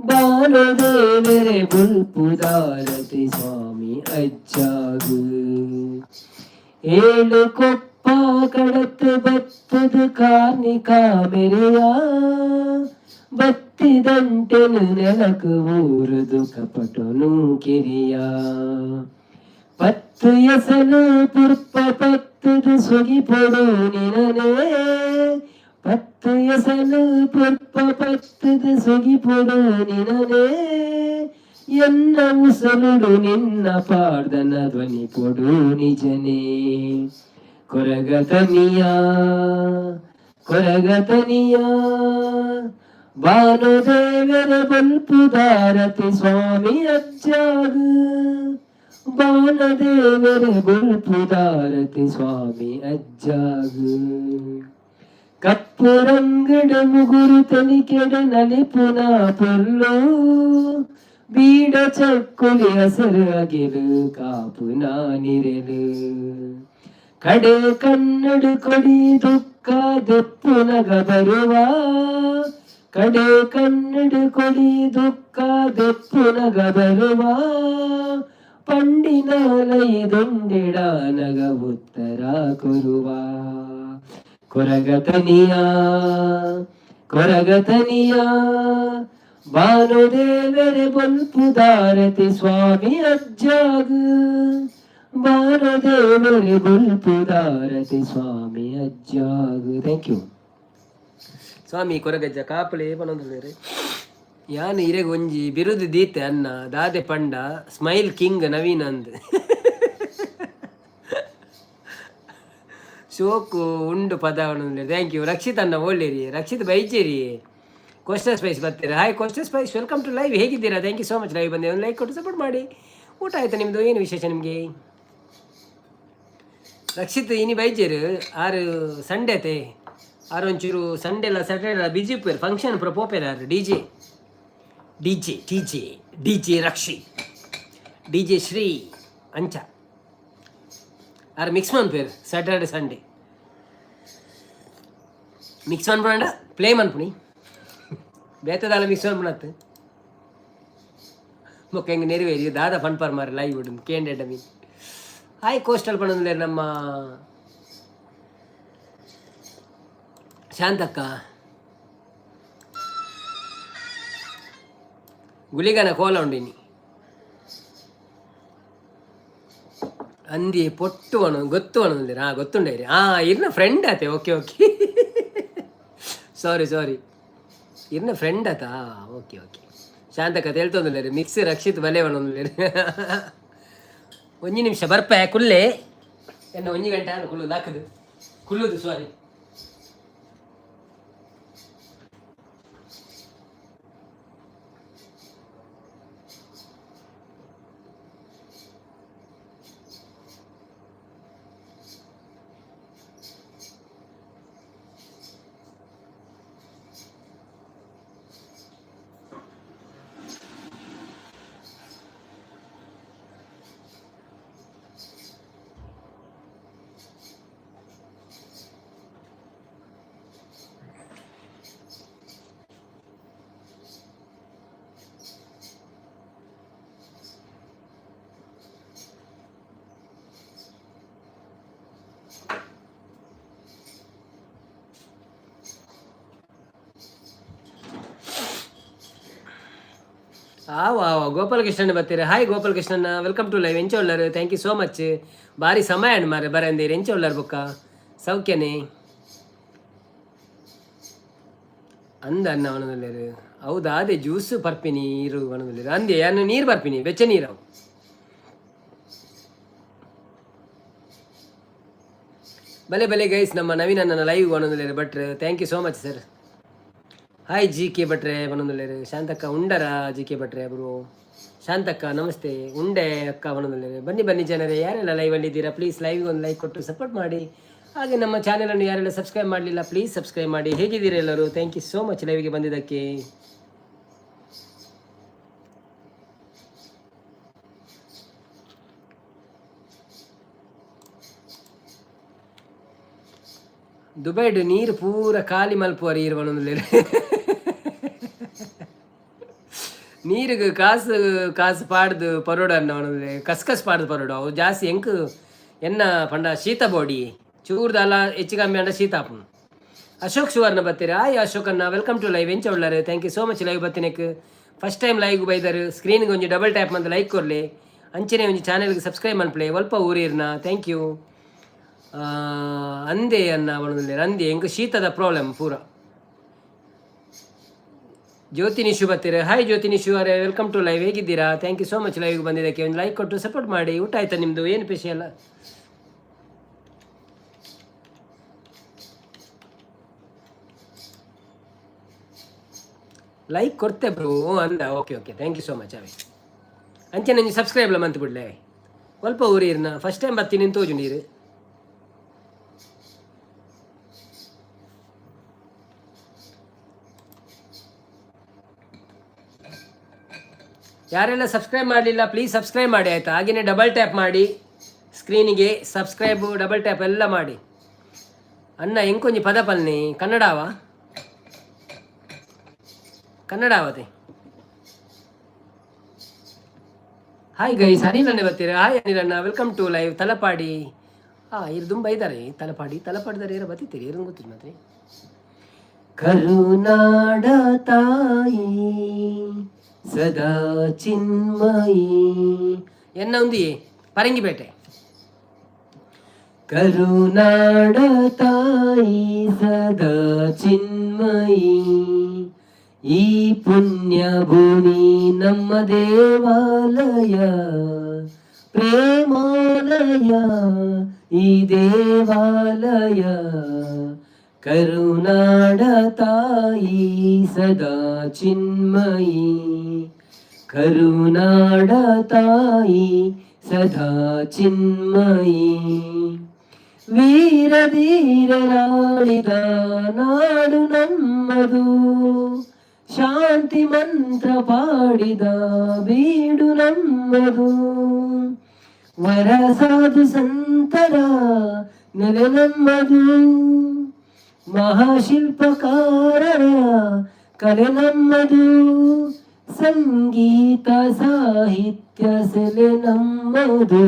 ಭಾನುದೇವರ ಬಲ್ಪುದಾರತಿ ಸ್ವಾಮಿ ಅಜ್ಜಾಗ. ಏಳು ಕೊಪ್ಪ ಕಡತು ಬತ್ತದ ಕಾರ್ನಿಕ ಮೆರೆಯ ಬತ್ತಿದಂಟೆನು ನೆಲಕು ಊರುದು ಕಪಟನು ಕಿರಿಯ. ಪತ್ತು ಎಸಲು ಪುರ್ಪ ಪತ್ತದು ಸೊಗಿ ಪೊಡು ನಿನನೇ, ಪತ್ತು ಎಸಲು ಪುರ್ಪ ಪತ್ತದು ಸೊಗಿ ಪೊಡು ನಿನನೇ. ಎನ್ನ ಉಸಲುಡು ನಿನ್ನ ಪಾಡ್ದನ ಧ್ವನಿ ಪೊಡು ನಿಜನೇ. ಕೊರಗತನಿಯ, ಕೊರಗತನಿಯ, ಭಾನುದೇವರ ಬಲ್ಪುದಾರತಿ ಸ್ವಾಮಿ ಅಜ್ಜಾಗ, ಬಾಲದೇವರ ಬಲ್ಪುದಾರತಿ ಸ್ವಾಮಿ ಅಜ್ಜಾಗ. ಕಪ್ಪು ರಂಗಡ ಮುಗುರು ತಲಿಕೆಡ ನಲಿಪುನ ಪೊರ್ಲು, ಬೀಡ ಚಕ್ಕುಲಿ ಹಸರು ಅಗಿಲು ಕಾಪುನ ನಿರೆಲು. ಕಡೆ ಕನ್ನಡ ಕೊಡಿ ದುಃಖ ದೆಪ್ಪುನಗ ಬರುವ, ಕಡೆ ಕನ್ನಡ ಕೊಡಿ ದುಃಖ ದೆಪ್ಪುನಗ ಬರುವ. ಪಂಡಿನ ಲೈದೊಂದಿಡಾನಗ ಉತ್ತರ ಕೊರುವ. ಕೊರಗತನಿಯ, ಕೊರಗತನಿಯ, ಭಾನುದೇವರ ಬಲ್ಪುದಾರತಿ ಸ್ವಾಮಿ ಅಜ್ಜಾಗ, ಭಾನುದೇವರ ಬಲ್ಪುದಾರತಿ ಸ್ವಾಮಿ ಅಜ್ಜಾಗ. Thank you. ಸ್ವಾಮಿ ಕೊರಗಜ್ಜ ಕಾಪುಲೆ ಪನೊಂದುಲ್ಲೆರ್. ಯಾನ್ ಇರೆಗ್ ಒಂಜಿ ಬಿರುದು ದೀತೆ ಅನ್ನ ದಾದೆ ಪಂಡ ಸ್ಮೈಲ್ ಕಿಂಗ್ ನವೀನ್ ಅಂದ್. ಶೋಕು ಉಂಡು ಪದ. Thank you Rakshit ಅನ್ನ. ಒಳ್ಳೇರಿ ರಕ್ಷಿತ್ ಬೈಚೇರಿ. ಕೋಸ್ಟಲ್ ಸ್ಪೈಸ್ ಬರ್ತೀರಾ? Hi Coastal Spice, welcome to live. ಹೇಗಿದ್ದೀರಾ? Thank you so much live ಬಂದೆ. ಒಂದು ಲೈಕ್ ಕೊಟ್ಟು ಸಪೋರ್ಟ್ ಮಾಡಿ. ಊಟ ಆಯ್ತಾ ನಿಮ್ಮದು? ಏನು ವಿಶೇಷ ನಿಮಗೆ? ರಕ್ಷಿತ್ ಇನಿ ಬೈಜೇರು. ಆರು ಸಂಡೆ ಅತೆ, ಆರು ಒಂಚೂರು ಸಂಡೆ ಎಲ್ಲ ಸ್ಯಾಟರ್ಡೆ ಎಲ್ಲ ಬಿಜಿ ಉಪ್ಪೇರು. ಫಂಕ್ಷನ್ ಪೂರ ಪೋಪೇರು ಆರು. DJ DJ DJ DJ Rakshit, DJ Shri ಅಂಚ ಆರು ಮಿಕ್ಸ್ ಮನ್ಪೇರು. ಸ್ಯಾಟರ್ಡೆ ಸಂಡೇ ಮಿಕ್ಸ್ ಮನ್ಪುಂಡ, ಪ್ಲೇ ಮನ್ಪುಣಿ. ಬೇತದಾಲ ಮಿಕ್ಸ್ ಮನ್ಪುಣತ್ತು. ಬೊಕ್ಕ ಹೆಂಗೆ ನೆರವೇರಿ ದಾದ ಫನ್ಪರ್ ಮಾರಿ ಲೈವ್ ಉಂಡು ಕೇಂಡೆಡ್ ಮೀ. ಹಾಯ್ ಕೋಸ್ಟಲ್ ಪಣಂದ್ರೆ ನಮ್ಮ ಶಾಂತಕ್ಕ. ಗುಳಿಗನ ಕೋಲ ಉಂಡಿನಿ ಅಂದಿ ಪೊಟ್ಟು ಅಣ ಗೊತ್ತು ಅಣಂದಿರ. ಹಾಂ, ಗೊತ್ತುಂಡೇರಿ. ಹಾಂ, ಇರ್ನ ಫ್ರೆಂಡ್ ಆತೆ. ಓಕೆ ಓಕೆ, ಸಾರಿ ಸಾರಿ, ಇರ್ನ ಫ್ರೆಂಡ್ ಆತಾ. ಓಕೆ ಓಕೆ ಶಾಂತಕ್ಕ ತೇಳ್ತೊಂದುಲ್ಲೇರು. ಮಿಕ್ಸ್ ರಕ್ಷಿತ್ ಬಲೆ ಪನೊಂದುಲ್ಲೇರು. ಒಂಜಿ ನಿಮಿಷ ಬರ್ಪೆ ಕುಲ್ಲೆ. ಎನ್ನ ಒಂಜಿ ಗಂಟೆ ಆನು ಕುಲ್ಲು ದಾಕದು ಕುಲ್ಲುದು, ಸಾರಿ. ಆವ ಆವ ಗೋಪಾಲಕೃಷ್ಣನ್ ಬರ್ತೀರ. Hi Gopalakrishnan, welcome to live. ಎಂಚ ಉಳ್ಳಾರು? Thank you so much. ಬಾರಿ ಸಮಯ ಅಂಡ್ ಮಾರೆ ಬರಂದಿರ್. ಎಂಚ ಉಳ್ಳಾರು ಬೊಕ್ಕ? ಸೌಖ್ಯನೇ ಅಂದ ಅನ್ನ ವನದಲ್ಲೇರು. ಹೌದಾ? ಅದೇ ಜ್ಯೂಸ್ ಪರ್ಪಿನಿ ನೀರು ವನದಲ್ಲೇರು. ಅಂದೆ ಅನ್ನ ನೀರು ಬರ್ಪಿನಿ, ಬೆಚ್ಚ ನೀರು ಅವು. ಬಲೆ ಬಲೆ ಗೈಸ್, ನಮ್ಮ ನವೀನ್ ಅಣ್ಣನ ಲೈವ್ ವನದಲ್ಲೇರು ಭಟ್ರು. Thank you so much sir. Hi G K ಭಟ್ರೆ ಪನೊಂದುಲ್ಲೇರು. ಶಾಂತಕ್ಕ ಉಂಡರ ಜಿ ಕೆ ಭಟ್ರೆ ಅವರು? ಶಾಂತಕ್ಕ ನಮಸ್ತೆ. ಉಂಡೆ ಅಕ್ಕ ಪನೊಂದುಲ್ಲೇರು. ಬನ್ನಿ ಬನ್ನಿ ಜನರೇ, ಯಾರೆಲ್ಲ ಲೈವಲ್ಲಿ ಇದ್ದೀರಾ ಪ್ಲೀಸ್ ಲೈವ್ಗೆ ಒಂದು ಲೈಕ್ ಕೊಟ್ಟು ಸಪೋರ್ಟ್ ಮಾಡಿ. ಹಾಗೆ ನಮ್ಮ ಚಾನೆಲನ್ನು ಯಾರೆಲ್ಲ ಸಬ್ಸ್ಕ್ರೈಬ್ ಮಾಡಲಿಲ್ಲ, ಪ್ಲೀಸ್ ಸಬ್ಸ್ಕ್ರೈಬ್ ಮಾಡಿ. ಹೇಗಿದ್ದೀರಾ ಎಲ್ಲರೂ? Thank you so much ಲೈವ್ಗೆ ಬಂದಿದ್ದಕ್ಕೆ. ದುಬೈಡ್ ನೀರು ಪೂರ ಖಾಲಿ ಮಲ್ಪುವರ್ ಈರ್ ಪನೊಂದುಲ್ಲೆರ್. ನೀರಿಗೆ ಕಾಸು ಕಾಸು ಪಾಡ್ದು ಪರೋಡು ಅನ್ನ ಪನೊಂದುಲ್ಲೆ. ಕಸ್ಕಸ್ ಪಾಡ್ದು ಪರೋಡು. ಅವು ಜಾಸ್ತಿ ಎಂಕ್ ಎನ್ನ ಪಂಡ ಶೀತ ಬಾಡಿ, ಚೂರ್ದಲ್ಲ ಹೆಚ್ಚು ಕಮ್ಮಿ ಅಂಡ ಶೀತ ಆಪುಂಡು. ಅಶೋಕ್ ಸುವರ್ಣ ಬತ್ತೀರ. ಆಯ್ ಅಶೋಕ್ ಅಣ್ಣ, welcome to live. ಎಂಚ ಉಳ್ಳಾರು? Thank you so much live ಬತ್ತಿನಕ್. First time live ಬೈದಾರು. ಸ್ಕ್ರೀನ್ಗೆ ಒಂಜಿ ಡಬಲ್ ಟ್ಯಾಪ್ ಮಂತ್ ಲೈಕ್ ಕೊರ್ಲೆ, ಅಂಚನೆ ಒಂಜಿ ಚಾನೆಲ್ಗೆ ಸಬ್ಸ್ಕ್ರೈಬ್ ಮನ್ಪಲೆ. ಒಲ್ಪ ಊರಿರ್ನ? Thank you. ಅಂದೆ ಅನ್ನ ಪನೊಂದುಲ್ಲೆರ್. ಅಂದೆ, ಎಂಕ್ ಶೀತದ ಪ್ರಾಬ್ಲಮ್ ಪೂರ. ಜ್ಯೋತಿ ನಿಶು ಬತ್ತೀರ. ಹಾಯ್ ಜ್ಯೋತಿ ನಿಶು ಅವರೇ, welcome to live. ಹೇಗಿದ್ದೀರಾ? Thank you so much live ಬಂದಿದ್ದಕ್ಕೆ. ಒಂದು ಲೈಕ್ ಕೊಟ್ಟು ಸಪೋರ್ಟ್ ಮಾಡಿ. ಊಟ ಆಯ್ತಾ ನಿಮ್ಮದು? ಏನು ಸ್ಪೆಷಲ್? ಲೈಕ್ ಕೊಡ್ತೆ ಬ್ರೋ ಅಂದ. Okay okay, thank you so much ಅವೇ. ಅಂಚೆ ನಂಜಿ ಸಬ್ಸ್ಕ್ರೈಬ್ ಮಂತ್ ಬಿಡ್ಲೆ. ಒಲ್ಪ ಊರಿರ್ನ? ಫಸ್ಟ್ ಟೈಮ್ ಬರ್ತೀನಿ ತೋಜು ನೀರು. ಯಾರೆಲ್ಲ ಸಬ್ಸ್ಕ್ರೈಬ್ ಮಾಡಲಿಲ್ಲ, ಪ್ಲೀಸ್ ಸಬ್ಸ್ಕ್ರೈಬ್ ಮಾಡಿ, ಆಯಿತಾ? ಹಾಗೆಯೇ ಡಬಲ್ ಟ್ಯಾಪ್ ಮಾಡಿ ಸ್ಕ್ರೀನಿಗೆ. ಸಬ್ಸ್ಕ್ರೈಬು, ಡಬಲ್ ಟ್ಯಾಪ್ ಎಲ್ಲ ಮಾಡಿ. ಅಣ್ಣ, ಎಂಕೊಂಜಿ ಪದ ಪಲ್ನಿ. ಕನ್ನಡವ ಕನ್ನಡ ಅವತೆ. ಹಾಯ್ ಗೈಸ್, ಅನಿಲ್ ಅಣ್ಣ ಬರ್ತೀರಾ? ಹಾಯ್ ಅನಿಲ್ ಅಣ್ಣ, welcome to live. Talapady. ಹಾಂ, ಇರು ತುಂಬ ಇದ್ದಾರೆ. ತಲಪಾಡಿ, ತಲಪಾಡಿದಾರೆ. ಏರೋ ಬತ್ತಿತ್ತೀರಿ, ಏನು ಗೊತ್ತಿಲ್ಲ ಮಾತ್ರ. ಕರುನಾಡ ತಾಯಿ ಸದಾ ಚಿನ್ಮಯಿ. ಎನ್ನ ಒಂದು ಪರಂಗಿಪೇಟೆ. ಕರುನಾಡ ತಾಯಿ ಸದಾ ಚಿನ್ಮಯಿ, ಈ ಪುಣ್ಯ ಭೂಮಿ ನಮ್ಮ ದೇವಾಲಯ, ಪ್ರೇಮಾಲಯ ಈ ದೇವಾಲಯ. ಕರುನಾಡ ತಾಯಿ ಸದಾ ಚಿನ್ಮಯಿ, ಕರುನಾಡ ತಾಯಿ ಸದಾ ಚಿನ್ಮಯಿ. ವೀರ ಧೀರರಾಳಿದ ನಾಡು ನಮ್ಮದು, ಶಾಂತಿ ಮಂತ್ರ ಪಾಡಿದ ಬೀಡು ನಮ್ಮದು. ವರ ಸಾಧು ಸಂತರ ನೆಲೆ ನಮ್ಮದು, ಮಹಾಶಿಲ್ಪಕಾರರ ಕಲೆ ನಮ್ಮದು. ಸಂಗೀತ ಸಾಹಿತ್ಯ ಸೆಲೆ ನಮ್ಮದು.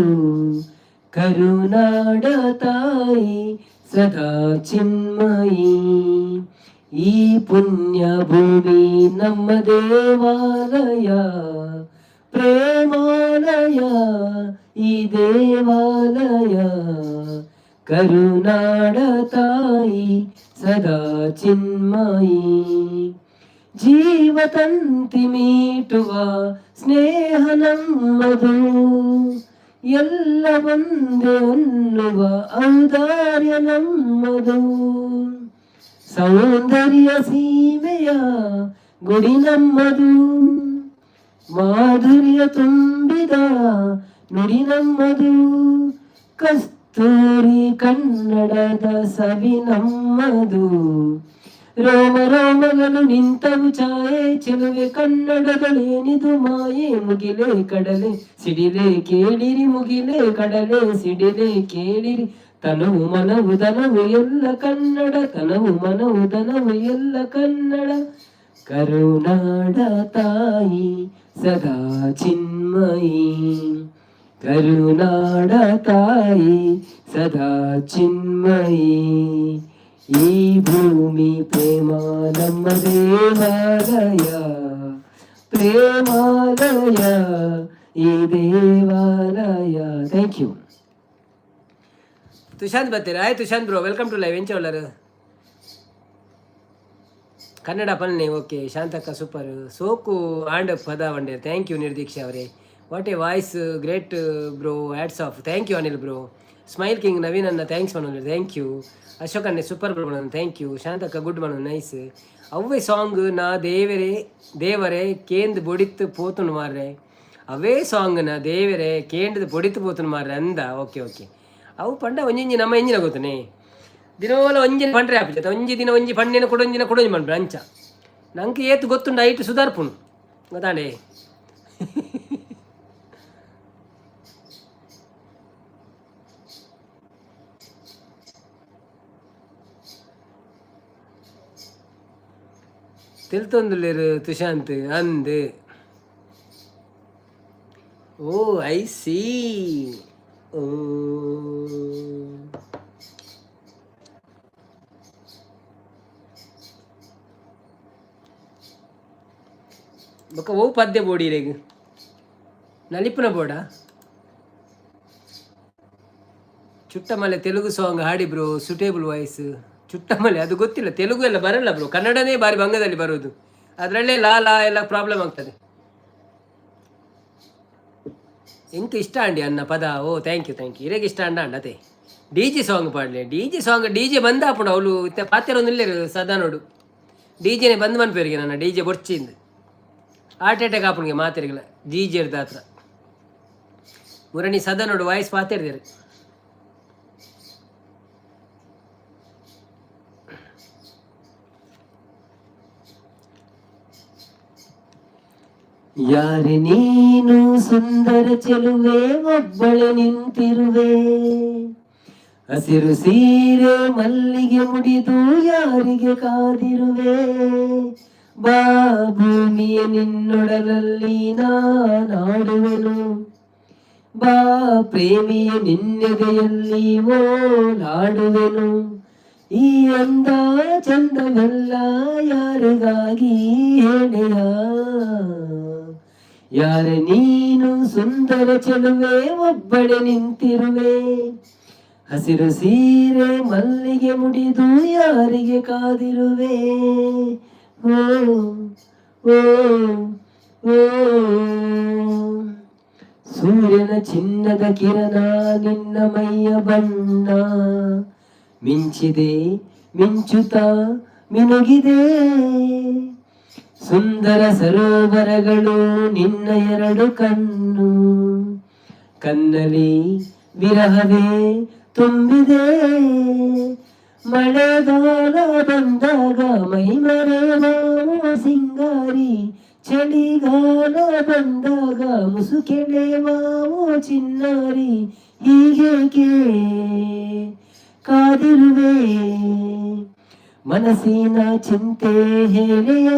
ಕರುನಾಡ ತಾಯಿ ಸದಾ ಚಿನ್ಮಯಿ, ಈ ಪುಣ್ಯ ಭೂಮಿ ನಮ್ಮ ದೇವಾಲಯ, ಪ್ರೇಮಾಲಯ ಈ ದೇವಾಲಯ. ಕರುನಾಡ ತಾಯಿ ಸದಾ ಚಿನ್ಮಯಿ, ಜೀವತಂತಿ ಮೀಟುವ ಸ್ನೇಹ ನಮ್ಮದು. ಎಲ್ಲ ಒಂದೇ ಅನ್ನುವ ಔದಾರ್ಯ ನಮ್ಮದು. ಸೌಂದರ್ಯ ಸೀಮೆಯ ಗುಡಿ ನಮ್ಮದು, ಮಾಧುರ್ಯ ತುಂಬಿದ ನುಡಿ ನಮ್ಮದು. ಕಸ್ತೂರಿ ಕನ್ನಡದ ಸವಿ ನಮ್ಮದು. ರೋಮ ರೋಮಗಳು ನಿಂತವು ಛಾಯೆ, ಚೆಲುವೆ ಕನ್ನಡಗಳೇನಿದು ಮಾಯೆ. ಮುಗಿಲೆ ಕಡಲೆ ಸಿಡಿಲೆ ಕೇಳಿರಿ, ಮುಗಿಲೆ ಕಡಲೆ ಸಿಡಿಲೆ ಕೇಳಿರಿ. ತನವು ಮನವು ದನವು ಎಲ್ಲ ಕನ್ನಡ, ತನವು ಮನವು ದನವು ಎಲ್ಲ ಕನ್ನಡ. ಕರುನಾಡ ತಾಯಿ ಸದಾ ಚಿನ್ಮಯಿ, ಕರುನಾಡ ತಾಯಿ ಸದಾ ಚಿನ್ಮಯಿ. ಈ ಭೂಮಿ ಪ್ರೇಮ ನಮ್ಮ ದೇವಾಲಯ, ಪ್ರೇಮಾಲಯ ಈ ದೇವಾಲಯ. Thank you. ತುಶಾಂತ್ ಬರ್ತೀರಾ? Hi Tushanth bro, welcome to live. ಎಂಚ ಉಳ್ಳರು? ಕನ್ನಡ ಪಲ್ನೆ. ಓಕೆ ಶಾಂತಕ್ಕ, ಸೂಪರ್. ಸೋಕು ಆಂಡ್ ಪದ ವಂಡೆ. Thank you ನಿರ್ದೀಕ್ಷಾ ಅವರೇ. What a voice, great bro, hats off. Thank you Anil bro. Smile king Naveen ಅನ್ನ thanks ಮಾಡೋದು. Thank you. Ashok ಅಣ್ಣೆ ಸೂಪರ್ ಬ್ರೋ ಮಾಡೋದು. Thank you. ಶಾಂತಕ್ಕ ಗುಡ್ ಮಾಡೋದು, ನೈಸ್. ಅವ್ವೇ ಸಾಂಗ್ ನಾ ದೇವರೇ ದೇವರೇ ಕೇಂದ್ ಬೊಡಿತ್ತು ಪೋತುನು ಮಾರ್ರೆ. ಅವೇ ಸಾಂಗ್ ನ ದೇವರೇ ಕೇಂದ್ರದ ಬೊಡಿತು ಪೋತುನು ಮಾರ್ರೆ ಅಂದ. ಓಕೆ ಓಕೆ, ಅವು ಪಂಡ ಒಂಜಿಂಜಿ ನಮ್ಮ ಎಂಜಿನ ಗೊತ್ತನೆ. ದಿನೋಲ ಒಂಜಿನ ಪಂಡ್ರೆ ಆಪಿಜ. ಒಂಜಿ ದಿನ ಒಂಜಿ ಪಣ್ಣೆನ ಕೊಡೊಂಜಿನ ಕೊಡೊಂಜಿ ಪಂಡ್ರೆ ಅಂಚ. ನಂಗೆ ಏತು ಗೊತ್ತುಂಡು ಐಟ್ ಸುಧಾರ್ಪುಣು ಗೊತ್ತಾಂಡೆ. ತೆಲ್ತೊಂದುಲ್ಲೆರ್ ತುಶಾಂತ್ ಅಂದ್. ಓ, I see. ಓ, ಬೊಕ್ಕ ಓ ಪದ್ಯ ಬೋಡಿ ಇರೆಗ್? ನಲಿಪುನ ಬೋಡ? ಚುಟ್ಟಮಲೆ ತೆಲುಗು ಸಾಂಗ್ ಹಾಡಿ ಬ್ರೋ, ಸುಟೇಬಲ್ ವಾಯ್ಸ್. ಚುಟ್ಟಮಲೆ ಅದು ಗೊತ್ತಿಲ್ಲ, ತೆಲುಗು ಎಲ್ಲ ಬರಲ್ಲ ಬ್ರೋ. ಕನ್ನಡನೇ ಬಾರಿ ಬಂಗದಲ್ಲಿ ಬರೋದು. ಅದರಲ್ಲೇ ಲಾ ಲಾ ಎಲ್ಲ ಪ್ರಾಬ್ಲಮ್ ಆಗ್ತದೆ. ಎಂತ ಇಷ್ಟ ಅಂಡಿ ಅನ್ನ ಪದ. ಓ, thank you, thank you. ಇರೆಗ್ ಇಷ್ಟ ಅಂಡ ಅಂಡ ಅದೇ. ಡಿಜೆ ಸಾಂಗ್ ಪಾಡ್ಲೆ. ಡಿಜೆ ಸಾಂಗ್, ಡಿಜೆ ಬಂದ ಆಪುಂಡು. ಅವಳು ಇತ್ತೆ ಪಾತೆರೊಂದು ಸದಾ ನೋಡು. ಡಿಜೆನೆ ಬಂದ್ ಮನ್ಪೇರಿಗೆ ನನ್ನ ಡಿಜೆ ಬೊರ್ಚಿಂದು ಹಾರ್ಟ್ ಅಟ್ಯಾಕ್ ಆಪುಣಿಗೆ ಮಾತೆರಿಗಳ ಡಿಜೆ ಹತ್ರ. ಮುರಣಿ ಸದಾ ನೋಡು ವಾಯ್ಸ್ ಪಾತೆರ್ದೇರು. ಯಾರೆ ನೀನು ಸುಂದರ ಚೆಲುವೆ, ಒಬ್ಬಳೆ ನಿಂತಿರುವೆ? ಹಸಿರು ಸೀರೆ ಮಲ್ಲಿಗೆ ಮುಡಿದು ಯಾರಿಗೆ ಕಾದಿರುವೆ? ಬಾ ಭೂಮಿಯ, ನಿನ್ನೊಡಲಲ್ಲಿ ನಾನಾಡುವೆನು. ಬಾ ಪ್ರೇಮಿಯ, ನಿನ್ನೆದೆಯಲ್ಲಿ ಓಲಾಡುವೆನು. ಈ ಅಂದ ಚಂದವೆಲ್ಲ ಯಾರಿಗಾಗಿ ಹೇಳೆಯ? ಯಾರ ನೀನು ಸುಂದರ ಚೆಲುವೆ, ಒಬ್ಬಳೆ ನಿಂತಿರುವೆ? ಹಸಿರು ಸೀರೆ ಮಲ್ಲಿಗೆ ಮುಡಿದು ಯಾರಿಗೆ ಕಾದಿರುವೆ? ಓ ಓ ಓ, ಸೂರ್ಯನ ಚಿನ್ನದ ಕಿರಣ, ನಿನ್ನ ಮೈಯ ಬಣ್ಣ ಮಿಂಚಿದೆ, ಮಿಂಚುತ್ತ ಮಿನುಗಿದೆ. ಸುಂದರ ಸರೋವರಗಳು ನಿನ್ನ ಎರಡು ಕಣ್ಣು, ಕಣ್ಣಲ್ಲಿ ವಿರಹವೇ ತುಂಬಿದೆ. ಮಳೆಗಾಲ ಬಂದಾಗ ಮೈ ಮರೆವ ಸಿಂಗಾರಿ, ಚಳಿಗಾಲ ಬಂದಾಗ ಮುಸುಕೆಳೆವ ಚಿನ್ನಾರಿ, ಹೀಗೇಕೆ ಕಾದಿರುವೆ? ಮನಸ್ಸಿನ ಚಿಂತೆ ಹೇಳೆಯ?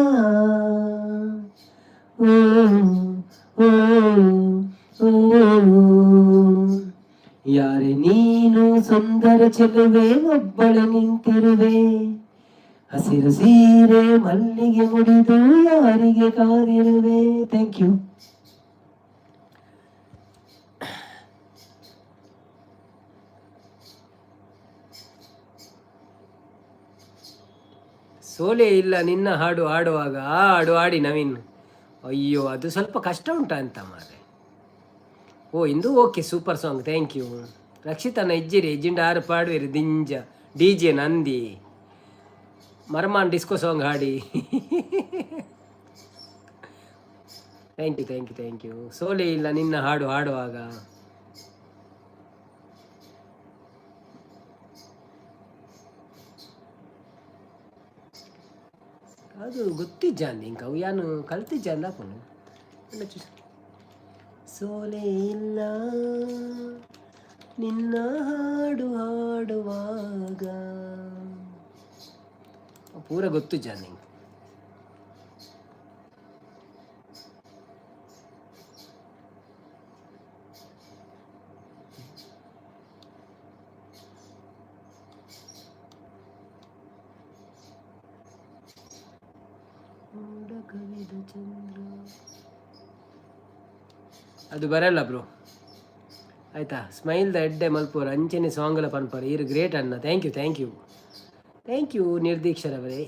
ಓ ಓ ಓ, ಯಾರೆ ನೀನು ಸುಂದರ ಚೆಲುವೆ, ಒಬ್ಬಳೆ ನಿಂತಿರುವೆ? ಹಸಿರು ಸೀರೆ ಮಲ್ಲಿಗೆ ಮುಡಿದು ಯಾರಿಗೆ ಕಾದಿರುವೆ? Thank you. ಸೋಲೆ ಇಲ್ಲ ನಿನ್ನ ಹಾಡು ಹಾಡುವಾಗ. ಆ ಹಾಡು ಹಾಡಿ ನವೀನ್. ಅಯ್ಯೋ, ಅದು ಸ್ವಲ್ಪ ಕಷ್ಟ ಉಂಟಾ ಅಂತ ಮಾರೆ. ಓ ಇಂದು okay, super song, thank you. ರಕ್ಷಿತನ ಇಜ್ಜಿರಿ, ಇಜ್ಜಿಂಡ ಆರು ಪಾಡುವಿರಿ ದಿಂಜ ಡಿಜೆ ನಂದಿ ಮರ್ಮಾನ್ ಡಿಸ್ಕೋ ಸಾಂಗ್ ಹಾಡಿ. Thank you, thank you, thank you. ಸೋಲೆ ಇಲ್ಲ ನಿನ್ನ ಹಾಡು ಹಾಡುವಾಗ. ಅದು ಗೊತ್ತಿಜ್ಜಾಂದಿ ಇಂಕ ಅವು ಯಾನು ಕಲ್ತಿಜ್ಜಾಂದ ಹಾಕೊಂಡು. ಸೋಲೆ ಇಲ್ಲ ನಿನ್ನ ಹಾಡು ಹಾಡುವಾಗ ಪೂರ ಗೊತ್ತಿಜ್ಜಾಂದಿ ನಿಂಗೆ. ಮೋಡ ಕವಿದ ಚಂದ್ರ ಅದು ಬರಲ್ಲ ಬ್ರೋ, ಆಯ್ತಾ? ಸ್ಮೈಲ್ದ ಎಡ್ಡೆ ಮಲ್ಪೋರು ಅಂಚನೆ ಸಾಂಗ್ಲ ಪನ್ಪರ್. ಈರ್ ಗ್ರೇಟ್ ಅಣ್ಣ. Thank you, thank you, thank you ನಿರ್ದೀಕ್ಷರವರೇ.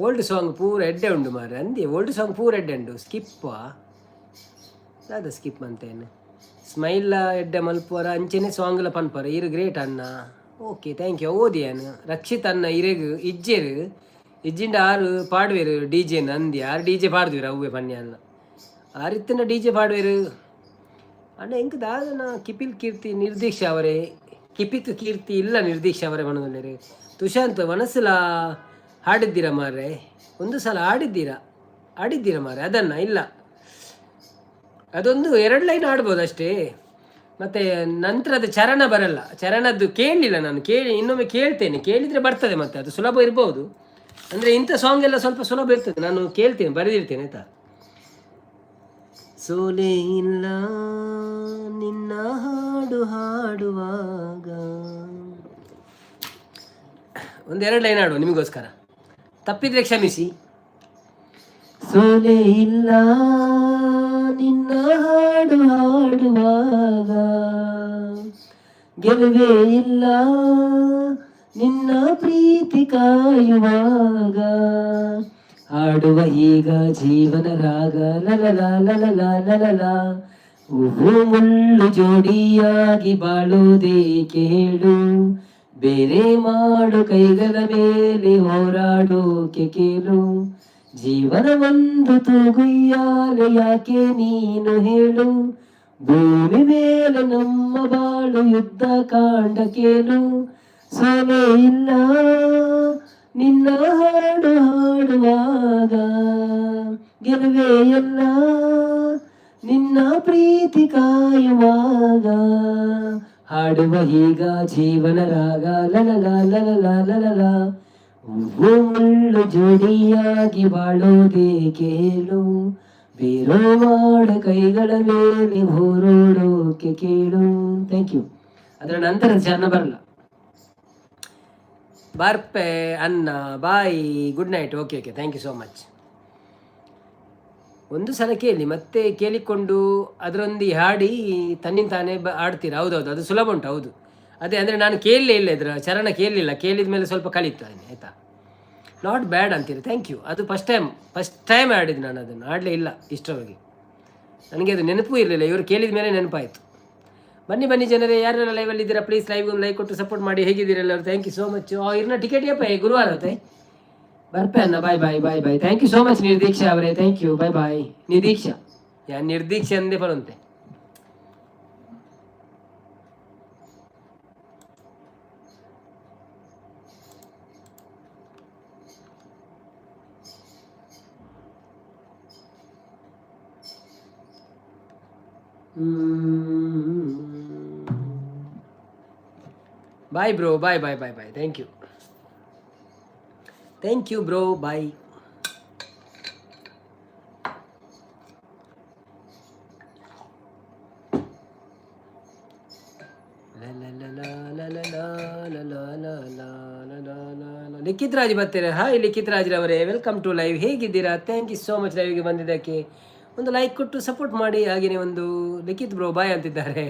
Old song ಪೂರ ಎಡ್ಡೆ ಉಂಡು ಮಾರ್ರೆ. ಅಂದಿ ಓಲ್ಡ್ ಸಾಂಗ್ ಪೂರ ಎಡ್ಡೆ ಉಂಡು. ಸ್ಕಿಪ್ ದಾದ ಸ್ಕಿಪ್ ಅಂತೇನು? ಸ್ಮೈಲ್ ಎಡ್ಡೆ ಮಲ್ಪುವರ ಅಂಚನೆ ಸಾಂಗ್ಲ ಪನ್ಪರ. ಈರ್ ಗ್ರೇಟ್ ಅಣ್ಣ. Okay, thank you. ಓದಿಯಾನು ರಕ್ಷಿತ್ ಅಣ್ಣ ಇರೆಗ್ ಇಜ್ಜೆರ್, ಇಜ್ಜಿಂಡ ಆರು ಪಾಡುವೆರು ಡಿಜೆ ನಂದಿ. ಆರು ಡಿಜೆ ಪಾಡ್ದುವೆರು ಅವ್ವೆ ಪನ್ಯ ಅಲ್ಲ. ಆರು ಇತ್ತಿನ ಡಿಜೆ ಪಾಡುವೆರು ಅಣ್ಣ. ಎಂಕ್ ದಾದನ ಕಿಪಿಲ್ ಕೀರ್ತಿ ನಿರ್ದೀಕ್ಷ ಅವರೇ, ಕಿಪಿಕ್ ಕೀರ್ತಿ ಇಲ್ಲ ನಿರ್ದೀಕ್ಷ ಅವರೇ ಮನದಲ್ಲಿರು. ತುಶಾಂತ್ ಮನಸ್ಸುಲ ಹಾಡಿದ್ದೀರಾ ಮಾರ್ರೆ? ಒಂದು ಸಲ ಹಾಡಿದ್ದೀರಾ, ಹಾಡಿದ್ದೀರಾ ಮಾರ್ರೆ ಅದನ್ನ? ಇಲ್ಲ, ಅದೊಂದು ಎರಡು ಲೈನ್ ಆಡ್ಬೋದು ಅಷ್ಟೇ. ಮತ್ತು ನಂತರದ ಚರಣ ಬರಲ್ಲ, ಚರಣದ್ದು ಕೇಳಲಿಲ್ಲ ನಾನು. ಕೇಳಿ ಇನ್ನೊಮ್ಮೆ ಕೇಳ್ತೇನೆ, ಕೇಳಿದರೆ ಬರ್ತದೆ. ಮತ್ತೆ ಅದು ಸುಲಭ ಇರ್ಬೋದು. ಅಂದರೆ ಇಂಥ ಸಾಂಗ್ ಎಲ್ಲ ಸ್ವಲ್ಪ ಸುಲಭ ಇರ್ತದೆ. ನಾನು ಕೇಳ್ತೇನೆ, ಬರೆದಿರ್ತೇನೆ, ಆಯ್ತಾ? ಸೋಲೆ ಇಲ್ಲ ನಿನ್ನ ಹಾಡು ಹಾಡುವಾಗ. ಒಂದೆರಡು ಲೈನ್ ಹಾಡುವ ನಿಮಗೋಸ್ಕರ, ತಪ್ಪಿದ್ರೆ ಕ್ಷಮಿಸಿ. ಸೋಲೆ ಇಲ್ಲ ನಿನ್ನ ಹಾಡು ಹಾಡುವಾಗ, ಗೆಲುವೇ ಇಲ್ಲ ನಿನ್ನ ಪ್ರೀತಿ ಕಾಯುವಾಗ, ಹಾಡುವ ಈಗ ಜೀವನ ರಾಗ ಲಲಲ ಲಲಲ ಲಲಲ, ಹೂವು ಮುಳ್ಳು ಜೋಡಿಯಾಗಿ ಬಾಳುವುದೇ ಕೇಳು, ಬೇರೆ ಮಾಡು ಕೈಗಳ ಮೇಲೆ ಹೋರಾಡೋಕೆ ಕೇಳು, ಜೀವನ ಒಂದು ತೂಗುಯ್ಯಾಲೆ ಯಾಕೆ ನೀನು ಹೇಳು, ಭೂಮಿ ಮೇಲೆ ನಮ್ಮ ಬಾಳು ಯುದ್ಧ ಕಾಂಡ ಕೇಳು, ಸೋಲೆ ಇಲ್ಲ ನಿನ್ನ ಹಾಡು ಹಾಡುವಾಗ, ಗೆಲುವೇ ಎಲ್ಲ ನಿನ್ನ ಪ್ರೀತಿ ಕಾಯುವಾಗ, ಹಾಡುವ ಈಗ ಜೀವನ ರಾಗ ಲಲಲ ಲಲಲ ಲಲಲ, ಹೂವು ಮುಳ್ಳು ಜೋಡಿಯಾಗಿ ಬಾಳೋದೇ ಕೇಳು, ಬೇರೋ ಮಾಡ ಕೈಗಳ ಮೇಲೆ ಹೋರೋಡೋಕೆ ಕೇಳು. Thank you. ಅದರ ನಂತರ ಚರಣ ಬರಲ್ಲ. ಬರ್ಪೆ ಅನ್ನ, bye, good night. Okay okay, thank you so much. ಒಂದು ಸಲ ಕೇಳಿ ಮತ್ತೆ ಕೇಳಿಕೊಂಡು ಅದರೊಂದಿಗೆ ಹಾಡಿ ತನ್ನಿಂದ ತಾನೇ ಆಡ್ತೀರಾ? ಹೌದೌದು, ಅದು ಸುಲಭ ಉಂಟು. ಹೌದು, ಅದೇ ಅಂದರೆ ನಾನು ಕೇಳಲೇ ಇಲ್ಲ, ಇದರ ಚರಣ ಕೇಳಲಿಲ್ಲ. ಕೇಳಿದ ಮೇಲೆ ಸ್ವಲ್ಪ ಕಲಿತು ಆಯಿತಾ? Not bad ಅಂತೀರಿ, thank you. ಅದು ಫಸ್ಟ್ ಟೈಮ್, ಫಸ್ಟ್ ಟೈಮ್ ಆಡಿದ್ದು ನಾನು. ಅದನ್ನು ಆಡಲೇ ಇಲ್ಲ ಇಷ್ಟರವರೆಗೆ. ನನಗೆ ಅದು ನೆನಪೂ ಇರಲಿಲ್ಲ, ಇವರು ಕೇಳಿದ ಮೇಲೆ ನೆನಪಾಯಿತು. ಬನ್ನಿ ಬನ್ನಿ ಜನರೇ, ಯಾರೆಲ್ಲ ಲೈವಲ್ಲಿ ಇದ್ದೀರಾ ಪ್ಲೀಸ್ ಲೈವ್ ಒಂದು ಲೈಕ್ ಕೊಟ್ಟು ಸಪೋರ್ಟ್ ಮಾಡಿ. ಹೇಗಿದ್ದೀರಾ ಎಲ್ಲರೂ? Thank you so much. ಇರ್ನ ಟಿಕೆಟ್ ಯಪ್ಪ ಗುರುವಾರ ಆಗುತ್ತೆ. ಬರ್ಪೆ ಅನ್ನ, bye bye bye bye. Thank you so much Nirdeeksha ಅವರೇ, thank you, bye bye. Nirdeeksha yeah ನಿರ್ದೀಕ್ಷೆ ಅಂದೇ ಬರುವಂತೆ. Bye bro, bye bye bye bye. Thank you, thank you bro, bye. Likhith Raj ಬರ್ತೀರಾ? ಹಾಯ್ ಲಿಖಿತ್ ರಾಜ್ರವರೇ, welcome to live. ಹೇಗಿದ್ದೀರಾ? Thank you so much ಲೈವ್ಗೆ ಬಂದಿದ್ದಕ್ಕೆ. ಒಂದು ಲೈಕ್ ಕೊಟ್ಟು ಸಪೋರ್ಟ್ ಮಾಡಿ. ಹಾಗೆಯೇ ಒಂದು ಲಿಖಿತ್ ಬ್ರೋ ಬಾಯ್ ಅಂತಿದ್ದಾರೆ.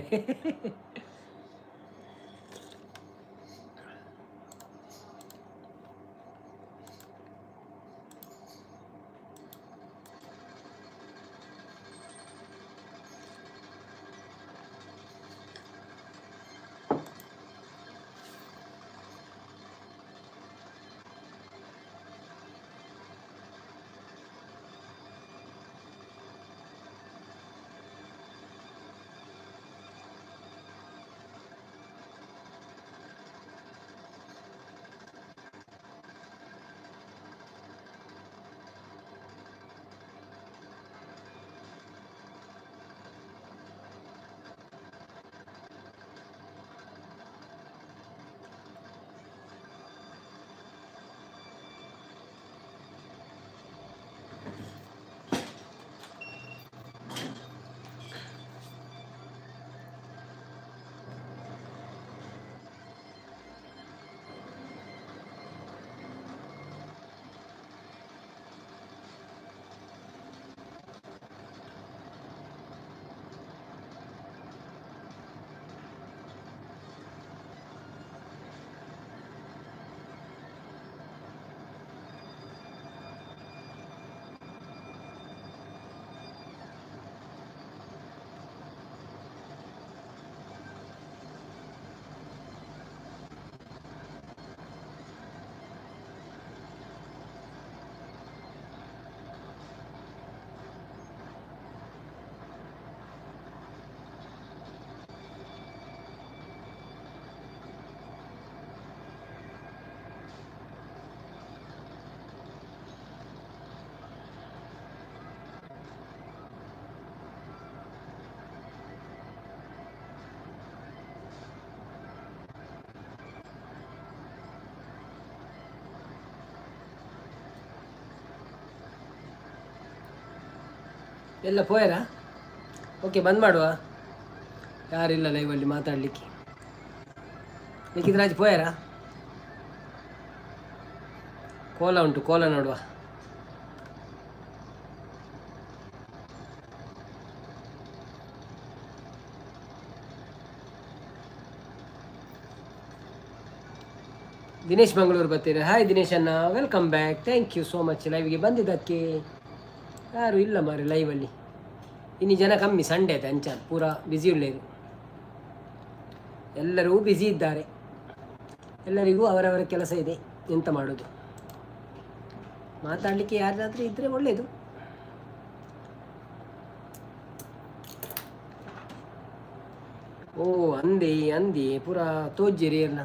ಎಲ್ಲ ಪೋಯರಾ? ಓಕೆ, ಬಂದ್ ಮಾಡುವ. ಯಾರಿಲ್ಲ ಲೈವಲ್ಲಿ ಮಾತಾಡಲಿಕ್ಕೆ. ಲಿಖಿತ್ ರಾಜ್ ಪೋಯರಾ? ಕೋಲ ಉಂಟು, ಕೋಲ ನೋಡುವ. ದಿನೇಶ್ ಮಂಗಳೂರು ಬರ್ತೀರಾ? ಹಾಯ್ ದಿನೇಶ್ ಅಣ್ಣ, welcome back. Thank you so much ಲೈವ್ಗೆ ಬಂದಿದ್ದಕ್ಕೆ. ಯಾರು ಇಲ್ಲ ಮಾರೆ ಲೈವಲ್ಲಿ. ಇನ್ನು ಜನ ಕಮ್ಮಿ, ಸಂಡೇ ಆಯ್ತು, ಅಂಚ ಪೂರಾ ಬ್ಯುಸಿ ಉಳ್ಳೇರು. ಎಲ್ಲರೂ ಬ್ಯುಸಿ ಇದ್ದಾರೆ, ಎಲ್ಲರಿಗೂ ಅವರವರ ಕೆಲಸ ಇದೆ. ಎಂತ ಮಾಡೋದು? ಮಾತಾಡಲಿಕ್ಕೆ ಯಾರಾದರೂ ಇದ್ದರೆ ಒಳ್ಳೆಯದು. ಓ ಅಂದಿ ಅಂದಿ ಪೂರಾ ತೋಜ್ಜಿರಿ ಎಲ್ಲ.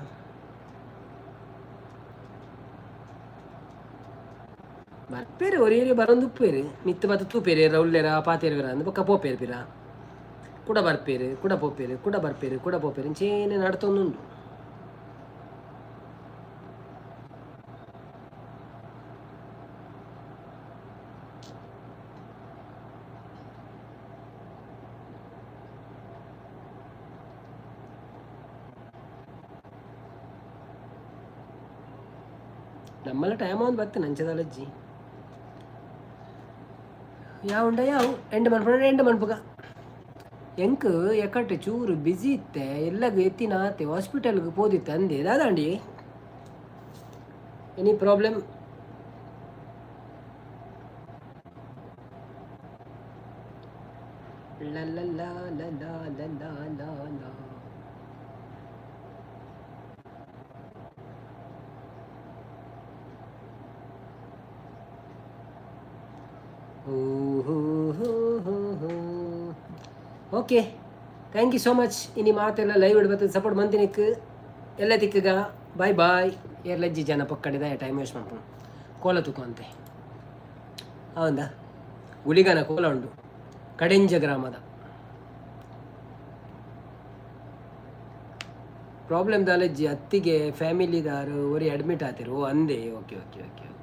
ಬರ್ಪೇರು, ಒರಿಯರಿ ಬರೊಂದು ಉಪ್ಪೇರು ಮಿತ್ತು ಬತ್ತ ತೂಪೇರು ಏರ ಉಲ್ಲೇರ ಪಾತೇರು ಅಂದ್ ಬೊಕ್ಕ ಪೋಪೇರು ಪಿರ ಕುಡ ಬರ್ಪೇರು ಕುಡ ಪೋಪೇರು ಕುಡ ಬರ್ಪೇರು ಕುಡ ಪೋಪೇರು ಇಂಚೇನೆ ನಡ್ತೊಂದುಂಡು. ನಮ್ಮಲ್ಲ ಟೈಮ್ ಒಂದು ಬತ್ತೆ ನಂಚದಲಜ್ಜಿ ಯಾವ ಯಾವ ಎಂಡ್ ಮನ್ಪುಂಡ ಎಂಡ್ ಮನ್ಪುಗ. ಎಂಕ್ ಎಕಟ್ ಚೂರು ಬ್ಯುಸಿ ಇತ್ತೆ, ಎಲ್ಲಗ ಎತ್ತಿನ ಆತೆ ಹಾಸ್ಪಿಟಲ್ಗೆ ಪೋದಿತ್ತೆ ಅಂದೆ ದಾದಾಂಡಿ. Any problem? ಲ ಲ ಲ ಲ ಲ ಲ ಲ. Okay, thank you so much. ಇನಿ ಮಾತೆಲ್ಲ ಲೈವ್ ಇಡ್ಬತ್ತದ ಸಪೋರ್ಟ್ ಮಂತಿನಿಕ್ ಎಲ್ಲ ತಿಕ್ಕಗ. Boy boy. ಏರ್ಲಜ್ಜಿ ಜನ ಪಕ್ಕಡಿದ ಟೈಮ್ ವೇಸ್ಟ್ ಮಾಡ್ಕೊಂಡು ಕೋಲ ತೂಕು ಅಂತೆ. ಹೌದಾ? ಗುಳಿಗನ ಕೋಲ ಉಂಟು ಕಡೆಂಜ ಗ್ರಾಮದ. ಪ್ರಾಬ್ಲಮ್ ದಾಲಜ್ಜಿ, ಅತ್ತಿಗೆ ಫ್ಯಾಮಿಲಿದಾರು ಒರಿ ಅಡ್ಮಿಟ್ ಆತಿರು ಅಂದೆ. Okay okay okay okay.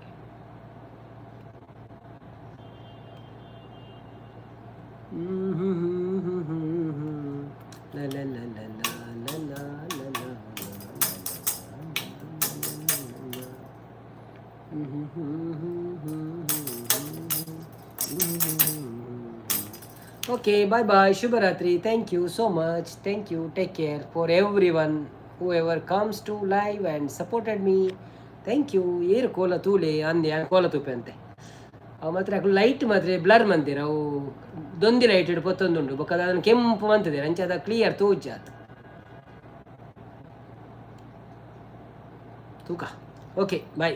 Okay, bye bye, Shubharatri. Thank you so much. Thank you. Take care for everyone whoever comes to live and supported me. Thank you. ಏರು ಕೋಲ ತೂಲೆ ಅಂದೆ, ಕೋಲ ತೂಪೆ ಅಂತೆ. ಅವು ಮಾತ್ರ ಅಕುಲು ಲೈಟ್ ಮಾತ್ರ ಬ್ಲರ್ ಮಂತೀರ. ಅವು ದೊಂದಿ ಲೈಟ್ ಇಡು ಪೊತ್ತೊಂದುಂಡು ಬೊಕ್ಕ ಅದನ್ನು ಕೆಂಪು ಮಂತದೆ, ಅಂಚ ಅದ ಕ್ಲಿಯರ್ ತೂಜಾತ್ ತೂಕ. Okay, bye.